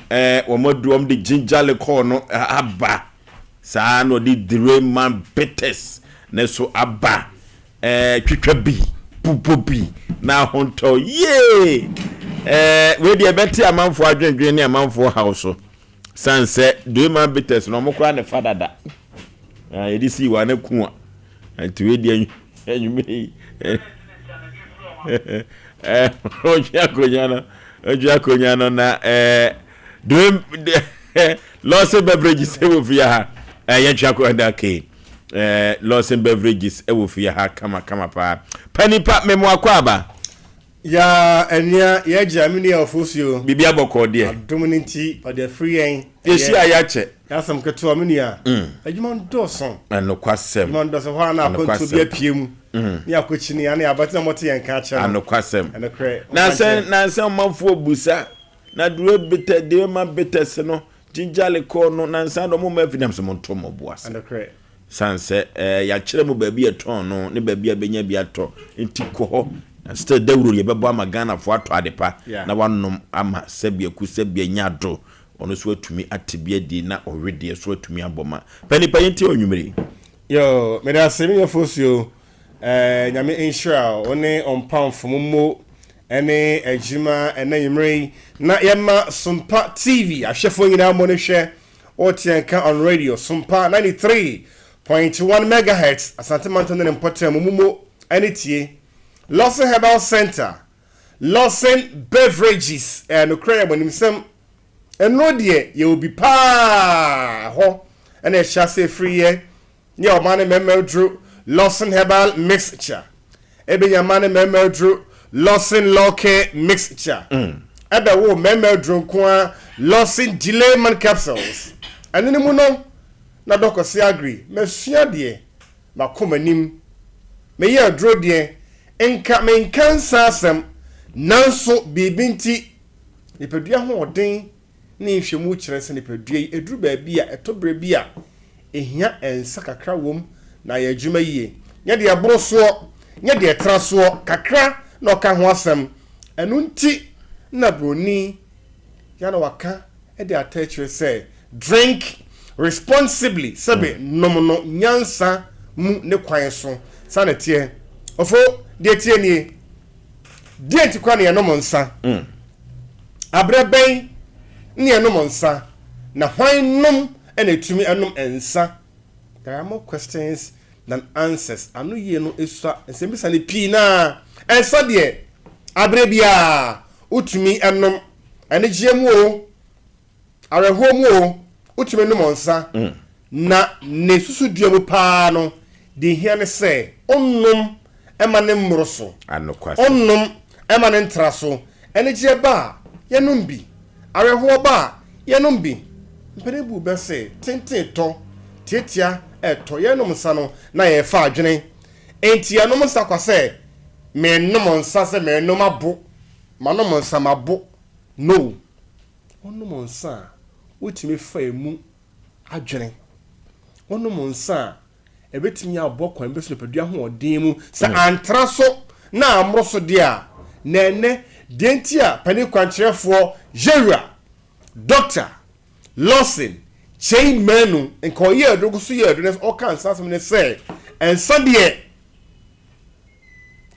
Eh, wɔn adu wɔn de ginger liquor no eh, aba. Saa na ɔde Direman bitters ne so aba. Eh, twitwa bi, bobɔ bi, na ahontɔ yie. Eh, wei deɛ ɛbɛte amanfoɔ adwendwen ne amanfoɔ haw so. San sɛ Doeman Bitters no ɔmo koraa ne fa dada. Ah, yɛde sii wa ne ko a. Nti wei deɛ anwummerɛ yi. Eh, ɔtwe akonnwa no, ɔtwe akonnwa no na eh, Doem, Lawson Beverages wɔ fie ha. Eh, yɛtwe akonnwa no, okay. Eh, Lawson Beverages wɔ fie ha kama kama paa. Panipa memo akɔ aba. Ya ɛnea yɛagya me nua Ofosuo. Biribi abɔkɔɔ deɛ. Adom no nti ɔde afiri yɛn. Yɛhyia a yɛakyɛ. Yɛasɛm ketewa me nua. Adwuma no dɔɔso. Ɛnokwasɛm. Adwuma no dɔɔso hɔ a na akwantuo bi apue mu. Ne akɔkyini a na yɛaba nti na mote yɛn nka akyɛ no. Anokwasɛm. Ɛnokorɛ. Nansɛ nansɛ ɔmanfoɔ busa na duro bitters deɛ ma bitters no ginger liquor no nansa de ɔmo ma afi nam sɛ mo nto mo bo ase. Ɛnokorɛ. San sɛ ɛɛ yɛakyerɛ mo baabi a ɛtɔn no ne baabi a bɛnya bi atɔ nti kɔ hɔ na still dawuro no yɛbɛbɔ ama Ghanafoɔ atɔ ade pa na wanom ama sɛbi aku sɛbi anya ado ɔno nso atumi ate bi adi na ɔwedeɛ so atumi abɔ ma pɛ nipa yɛntie ɔnwumere yi. Yoo meda ase me nua Fosuo eh, Nyame nhyira wo ne ɔmpamfo mo mmo ɛne adwuma ɛnɛ nwumere yi na yɛma Sompa TV ahwɛfoɔ nyinaa mmɔ no hwɛ Wote yɛn nka on radio Sompa 93.1 megahertz Asante Mantam ne ne mpɔtam mu mo ɛne tie Lawson Herbal Center Lawson Beverages ɛɛ nokorɛ yɛ mo animsɛm nnuro deɛ yɛwɔ bi paa ɛhɔ ɛna ɛhyɛ ase firi yɛ Ne ɔma ne mmarima aduro Lawson Herbal Mixture. Ebenya mma ne mmarima aduro Lawson Law Care Mixture. Ɛbɛwo mmarima aduro nko ara Lawson Delay Man Capsules. Ɛno no mu no, na Dɔkɔ se Agri, masua deɛ, makɔ m'anim. Meyɛ aduro deɛ, nka menka nsa asɛm, nanso biribi nti, nipadua hoɔden ne nhwehwɛmu kyerɛ sɛ nipadua yi, ɛduru baabi a, ɛtɔ berɛ bi a, ɛhia nsa kakra wom na ayɛ adwuma yie. Nyɛ deɛ ɛboro soɔ, nyɛ deɛ ɛtra soɔ, kakra na ɔka ho asɛm. Ɛno nti na buroni yɛ na waka de ata akyire sɛ, Drink responsibly, sɛbe nom no nyansa mu ne kwan so. Saa na ɛteɛ. Ofo, deɛ ɛteɛ nie. Deɛ nti koraa na yɛnom nsa? Aberɛ bɛn ne yɛnom nsa? Na hwan nom na ɛtumi nom nsa? There are more questions than answers. Ano yie no sua nsɛmbisa no pii no ara. Nsa deɛ, aberɛ biara wotumi nom. Anigyeɛ mu o, awerɛhoɔ mu o, Wotumi nom nsa, na ne susudua mu paa no, deɛ ehia ne sɛ wonnom mma no mmoro so. Wonnom mma no ntra so. Anigyeɛ ba a, yɛnom bi. Awerɛhoɔ ba a, yɛnom bi. Mpanin buu bɛ se, Tenten tɔ, tiatia tɔ. Yɛrenom nsa no, na yɛrefa adwene. Enti yɛnom nsa kwa sɛ, Merenom nsa sɛ merenom abo. Manom nsa, mabo. No. Wonom nsa a, wotumi fa emu adwene. Wonom nsa a, ɛbɛtumi aboa kwan bi so nipadua ahoɔden mu. Sɛ antra so na ammoro so deɛ a, na ɛnnɛ, deɛ nti a panin kwankyerɛfoɔ Yewura Dɔkta Lawson Kyei Manu nka ɔyɛɛ aduro gu so yɛ aduro na ɔka nsa asɛm ne sɛ, nsa deɛ,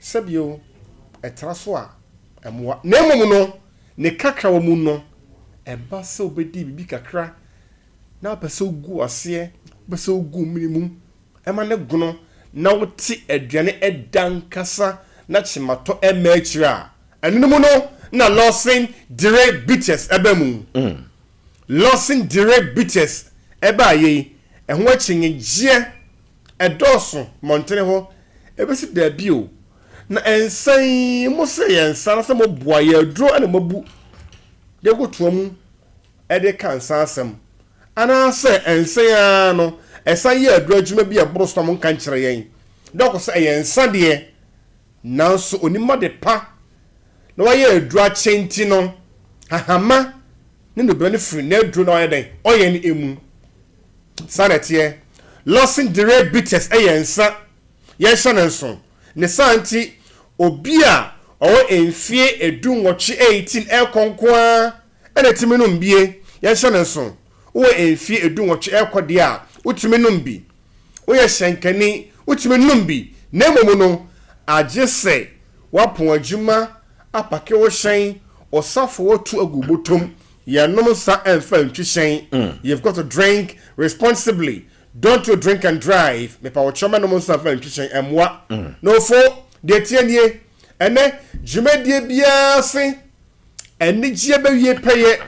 sɛbio ɛtra so a, ɛmmoa. Na mmom no, Ne kakra wɔ mu no, ɛba sɛ wobɛdi biribi kakra na wopɛ sɛ wogu aseɛ, wopɛ sɛ wogu mene mu ma no gono na wote aduane ɛda ankasa na kyematɔ ɛmma akyire a, ɛno no mu no na Lawson Dire Bitters ɛba mu. Lawson Dire Bitters ɛbaa yei, ɛho akyinnyegyeɛ Ɛdɔɔso mmɔntene hɔ ɛbɛsi daabi o na nsa yi mo se yɛ nsa na sɛ mo boa yɛ aduro na mo abu de agu toa mu de ka nsa asɛm anaa sɛ nsa yi ara no ɛsan yɛ aduro adwuma bi a ɛboro so na mo nka nkyerɛ yɛn dɔko sɛ ɛyɛ nsa deɛ nanso onim ade pa na wayɛ aduro akyɛ nti no hahama ne nubɛ no firi n'aduro na ɔyɛ dɛn ɔyɛ no emu. Saa na ɛteɛ. Lawson Deray Bitters yɛ nsa. Yɛnhyɛ no nso. Ne saa nti, obi a ɔwɔ mfeɛ edunwɔtwe, 18, rekɔ nko ara na ɛtumi nom bie. Yɛnhyɛ no nso. Wowɔ mfeɛ edunwɔtwe rekɔ deɛ a, wotumi nom bi. Woyɛ hyɛnkani, wotumi nom bi. Na mmom no, agye sɛ woapɔn adwuma, apake wo hyɛn, ɔsafo atu agu wo bɔtɔm Yɛnnom nsa mfa ntwi hyɛn, You've got to drink responsibly, don't you drink and drive, Mepa wo kyɛw mɛnom nsa mfa ntwi hyɛn, ɛmmoa. Na ofo, deɛ ɛteɛ nie, ɛnnɛ dwumadie biara ase anigyeɛ bɛwie pɛyɛ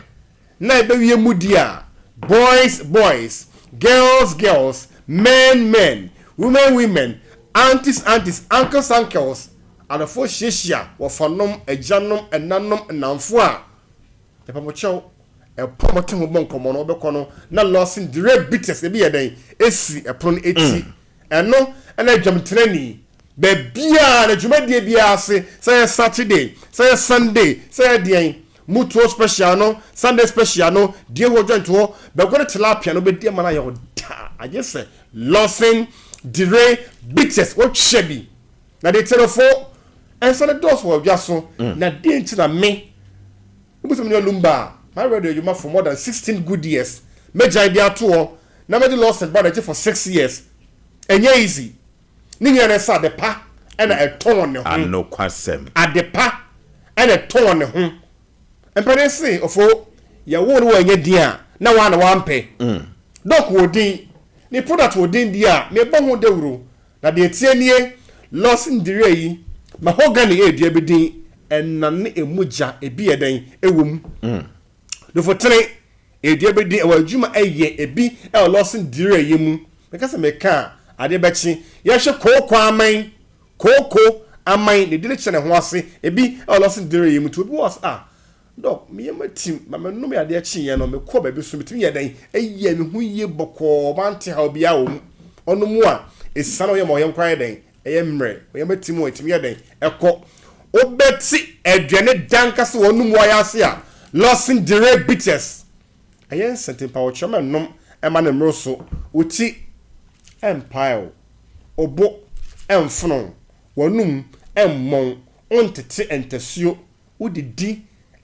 na ɛbɛwie mudi a, boys boys, girls girls, men men, women women, aunties aunties, uncles uncles, adɔfoɔ hyiahyia, wɔfanom, agyanom, ɛnanom, nnamfoɔ a, Mepamokyɛw, ɛpono a mote ho bɔ nkɔmmɔ no, wobɛkɔ no, na Lawson Dire Bitters ebi yɛ dɛn esi ɛpono no akyi. Ɛno na dwamtenani, baabiara na dwumadie biara ase, sɛ ɛyɛ Saturday, sɛ ɛyɛ Sunday, sɛ ɛyɛ deɛn, mutuo special no, Sunday special no, die hɔ joint hɔ, bɛgo ne tilapia no wobɛdi ama no ayɛ wo daa, agye sɛ Lawson Dire Bitters wotwa bi. Na deɛ ɛteɛ no fo, nsa no dɔɔso wɔ dwa so, na deɛ nti na me, wobu sɛ me nua Lumba a, mayɛ radio adwuma for more than 16 good years, mɛgyae de ato hɔ na mɛde Lawson ba n'akyi for six years, ɛnyɛ easy. Ne nyinaa ne sɛ adepa na ɛtɔn ne ho. Anokwasɛm. Adepa na ɛtɔn ne ho. Mpanin se, Ofo, yɛwoo no wannya din a, na waa na wampɛ. Doc wɔ din, ne product wɔ din deɛ a, mebɔ ho dawuro. Na deɛ ɛteɛ nie, Lawson Dirie yi, mahogany yɛ dua bi din, ɛnane ɛmu gya, ebi yɛ dɛn, ɛwɔ mu. Dofotene yɛ dua bi din, ɛwɔ adwuma ɛyɛ, ebi ɛwɔ Lawson Dirie yi mu. Meka sɛ meka a, adeɛ bɛkye. Yɛhwɛ kooko aman, kooko aman, ne din kyerɛ ne ho ase, ebi ɛwɔ Lawson Dirie yi mu. Nti obi wɔ hɔ sɛ, ah, Dɔk, me yam atim, ma menom adeɛ kyeeɛ no, mekɔɔ baabi so, metumi yɛɛ dɛn? Ɛyɛɛ me ho yie bɔkɔɔ, mante haw biara wɔ mu. Ɔno mu a, ɛsiane ɔyam a ɔyam koraa yɛ dɛn? Ɛyɛ mmerɛ. Ɔyam atim a, ɛtumi yɛ dɛn? Ɛkɔ. Wobɛte aduane da ankasa wɔ ɔno mu ayɛ ase a, Lawson Dere Bitters. Ɛyɛ nsɛnten pa, wɔkyerɛ ma nom ɛma no mmoro so. Wo ti ɛmpae wo, wo bo ɛmfono wo, w'anum ɛmmɔn, wontete ntasuo. Wodidi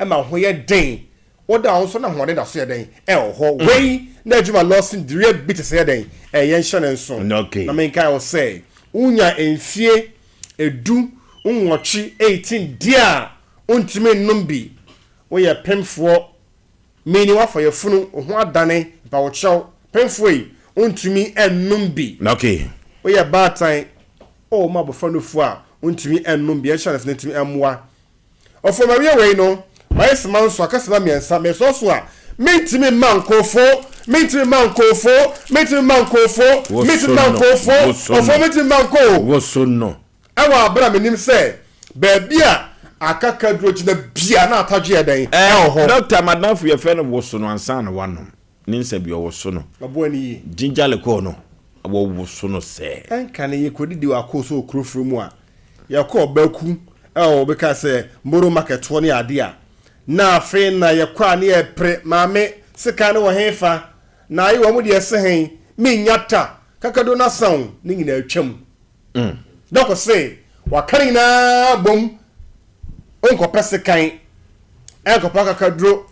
ma wo ho yɛ den. Woda wo nso na ahoɔden da so yɛ dɛn? Ɛwɔ hɔ. Wei na adwuma Lawson Diriɛ bi te sɛ yɛ dɛn? Ɛyɛ nhyɛ ne nso. Na menkae wo sɛ wonya mfie 18, 18 deɛ a wontumi nnom bi. Woyɛ pemfoɔ. Meaning woafa yafunu, wo ho adane, mpawokyɛw. Pemfoɔ yi, wontumi nnom bi. Woyɛ baatan, oh ma abɔfra nufoɔ a, wontumi nnom bi. Ɛnhyɛ ne so na ntumi mmoa. Ɔfo mawie wei no, mayɛ sima nso aka sima mmiɛnsa, mesɔ so a, mentumi mma nkurɔfo. Mentumi mma nkoofo, mentumi mma nkoofo, mentumi mma nkoofo, ɔfo mentumi mma nkoo. Woso no. Ɛwɔ abere a menim sɛ baabi a akakaduro gyina bia na atadwe yɛ dɛn ɛwɔ hɔ. Doctor, madamfo yɛfrɛ no woso no ansa na wanom ne nsa bi ɔwoso no. Ɔboa ne yie. Ginger liqueur no wɔwoso no sɛɛ. Ɛnka ne yɛkɔdidi wɔ akoo so wɔ kuro foro mu a, yɛkɔ ɔbaaku ɛwɔ wɔbɛka sɛ Moro market hɔ ne adeɛ a, Na afei na yɛkɔ a ne yɛpere, Maame, sekan no wɔ hefa? Na aye wɔn deɛ se hen? Mennya ta, kakaduro no asa o, ne nyinaa atwam. Dɔk se waka ne nyinaa abom, onkɔpɛ sekan, ɛnkɔpɛ akakaduro,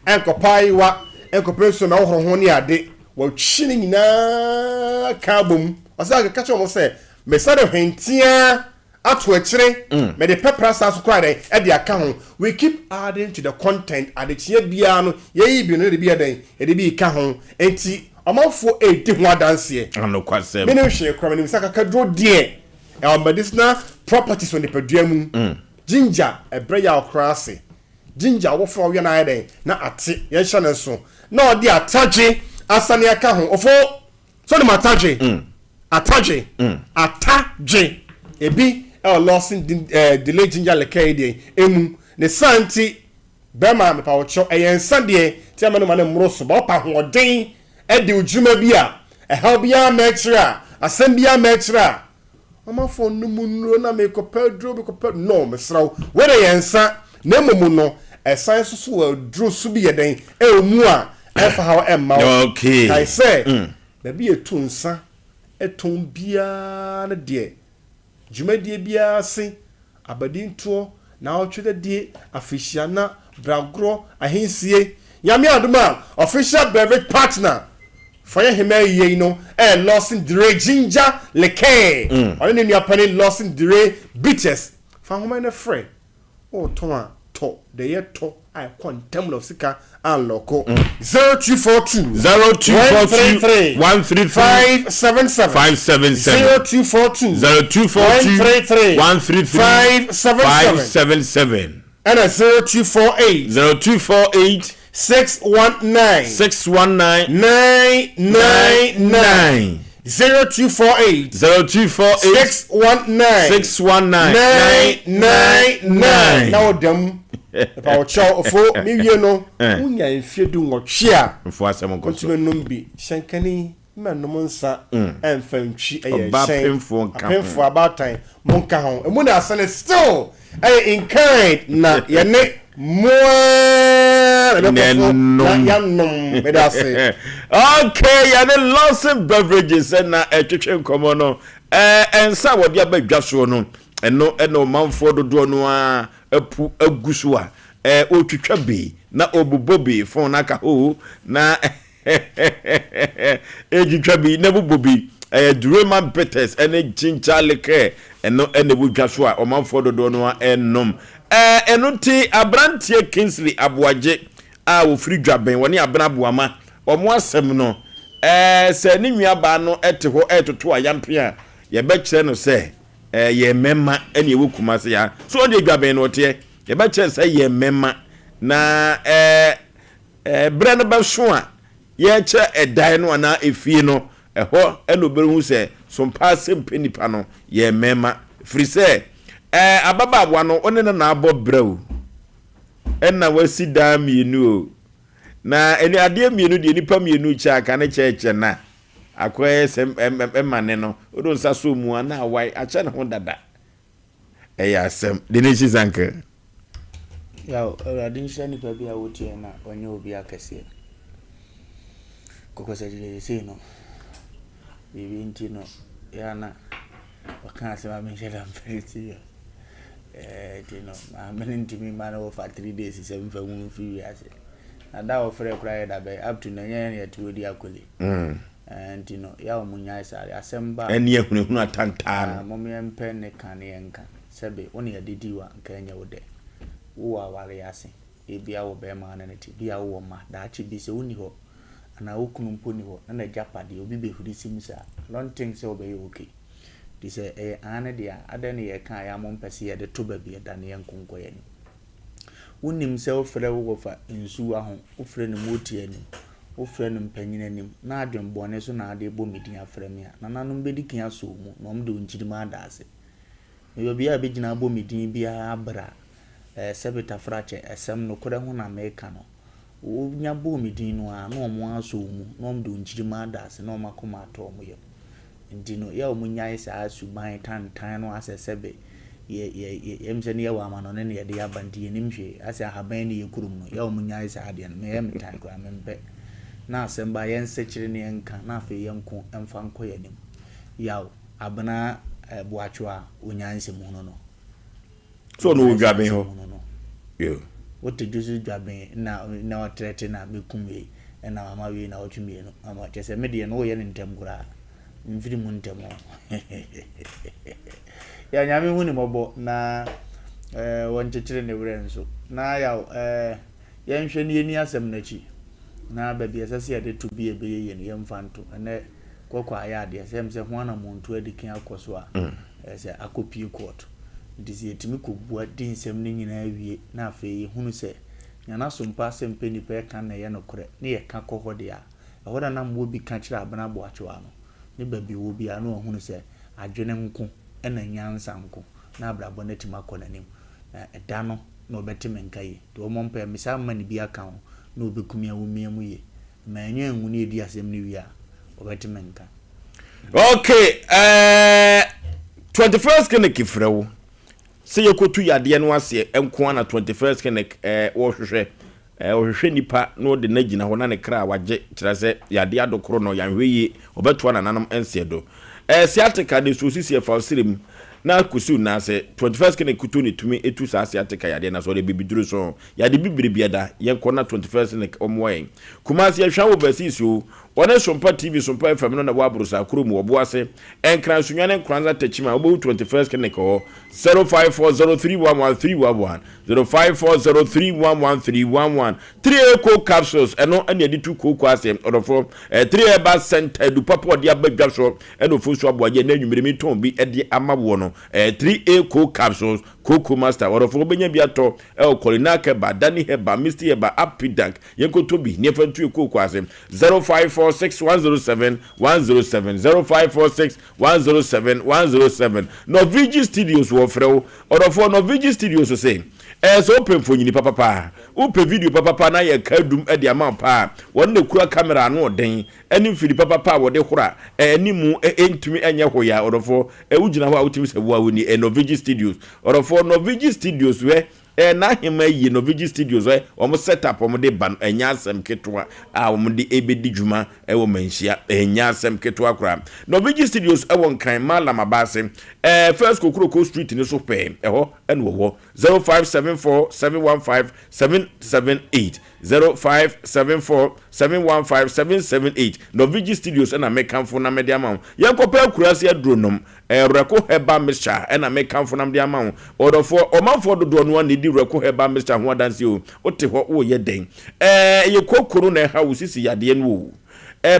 ɛnkɔpɛ ayewa, ɛnkɔpɛ nsuo na ɔhoro ho ne ade, watwi ne nyinaa ka abom. Ɔse anka ka kyerɛ wɔn sɛ, mesa de hwenteaa ato akyire, mede pɛprɛ asan so koraa dɛn ɛde aka ho. We keep adding to the content, adekyeɛ biara no yɛyi bi no yɛde bi yɛ dɛn, yɛde bi reka ho. Enti ɔmanfoɔ redi ho adanseɛ. Anokwasɛm. Menim hwee koraa, menim sɛ akakaduro deɛ ɛwɔ medicinal properties wɔ nipadua mu. Ginger, ɛbrɛ yaw koraa ase. Ginger wofra wia no ayɛ dɛn na ate, yɛnhyɛ no nso. Na ɔde atagye asane aka ho. Ofo! So nim atadwe? Mm. Atadwe. Mm. Atadwe. Ebi ɛwɔ Lawson eh, delay ginger liquor yi deɛ emu. Ne saa nti bɛrima mepawɔkyɛw ɛyɛ nsa deɛ ti ama no ma ne mmoro so ba ɔpa ahoɔden ɛde odwuma bi a ɛhaw biara mɛkyerɛ a asɛm biara mɛkyerɛ a Ɔmanfoɔ nom nnuro na mekɔpɛ aduro mekɔpɛ no mesrɛ wo wei deɛ yɛ nsa na mmom no ɛsan nso so wɔ aduro so bi yɛ dɛn ɛwɔ mu a ɛmfa haw ɛmma wo Okay. kae sɛ baabi yɛtu nsa tɔn biara no deɛ dwumadie biara ase Abadintoɔ, naawɔtwe dadie, afehyia-nna, bragorɔ, ahensie. Nyame adom a, official beverage partner for yɛn hemaa yie yi no yɛ Lawson Dire Ginger Liqueur. Ɔne ne nua panin Lawson Dire Bitters. Fa nhoma yi na frɛ. Woretɔn a, tɔ deɛ yɛtɔ a ɛkɔ ntɛm na sika anlɔko. 0242 0242 133 133 577 577 0242 0242 133 133 577 577 ɛna 0248 0248 619 619 999 0248 0248 619 619 999 na ɔda mu ɛpa ɔkyɛw ɔfo mewie no wonya mfie du nwɔtwe a mfo asɛm nkɔ so wotumi nom bi hyɛnkani mɛnom nsa ɛmfa ntwi ɛyɛ Ɔba hyɛn apemfoɔ nka ho. apemfoɔ abaatan mo nka ho emu na asɛne still ɛyɛ in kind na yɛne moaa na ɛbɛkɔ so na yɛanom meda ase. Okay, yɛne Lawson Beverages na ɛtwetwe nkɔmmɔ no. Ɛɛ nsa a wɔde aba dwa soɔ no, ɛno ɛna ɔmanfoɔ dodoɔ no ara apu agu so a ɛɛ ɔretwitwa bi na ɔrebobɔ bi fon no aka hoo na Ɛretwitwa bi na bobɔ bi. Ɛyɛ Durema Bitters ne Ginger Liqueur. Ɛno na ɛwɔ dwa so a ɔmanfoɔ dodoɔ no ara renom. Ɛno nti aberanteɛ Kingsley Aboagye a ɔfiri Dwaben, wɔne Abena Boama, wɔn asɛm no, sɛ ne nuabaa no te hɔ retoto ayampe a, yɛbɛkyerɛ no sɛ yɛn mmarima na ɛwɔ Kumasi ha. So ɔno deɛ Dwaben na ɔteɛ. Yɛbɛkyerɛ no sɛ yɛn mmarima na Berɛ no bɛso a yɛrekyerɛ ɛdan no anaa efie no, ɛhɔ na ɔbɛhu sɛ sompa asɛmpɛ nipa no yɛ mmarima. Ɛfiri sɛ, ababaawa no, wo ne no na abɔ bra o, ɛna wasi dan mmienu o. Na ɛne adeɛ mmienu deɛ nipa mmienu kyɛ a, ka ne kyɛɛkyɛ na akɔyɛ sɛ ɛma ne no, wode wo nsa sɔ mu a na awae, akyɛ ne ho dada. Ɛyɛ asɛm. Denishes uncle. Yaw, Awurade nhyira nipa bi a wotie na ɔnyɛ obi akɛseɛ. Kɔkɔsakyi deɛ seesei no, biribi nti no, yɛ a na ɔka asɛm a menhyɛ da mpɛ no serious. Ɛɛ nti no, maame no ntumi mma no wɔfa 3 days sɛ mfa hu mfiri wiase. Na da a wɔfrɛ koraa yɛ da bɛn, up to now ɛnyɛ yɛn na yɛte hɔ di akɔli. Mm. Ɛɛ nti no, yɛ a wɔn nyae saa de, asɛm ba a. Ɛne ahunahuna atantaa no. Ah, mom yɛmpɛ ne ka ne yɛnka. Sɛbe, wo na yɛde dii wo a, nka ɛnyɛ wo dɛ. Wowɔ awareɛ ase, ebia wowɔ bɛrima a ne ne te, ebia wowɔ mma, daakye bi sɛ wonni hɔ, anaa wo kunu mpo nni hɔ, na n'agyapadeɛ, obi bɛhuri si mu saa, I don't think sɛ wobɛyɛ okay. Nti sɛ ɛyɛ aane deɛ a, adɛn na yɛka a ɛyɛ a mompɛ sɛ yɛde to baabi a ɛda na yɛnko nkɔ yɛn anim? Wonim sɛ wofrɛ wo wɔfa nsuwa ho, wofrɛ no motia anim. Wofrɛ no mpanyin anim, na adwen bɔne so na ade rebɔ me din afrɛ me a, nananom bedi kan asɔ wo mu, na wɔde wo nkyirimma ada ase. Meyɛ obi a begyina abɔ me din biara bra, eh, sɛbe tafrakyɛ, ɛsɛm, nokorɛ ho na meka no. Wonya bɔɔ me din no ara, na wɔn asɔ wo mu, na wɔde wo nkyirimma ada ase, na wɔn akoma atɔ wɔn yam. Nti no, yɛ a wɔnnyae saa suban tantan no asɛ sɛbe yɛ, yɛ, yɛ, yɛm sɛ ne yɛwɔ amanɔne na yɛde aba nti yɛnnim hwee, asɛ ahaban nni yɛ kurom no, yɛ a wɔnnyae saa adeɛ no, meyɛ me tan koraa, mempɛ. Na asɛm ba a, yɛnsekyere ne yɛnka, na afei yɛnko mfa nkɔ yɛn anim. Yaw, Abena eh, Boakyew a ɔnyaa nsɛmhunu no. So ɔno wɔ dwaben hɔ? Yo. Wote dwo so dwaben na na ɔtrɛte na mekum wei ɛna mama wei na ɔtwe mmienu ama kyɛ sɛ me deɛ no woyɛ no ntɛm koraa mfiri mu ntɛm o yɛ nyame hu ne mmɔbɔ na eh, wɔnkyekyere ne werɛ nso na yaw eh, yɛnhwɛ ne yɛni asɛm no akyi na baabi ɛsɛ sɛ yɛde to bi a ɛbɛyɛ yie no yɛmfa nto ɛnɛ Kɔkɔ ayɛ adeɛ sɛ sɛ ho anammɔntuo adi kan akɔ so a, ɛyɛ sɛ akɔpue court. Nti sɛ yɛtumi kɔbua di nsɛm no nyinaa wie na afei yɛhunu sɛ nea n'asompa asɛm pɛ nnipa ɛka no na ɛyɛ nokorɛ ne yɛka kɔ hɔ deɛ a, ɛhɔ na na mmoa bi ka kyerɛ Abena Boakyewa no ne baabi ɔwɔ biara na wahunu sɛ adwene nko na nyansa nko na abrabɔ no atumi akɔ n'anim. Na ɛda no na ɔbɛte me nka yie. Nti ɔmmɔ mpaeɛ mesan mma no bi aka ho na ɔbɛku me a wɔmmia mu yie. Mannya anwu na yɛdi asɛm no wie a, wɔbɛte me nka. Okay, eh, 21st Clinic frɛ wo sɛ yɛkɔtu yadeɛ no aseɛ nko ara na 21st Clinic eh, wɔhwehwɛ eh, wɔhwehwɛ nipa na ɔde no agyina hɔ na ne kra a wagye kyerɛ sɛ yadeɛ adokoro no yɛanhwɛ yie ɔbɛtoa nananom nseɛ do eh, sciatica de so sisi ɛfa ɔsrɛ mu na kɔsiw nan ase 21st Clinic kuto ne tumi etu saa sciatica yadeɛ na so ɔde bibiduro so Yade bibire biada yɛnkɔ na 21st ne ɔmmoa yɛn. Kumasi yɛhwɛ wɔ overseas o. Wɔne Sompa TV Sompa FM no na ɛwɔ Aborosaa kuro mu Ɔboase, Nkran Sunyani Nkoranza Techiman wobɛhu 21st clinic wɔ hɔ 0540311311 0540311311 3A Coke capsules ɛno ɛne yɛde tu kooko aseɛ ɔdɔfoɔ eh, 3 Herbal Center adu papa ɔde aba dwa soɔ ɛna ofosu aboagye ɛna anwummere mi tɔn bi ɛde ama woɔ no eh, 3A Coke capsules Cocoa Master ɔdɔfoɔ wobɛnya bi atɔ Ɛwɔ Kolinak Herbal, Dani Herbal, Misty Herbal, Apidank, yɛnkɔtɔ bi na yɛmfa ntu yɛn kooko ase. 0546 107 107, 0546 107 107. Norvigi Studios wɔfrɛ wo. Ɔdɔfoɔ, Norvigi Studios se, ɛɛ sɛ wopɛ mfonini papapa, wopɛ video papapa na yɛ kadum de ama wo paa a, wɔn na ɛkura camera ano ɔden ne mfiri papapa a wɔde horo a animu ntumi nyɛ hoyaa. Ɔdɔfoɔ, wogyina hɔ a wotumi sɛ wo a woni Norvigi Studios. Ɔdɔfoɔ Norvigi Studios hwɛ eh n'ahema yie Norvigi Studios hwɛ wɔn set up wɔn de ba no ɛnyɛ asɛm ketewa a wɔn de ɛbɛdi dwuma ɛwɔ manhyia ɛnyɛ asɛm ketewa koraa Norvigi Studios ɛwɔ Nkran Mallam Abaase eh First Kokuroko Street no so pɛɛ ɛhɔ ɛna wɔwɔ 0574 715 778 0574 715 778 Norvigi Studios ɛna mekamfo na mede ama wo yɛnkɔpɛ akuraase aduro nom Reko Herbal Mixture na mekamfo na mede ama wo. Ɔdɔfoɔ, ɔmanfoɔ dodoɔ no ara na ɛdi Reko Herbal Mixture ho adanseɛ o. Wote hɔ, woreyɛ dɛn? Ɛyɛ kooko no na ɛha wo sisi yadeɛ no o.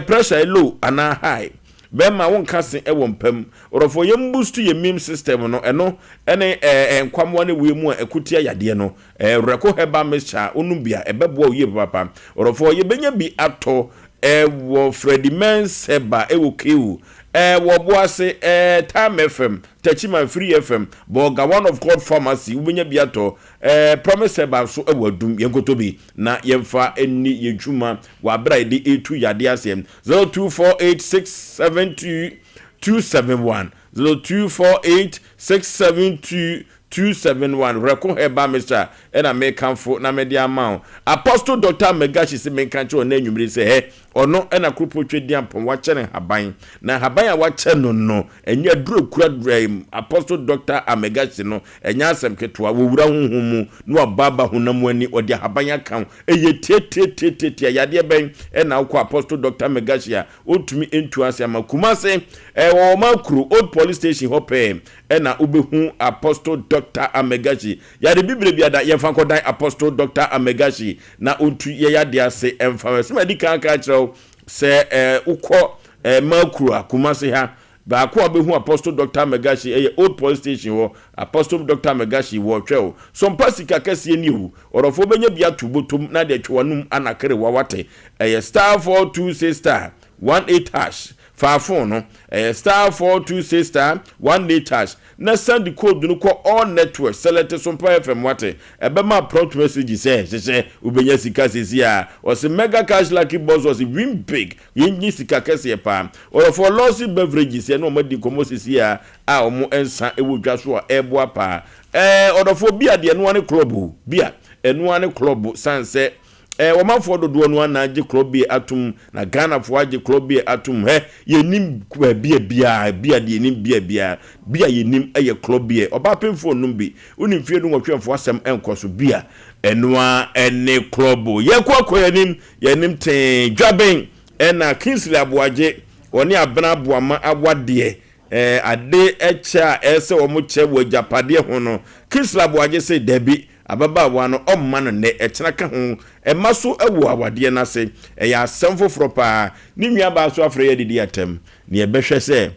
Pressure low anaa high. Bɛrima wonka se wɔ mpa mu. Ɔdɔfoɔ, yɛn boost yɛn immune system no, ɛno ne nkwammoa no ɛwɔ yɛn mu a ɛko tia yadeɛ no. Reko Herbal Mixture, wonom bi a, ɛbɛboa wo yie papaapa. Ɔdɔfoɔ, yɛbɛnya bi atɔ wɔ Freddie Mens Herbal wɔ KU. Ɛɛ wɔ Boase, ɛɛ Time FM, Techiman Free FM, Bolga One of God Pharmacy, wobɛnya bi atɔ. Ɛɛ Promise Herbal nso wɔ Adum, yɛnkɔtɔ bi na yɛmfa nni yɛn dwuma wɔ aberɛ a yɛde retu yadeɛ aseɛ. 0248672271, 02486722 271 Reko Herbal Mixture ɛna mekamfo na mede ama wo. Apostle Doctor Megashi se menka nkyerɛ wo nnɛ anwummere sɛ hɛ, ɔno ɛna Koropɔn Twedeampɔn wakyɛ no nhaban. Na nhaban a wakyɛ no no, ɛnyɛ aduro ekura ɛɛm Apostle Doctor Amegashi no, ɛnyɛ asɛm ketewa. Wɔwura honhom mu na wabɔ aba honam ani, ɔde ahaban aka ho. Ɛyɛ tiatiatiatiatia. Yadeɛ bɛn ɛna wokɔ Apostle Doctor Megashi a ɔntumi ntu ase ama? Kumase, ɛwɔ wɔn akuro, Old Police Station hɔ pɛɛ. Ɛna wobɛhu Apostle Doctor Amegashi. Yare bibire biada yɛmfa nkɔdan Apostle Doctor Amegashi na ɔntu yɛ yadeɛ ase mfa ma. Sɛ madi kan aka akyerɛ wo sɛ eh, wokɔ eh, Makuro a, Kumasi ha, Baako a wobɛhu Apostle Doctor Megashi ɛyɛ Old Police Station hɔ. Apostle Doctor Megashi wɔɔtwɛ wo. Sompa sika kɛseɛ nie o. Ɔdɔfoɔ bɛnya bi ato botom na de atwa w'anom anakerewa wate. Ɛyɛ star 426 star 18 hash. Fa phone no. Ɛyɛ star 426 star 18 hash na send code no kɔ all networks. Select Sompa FM wate. Ɛbɛma prompt message sɛ hyehyɛ wobɛnya sika seesei a. Ɔse Mega Cash Lucky Box ɔse win big. Yɛnye sika kɛseɛ paa. Ɔdɔfoɔ Lawson Beverages yɛne wɔn adi nkɔmmɔ seesei a a wɔn nsa wɔ dwa so a ɛreboa paa. Ɛɛ ɔdɔfoɔ bia deɛ ɛnoa ne club o. Bia ɛnoa ne club sane sɛ ɛɛ wɔmanfoɔ dodoɔ no ara na agye club beer atom na Ghanafoɔ agye club beer atom. Hɛ yɛnnim bia biara bia deɛ yɛnim bia biara bia yɛnim ɛyɛ club beer. Ɔbaa pemfoɔ nnom bi. Wonim mfeɛ dunwɔtwe mfoɔ asɛm ɛnkɔ so bia ɛnoa ɛne club o. Yɛkɔ akɔ yɛnim Yɛnim tee Dwaben ɛna Kingsley Aboagye wɔne Abena Aboama awadeɛ ɛɛ ade kyɛ a ɛsɛ wɔn kyɛ wɔ agyapadeɛ ho no Kingsley Aboagye se dabi ababaawa no ɔmma no nnɛ ɛkyena ka ho ɛma so wɔ awadeɛ no ase ɛyɛ asɛm foforɔ paa ne nuabaa so afrɛ yɛ adidi atɛm ne yɛbɛhwɛ sɛ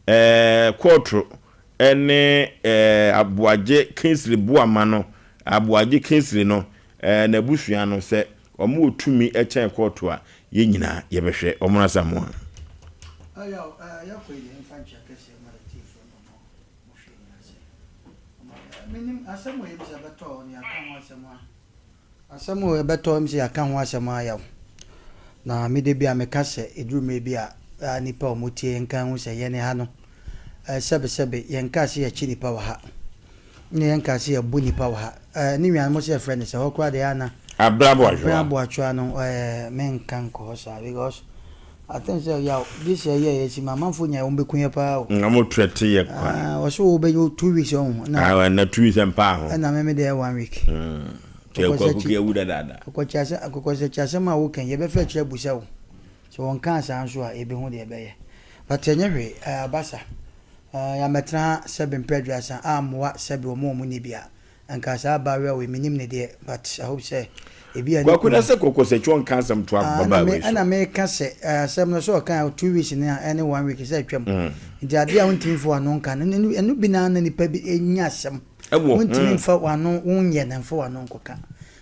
ɛɛ kɔɔto ɛne ɛɛ Aboagye Kingsley Boama no Aboagye Kingsley no ɛɛ n'abusua no sɛ Wɔn wɔ tumi kyɛn kɔɔto a yɛn nyinaa yɛbɛhwɛ wɔn Asamoah. Ɔyaw eh yɛkɔ yi deɛ yɛmfa nkyia kɛseɛ mma atiefoɔ ne wɔn a wɔhwɛ yɛn nyinaa sɛ wɔma eh menim asɛm wei sɛ ɛbɛtɔ hɔ no yɛaka ho asɛm a asɛm wei ɛbɛtɔ hɔ sɛ yɛaka ho asɛm a yaw na me da bi a meka sɛ ɛduru mmerɛ bi a a nnipa a wɔtie yɛn nka hu sɛ yɛne ha no eh sɛbesɛbe yɛnkaa sɛ yɛkye nnipa wɔ ha Ne yɛn kaa sɛ yɛbo nipa wɔ ha. Ɛɛ ne nuanom sɛ yɛfrɛ no sɛ hɔ koraa deɛ ana. Abena Aboatwoa. Abena Aboatwoa no ɛɛ me nka nkɔ hɔ saa because I think sɛ yaw this year yɛ yɛ si ma amanfoɔ nya wɔn bɛku yɛ paa o. Nka mo trɛte yɛ kwa. Ah wɔsɛ wo bɛ 2 weeks ɔho. Na ah na 2 weeks mpa ho. Ɛna me me deɛ 1 week. Mm. Kyɛ kwa kuku awu dadaada. Akɔkɔkyɛ asɛm akɔkɔkyɛ asɛm a wokan yɛbɛfɛ akyerɛ abusa wo. Sɛ wɔn kaa saa nso a yɛbɛhu deɛ ɛbɛyɛ. But ɛnyɛ hwee ɛɛ abasa. Yɛammɛtena ha sɛbe mprɛ aduasa ammoa sɛbe wɔn a wɔnni bi a, nka saa abaayewa wei mennim ne deɛ but I hope sɛ ebi a ne Kwaku na kunu sɛ kɔkɔsakyi ɔnka asɛm to Ah, ɛna ababaawa me yi so. ɛna meka sɛ eh, asɛm no sɛ ɔka 2 weeks ne a ɛne 1 week sɛ atwam nti adeɛ a wontumi mfa w'ano nka no ɛno ɛno bi na na nipa bi nya asɛm Ɛwɔ wontumi ho. mfa w'ano wonyɛ na mfa w'ano nkɔka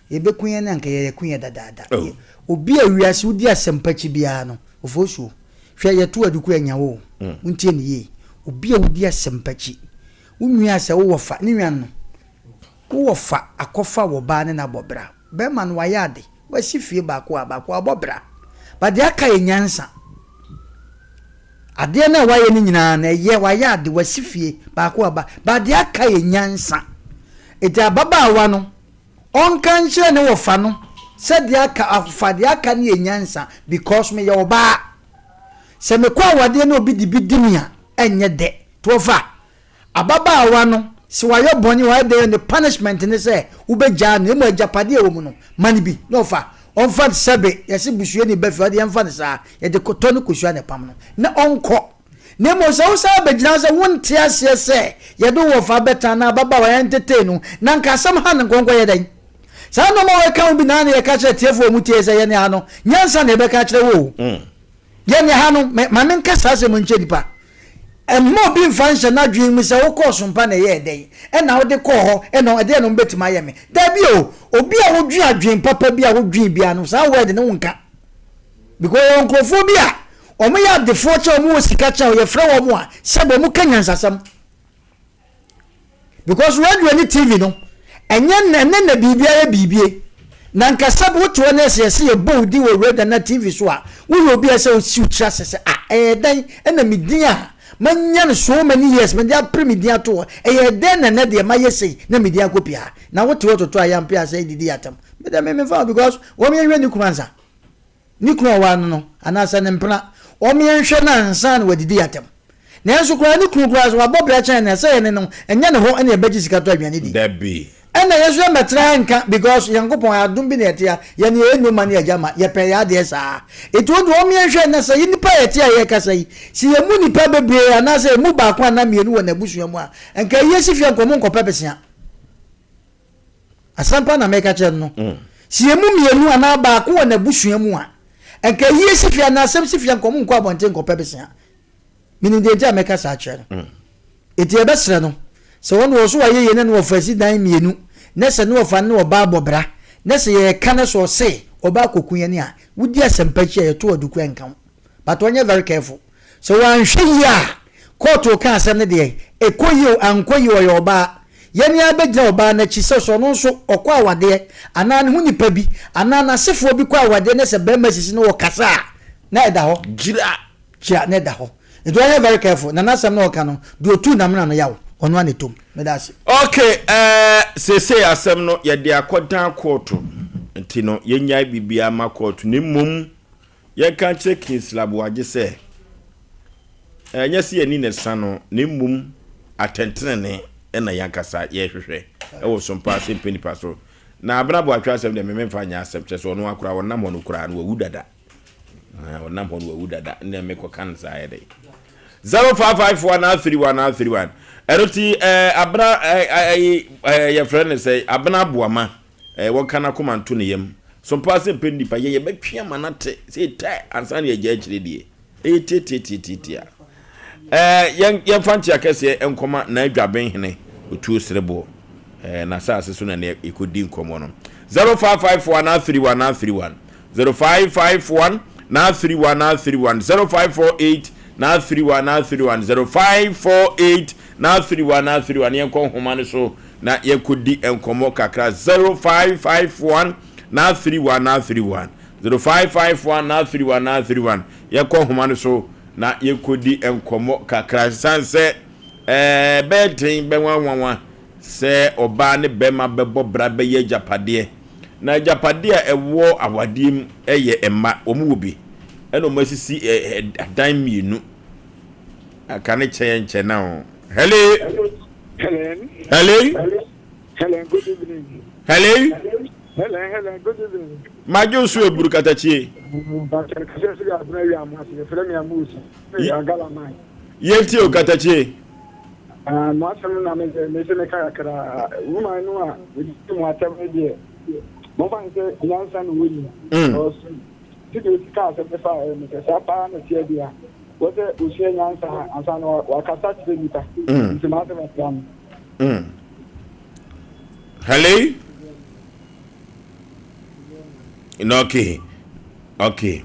yɛbɛku yɛn ne anka yɛyɛku yɛn dadaada Oh. Yɛ- obi a wiase wodi asɛmpa akyi biara no ofosuo Hwɛ, yɛto aduku anya wo o, montie no yie. Obi a wodi asɛmpa akyi, wo nua sɛ wo wɔfa, ne nua no, wo wɔfa akɔfa wɔ baa ne no abɔ bra. Bɛrima no wayɛ ade, wasi fie baako a baako abɔ bra. But deɛ aka yɛ nyansa. Adeɛ no a wayɛ no nyinaa no ɛyɛ, wayɛ ade, wasi fie baako aba, but deɛ aka yɛ nyansa. Eti ababaawa no, Ɔnka nkyerɛ ne wɔfa no sɛ deɛ aka afa deɛ aka no yɛ nyansa because meyɛ ɔbaa. Sɛ mekɔ awadeɛ na obi de bi di me a ɛnyɛ dɛ. To ɔfa ababaawa no sɛ wayɛ bɔne wayɛ dɛn ne punishment ne sɛ wobɛgyaa no mmom agyapadeɛ a ɛwɔ mu no ma no bi na ɔfa ɔmfa sɛbe yɛse busuani ba fie ɔde yɛmfa no saa yɛde tɔ no kosua na ɛpam no na ɔnkɔ. Na mmom sɛ wosan bɛgyina hɔ sɛ wonte aseɛ sɛ yɛde wo wɔfa bɛtena anaa ababaawa a yɛntetee no, na anka asɛm ha no nkɔnkɔ yɛ dɛn? Saa nnoɔma wei ka ho bi na na yɛka kyerɛ atiefoɔ a wɔtie sɛ yɛne ha no, nyansa na yɛbɛka akyerɛ wo o. Yɛne ha no, ma menka saa asɛm nkyerɛ nnipa. Mma obi mfa nhyɛ n'adwene mu sɛ wokɔɔ sompa na ɛyɛɛ dɛn, ɛna wode kɔɔ hɔ, ɛna ɛdeɛn na wɔbɛtumi ayɛ me. Dabi o, obi a wodwen adwene papa bi a wodwen biara no, saa word no wonka. Because yɛwɔ nkurɔfoɔ bi a wɔn yɛ adefoɔ kyɛn wɔn wɔ sika kyɛn yɛfrɛ wɔn a sɛbi wɔn ka nyansasɛm. Because radio ne TV no ɛnyɛ ɛnɛ na biribi ayɛ biribie. Na nka sɛbi wote hɔ na ɛsɛ yɛsɛ yɛbɔ wo din wɔ radio na TV so a woyɛ obi a ɛsɛ wosi wo tiri ase sɛ ah ɛyɛ dɛn ɛna me din a manya no so many years mede apere me din ato hɔ ɛyɛ dɛn na ɛnɛ deɛ mayɛ sei na me din akɔ pia na wote hɔ toto ayampe asɛ didi atam. Me deɛ me memfa ho because wɔn yɛnhwɛ ne kunu ansa. Ne kunu a ɔware no no, anaasɛ ne mpena, wɔnhwɛ no ansa na wɔadidi atɛm. Nanso koraa ne kunu koraa sɛ wabɔ bra kyɛn no a, sɛ yɛne no, ɛnyɛ ne hɔ na yɛbɛgye sika tɔ aduane di. Dabi. Ɛna yɛn nso yɛmmɛtra ha nka because Nyankopɔn adom bi na yɛte ha, yɛne yɛn nnwuma ne agya ma, yɛpɛ yɛn adeɛ saa. Nti wo deɛ wɔnhwɛ na sɛ nnipa a yɛte a yɛrekasa yi, sɛ yɛn mu nnipa bebree anaasɛ yɛn mu baako anaa mmienu wɔ n'abusua mu a, nka ayie si fie a nka wɔnkɔpɛ besea. Asɛm pa na meka kyerɛ no no. Sɛ yɛn mu mmienu anaa baako wɔ n'abusua mu a, nka ayie si fie anaa asɛm si fie a, nka wɔn nkɔ abɔnten nkɔpɛ besea. Menim deɛ nti a mɛka saa akyerɛ no. Enti yɛbɛsrɛ no, sɛ ɔno ɔso wayɛ yie na ne wɔfa asi dan mmienu, na sɛ ne wɔfa ne ɔbaa bɔ bra, na sɛ yɛreka na sɛ ɔse ɔbaa kɔku yɛn a, wodi asɛmpa akyi a yɛto aduku ɛnka ho. But ɔnyɛ very careful. Sɛ wanhwɛ yie a, kɔɔto reka asɛm no deɛ, ɛkɔ yie o, ankɔ yie o, ɔyɛ ɔbaa. Yɛn ara bɛgyina ɔbaa no akyi sɛ sɛ ɔno nso ɔkɔ awadeɛ anaa ne ho nipa bi anaa n'asefoɔ bi kɔ awadeɛ na sɛ barima sisi no ɔkasa a, na ɛda hɔ. Gyira! Kyira na ɛda hɔ. Nti ɔnyɛ very careful na n'asɛm na ɔka no, deɛ ɔtuu n'amena no yaw, ɔno ara na ɛtɔ mu. Meda ase. Ok eh, seesei asɛm no yɛde akɔdan kɔɔto, nti no yɛnnyae biribiara mma kɔɔto na mmom yɛnka nkyerɛ Kingsley Aboagye sɛ ɛnyɛ sɛ yɛn ani na ɛsa no na mmom atɛntenenee na yɛn ankasa yɛrehwehwɛ wɔ Sompa Asɛmpa Nipa so. Na Abena Aboatwe asɛm deɛ me memfa nyɛ asɛm, kyerɛ sɛ ɔno ara koraa ɔnam hɔ no koraa no wawu dada. Ah, ɔnam hɔ no wawu dada ne mekɔka no saa yɛ dɛ 0554 931 931 ɛno ti eh, abena eh, eh, eh, yɛfrɛ no sɛ abena aboama eh, wɔnka no akoma nto ne yam so mpa sɛ mpɛ nnipa yɛ yɛbɛtwe ama no ate sɛ ɛtɛ ansa ne yɛgya akyire deɛ Ɛyɛ tiatiatiatiatia. Ɛɛ yɛn yɛmfa nkyea kɛseɛ nkɔma n'adwaben hene Otuo Sereboɔ. Ɛɛ n'asase so na ne yɛkɔdi nkɔmmɔ no. 0554 931 931 0551 931 931 0548 931 931 0548 931 931 yɛnkɔ nhoma no so na yɛnkɔdi nkɔmmɔ kakra 0551 931 931 0551 931 931 Yɛnkɔ nhoma no so na yɛnkɔdi nkɔmmɔ kakra. Ɛsiane sɛ ɛbɛyɛ den, bɛyɛ nwanwa sɛ ɔbaa ne bɛrima bɛbɔ bra bɛyɛ agyapadeɛ. Na agyapadeɛ a ɛwɔ awadeɛ mu yɛ mma. Wɔn wɔ bi. Ɛna wɔn asisi adan mmienu. Aka ne kyɛn nkyɛn na o. Hello. Helen. Hello. Helen, good evening. Hello. Helen, Helen, good evening. Madwo so eburu katakyie. Yɛntie o katakyie. Mo asɛm na me sɛ meka kakra. Woman no a ɔdi mo atɛm no deɛ, momfa no sɛ nyansa na ɔnni. Ɔso sɛdeɛ ɔsi kaa asɛm no fa no sɛ saa paa na ɛteɛ deɛ a, wɔ sɛ ɔsua nyansa ansa na wakasa kyerɛ nnipa. Nti m'asɛm ɛtra no. Hello? No, okay. Okay.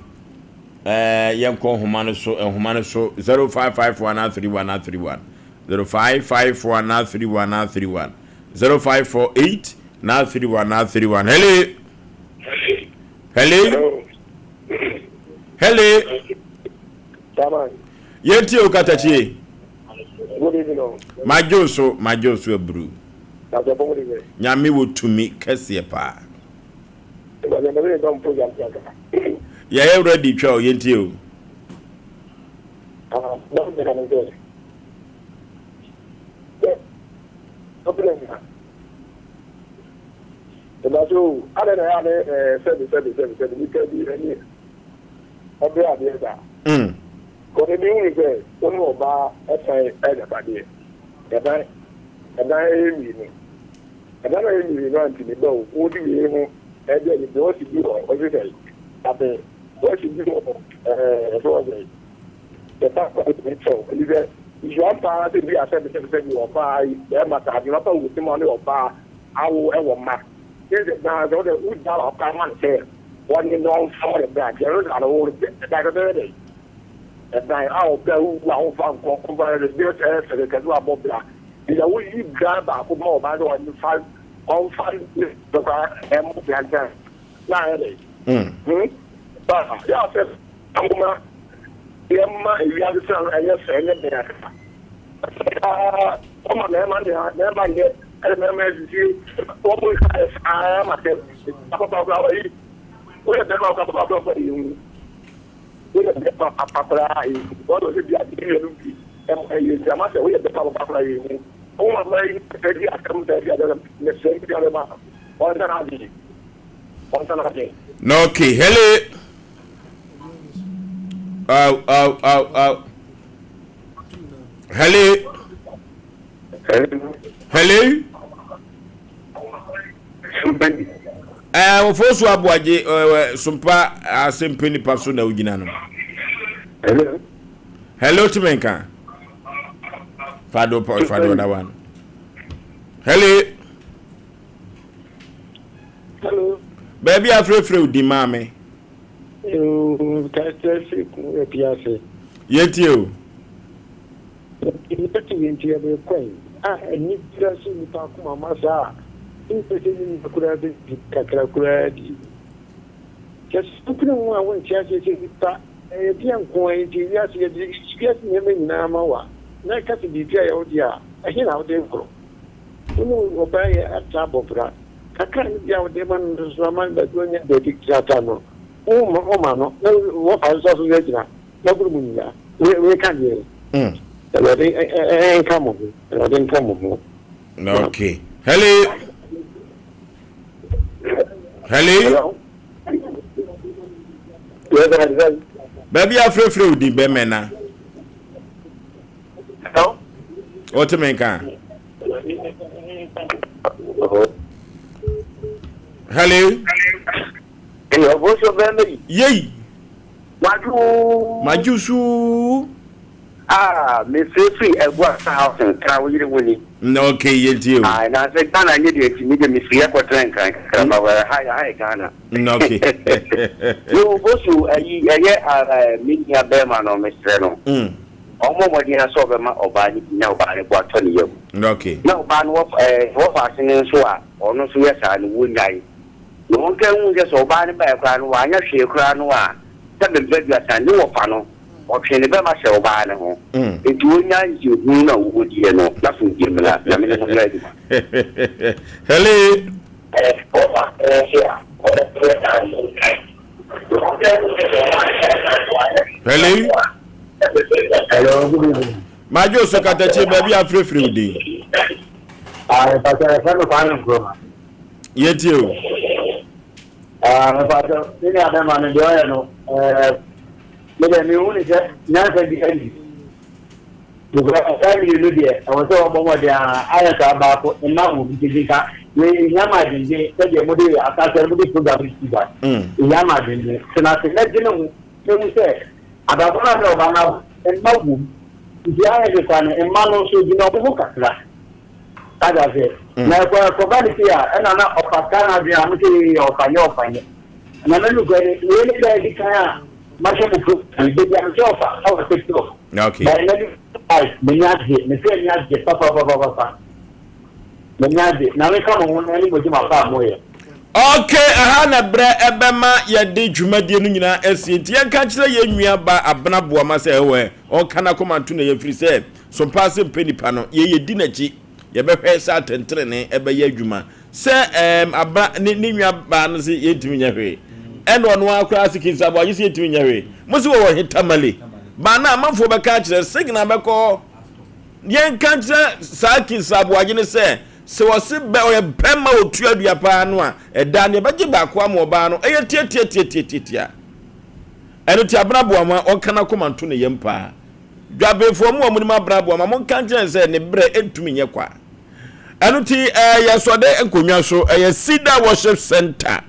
Eh, yɛnkɔ nhoma no so, nhoma no so 0554 931 0554 931 931 0548 931 931. Hello. Hello. Hello. Yɛntie o katakyie. Good evening o. Madwo so, madwo so aburu. Nyame wɔ tumi kɛseɛ paa. Yɛyɛ ready twa o, yɛntie o. Mm. Kɔde bi hunu sɛ wo ne ɔbaa san agyapadeɛ. Ɛdan, ɛdan ɛyɛ mmienu. Ɛdan a ɛyɛ mmienu a nti me ba o, wodi wei ho ɛde ayi deɛ ɔsi bi wɔ ɔsi sɛ abe ɔsi bi wɔ ɛɛ ɛfɛ wɔ sɛ ɛba kɔ ɛtumi kyɛw ɛdi sɛ nsuo paa sɛ bi asɛ bi sɛ bi sɛ bi ɔbaa yi bɛrima saa adwuma pa wɔ ti mu ɔne ɔbaa awo ɛwɔ mma ne sɛ naa sɛ ɔde wogya ɔbaa ma no sɛ wɔne no ɔmfa wɔn bra deɛ ɔno na wo ɛdan bɛbɛyɛ dɛ ɛdan a ɔbɛ wu a ɔmfa nkɔ ɔmfa yɛ dɛ sɛ ɛfɛ kɛkɛ no abɔ bra deɛ woyi bra baako ma ɔbaa sɛ ɔne fa ɔmfa ne bɛkora ɛmo bra nkyɛn na ayɛ dɛ hmm ba yɛ asɛ akoma yɛma ewiase sɛ no ɛnyɛ fɛ ɛnyɛ bɛn akasa ɔma mɛɛma nea mɛɛma nyɛ ɛna mɛɛma asisi wɔn mo nsa yɛ saa ma sɛ papa kora ɔyi woyɛ bɛɛma kora papa kora ɔyɛ hu woyɛ bɛɛma papa kora yɛ hu wɔn ɔsɛ bi adi yɛ no bi ɛmɔ ɛyɛ nti ama sɛ woyɛ bɛɛma papa kora yɛ hu wɔn ma ma yi sɛ di asɛm sɛ di asɛm ne sɛ di asɛm a wɔn nsa na adi wɔn nsa na adi. Na okay hele aw aw aw aw hele hele. Ɛɛ wɔfɔ so aboagye ɛɛ sompa asɛmpɛ nipa so na wogyina no. Hello. Hello, tumi nka. Fado fado ɔda wa no. Hello. Hello. Baabi afrɛfrɛ wo di maame. Kasa firi kun apiase. Yɛtie o. Yɛte yɛn nti yɛde kɔ yi a ani bira so nipa akoma ma saa a mpɛ sɛ ne nua koraa bɛdi kakra koraa di. Sɛ wopene ho a wonte aseɛ sɛ nipa ɛyɛ deɛ nko ara nti wiase yɛde wiase nneɛma nyinaa ma wo a na ɛka sɛ biribi a yɛ wo deɛ a ɛhe na wode rekorɔ? Wo ne ɔbaa yi atra abɔ bra kakra no bi a wode ma no nso ama no baabi ɔnya baabi tratra no woma no na wɔfa nso so agyina n'agoro mu nyinaa wei ka deɛ Awurade nka mo ho Awurade nka mo ho. Okay. Hello. Hello. Baabi afrɛfrɛ wo din bɛmɛ na. Wote me nka? Hello. Yei. Madwo suu. Ah, me firi firi Aguasa housing tra wo yere ho ni. Na okay, yɛntie o. Ah, na sɛ Ghana nye deɛ nti me deɛ me firi ɛkɔtena Nkran kakra ba wɛrɛ ha ha yɛ Ghana. Na okay. Yo, bosu ayi ɛyɛ ah, me nua bɛrima no mesrɛ no. Ɔmmɔ mmɔden ara sɛ ɔbɛma ɔbaa no bi na ɔbaa no bo atɔ ne yam. Na okay. Na ɔbaa no wɔ ɛɛ wɔfa ase no nso a ɔno nso yɛ saa no wɔnyae. Na wɔnka nhu sɛ sɛ ɔbaa no baeɛ koraa no wanyɛ hwee koraa no a sɛ mempɛ aduasa ne wɔfa no ɔtwee ne bɛma hyɛ ɔbaa no ho. Enti wɔnya nkyehunu no a wɔdiiɛ no n'asomdwie mmra. Nyame ne mo nyɛ adwuma. Hello. Hello. Hello, good evening. Madwo so katakye baabi afirafiri wo din. Ah, mpakyɛ yɛfrɛ me Kwame Nkrumah. Yɛtie o. Ah, mpakyɛ me nua bɛma no deɛ ɔyɛ no ɛɛ me deɛ mehu ne sɛ nyansa bi adi. Because ɔbaa mmienu deɛ ɛwɔ sɛ wɔbɔ mmɔden a ayɛ saa baako mma wɔ bi tete nka wei ehia ma adwendwen sɛdeɛ mode asase no mode program no si ba ehia ma adwendwen tena ase na dwene ho na hu sɛ abrabɔ no a ne ɔbaa no abɔ mma wom nti ayɛ de kwa no mma no nso gyina ɔmo ho kakra ade ase na ɛkɔ ɛkɔba ne sei a ɛna na ɔfa saa na adwene a mo sɛ yɛ ɔfa nyɛ ɔfa nyɛ na mɛnu kɔ ne wei ne da adi kan a Mahyɛ mo program baabi a mesɛ ɔfa ɛwɔ TikTok. Okay. But ɛnɛ bi ai m'ani agye mesɛ ani agye papapapapa m'ani agye na meka mo ho na ɛne mo adwuma pa a moyɛ. Okay, ɛha na berɛ ɛbɛma yɛde dwumadie no nyinaa asie nti yɛnka nkyerɛ yɛn nua ba Abena Boama sɛ ɛwɔ ɔnka n'akoma nto na yɛfiri sɛ sompa ase mpɛ nipa no yɛ yɛdi n'akyi yɛbɛhwɛ sɛ atɛntenene ɛbɛyɛ adwuma Sɛ ɛɛm abra ne ne nua baa no se yɛntumi nyɛ hwee. Ɛna ɔno ara koraa se Kinsa Aboagye se yɛntumi nyɛ hwee. Mo se wɔwɔ he Tamale. Baa no a amanfoɔ bɛka akyerɛ signal bɛkɔ hɔ. Yɛnka nkyerɛ saa Kinsa Aboagye no sɛ sɛ ɔse bɛ ɔyɛ bɛma ɔtua dua paa no a ɛda no yɛbɛgye baako ama ɔbaa no. Ɛyɛ tiatiatiatiatia. Ɛno nti Abena Boamah ɔnka n'akoma nto ne yam paa. Dwabenfoɔ mo a monim Abena Boamah monka nkyerɛ no sɛ ne berɛ ntumi nyɛ kwa. Ɛno nti ɛyɛ sɔde nkonnwa so, ɛyɛ Cedar Worship Center,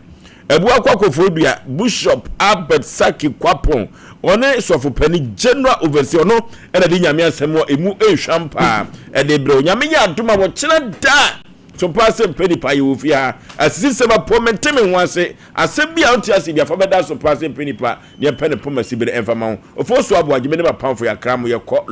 Abuakwa Koforidua, Bishop Albert Saki Kwapong, ɔne sɔfopani General Overseer, ɔno ɛna de Nyame asɛm a emu ehwam paa ɛde brɛ. Onyame yɛ adom a wɔkyena da so paa sɛ mpɛ nipa yɛ wɔ fie ha. Asisi sɛm apɔ mente me ho ase, asɛm bi a wonte ase bi afa bɛda so paa sɛ mpɛ nipa, neɛ mpɛ ne poma sibere ɛmfa ma ho. Ofosu Aboagye me ne m'apamfo yɛakra mo yɛkɔ.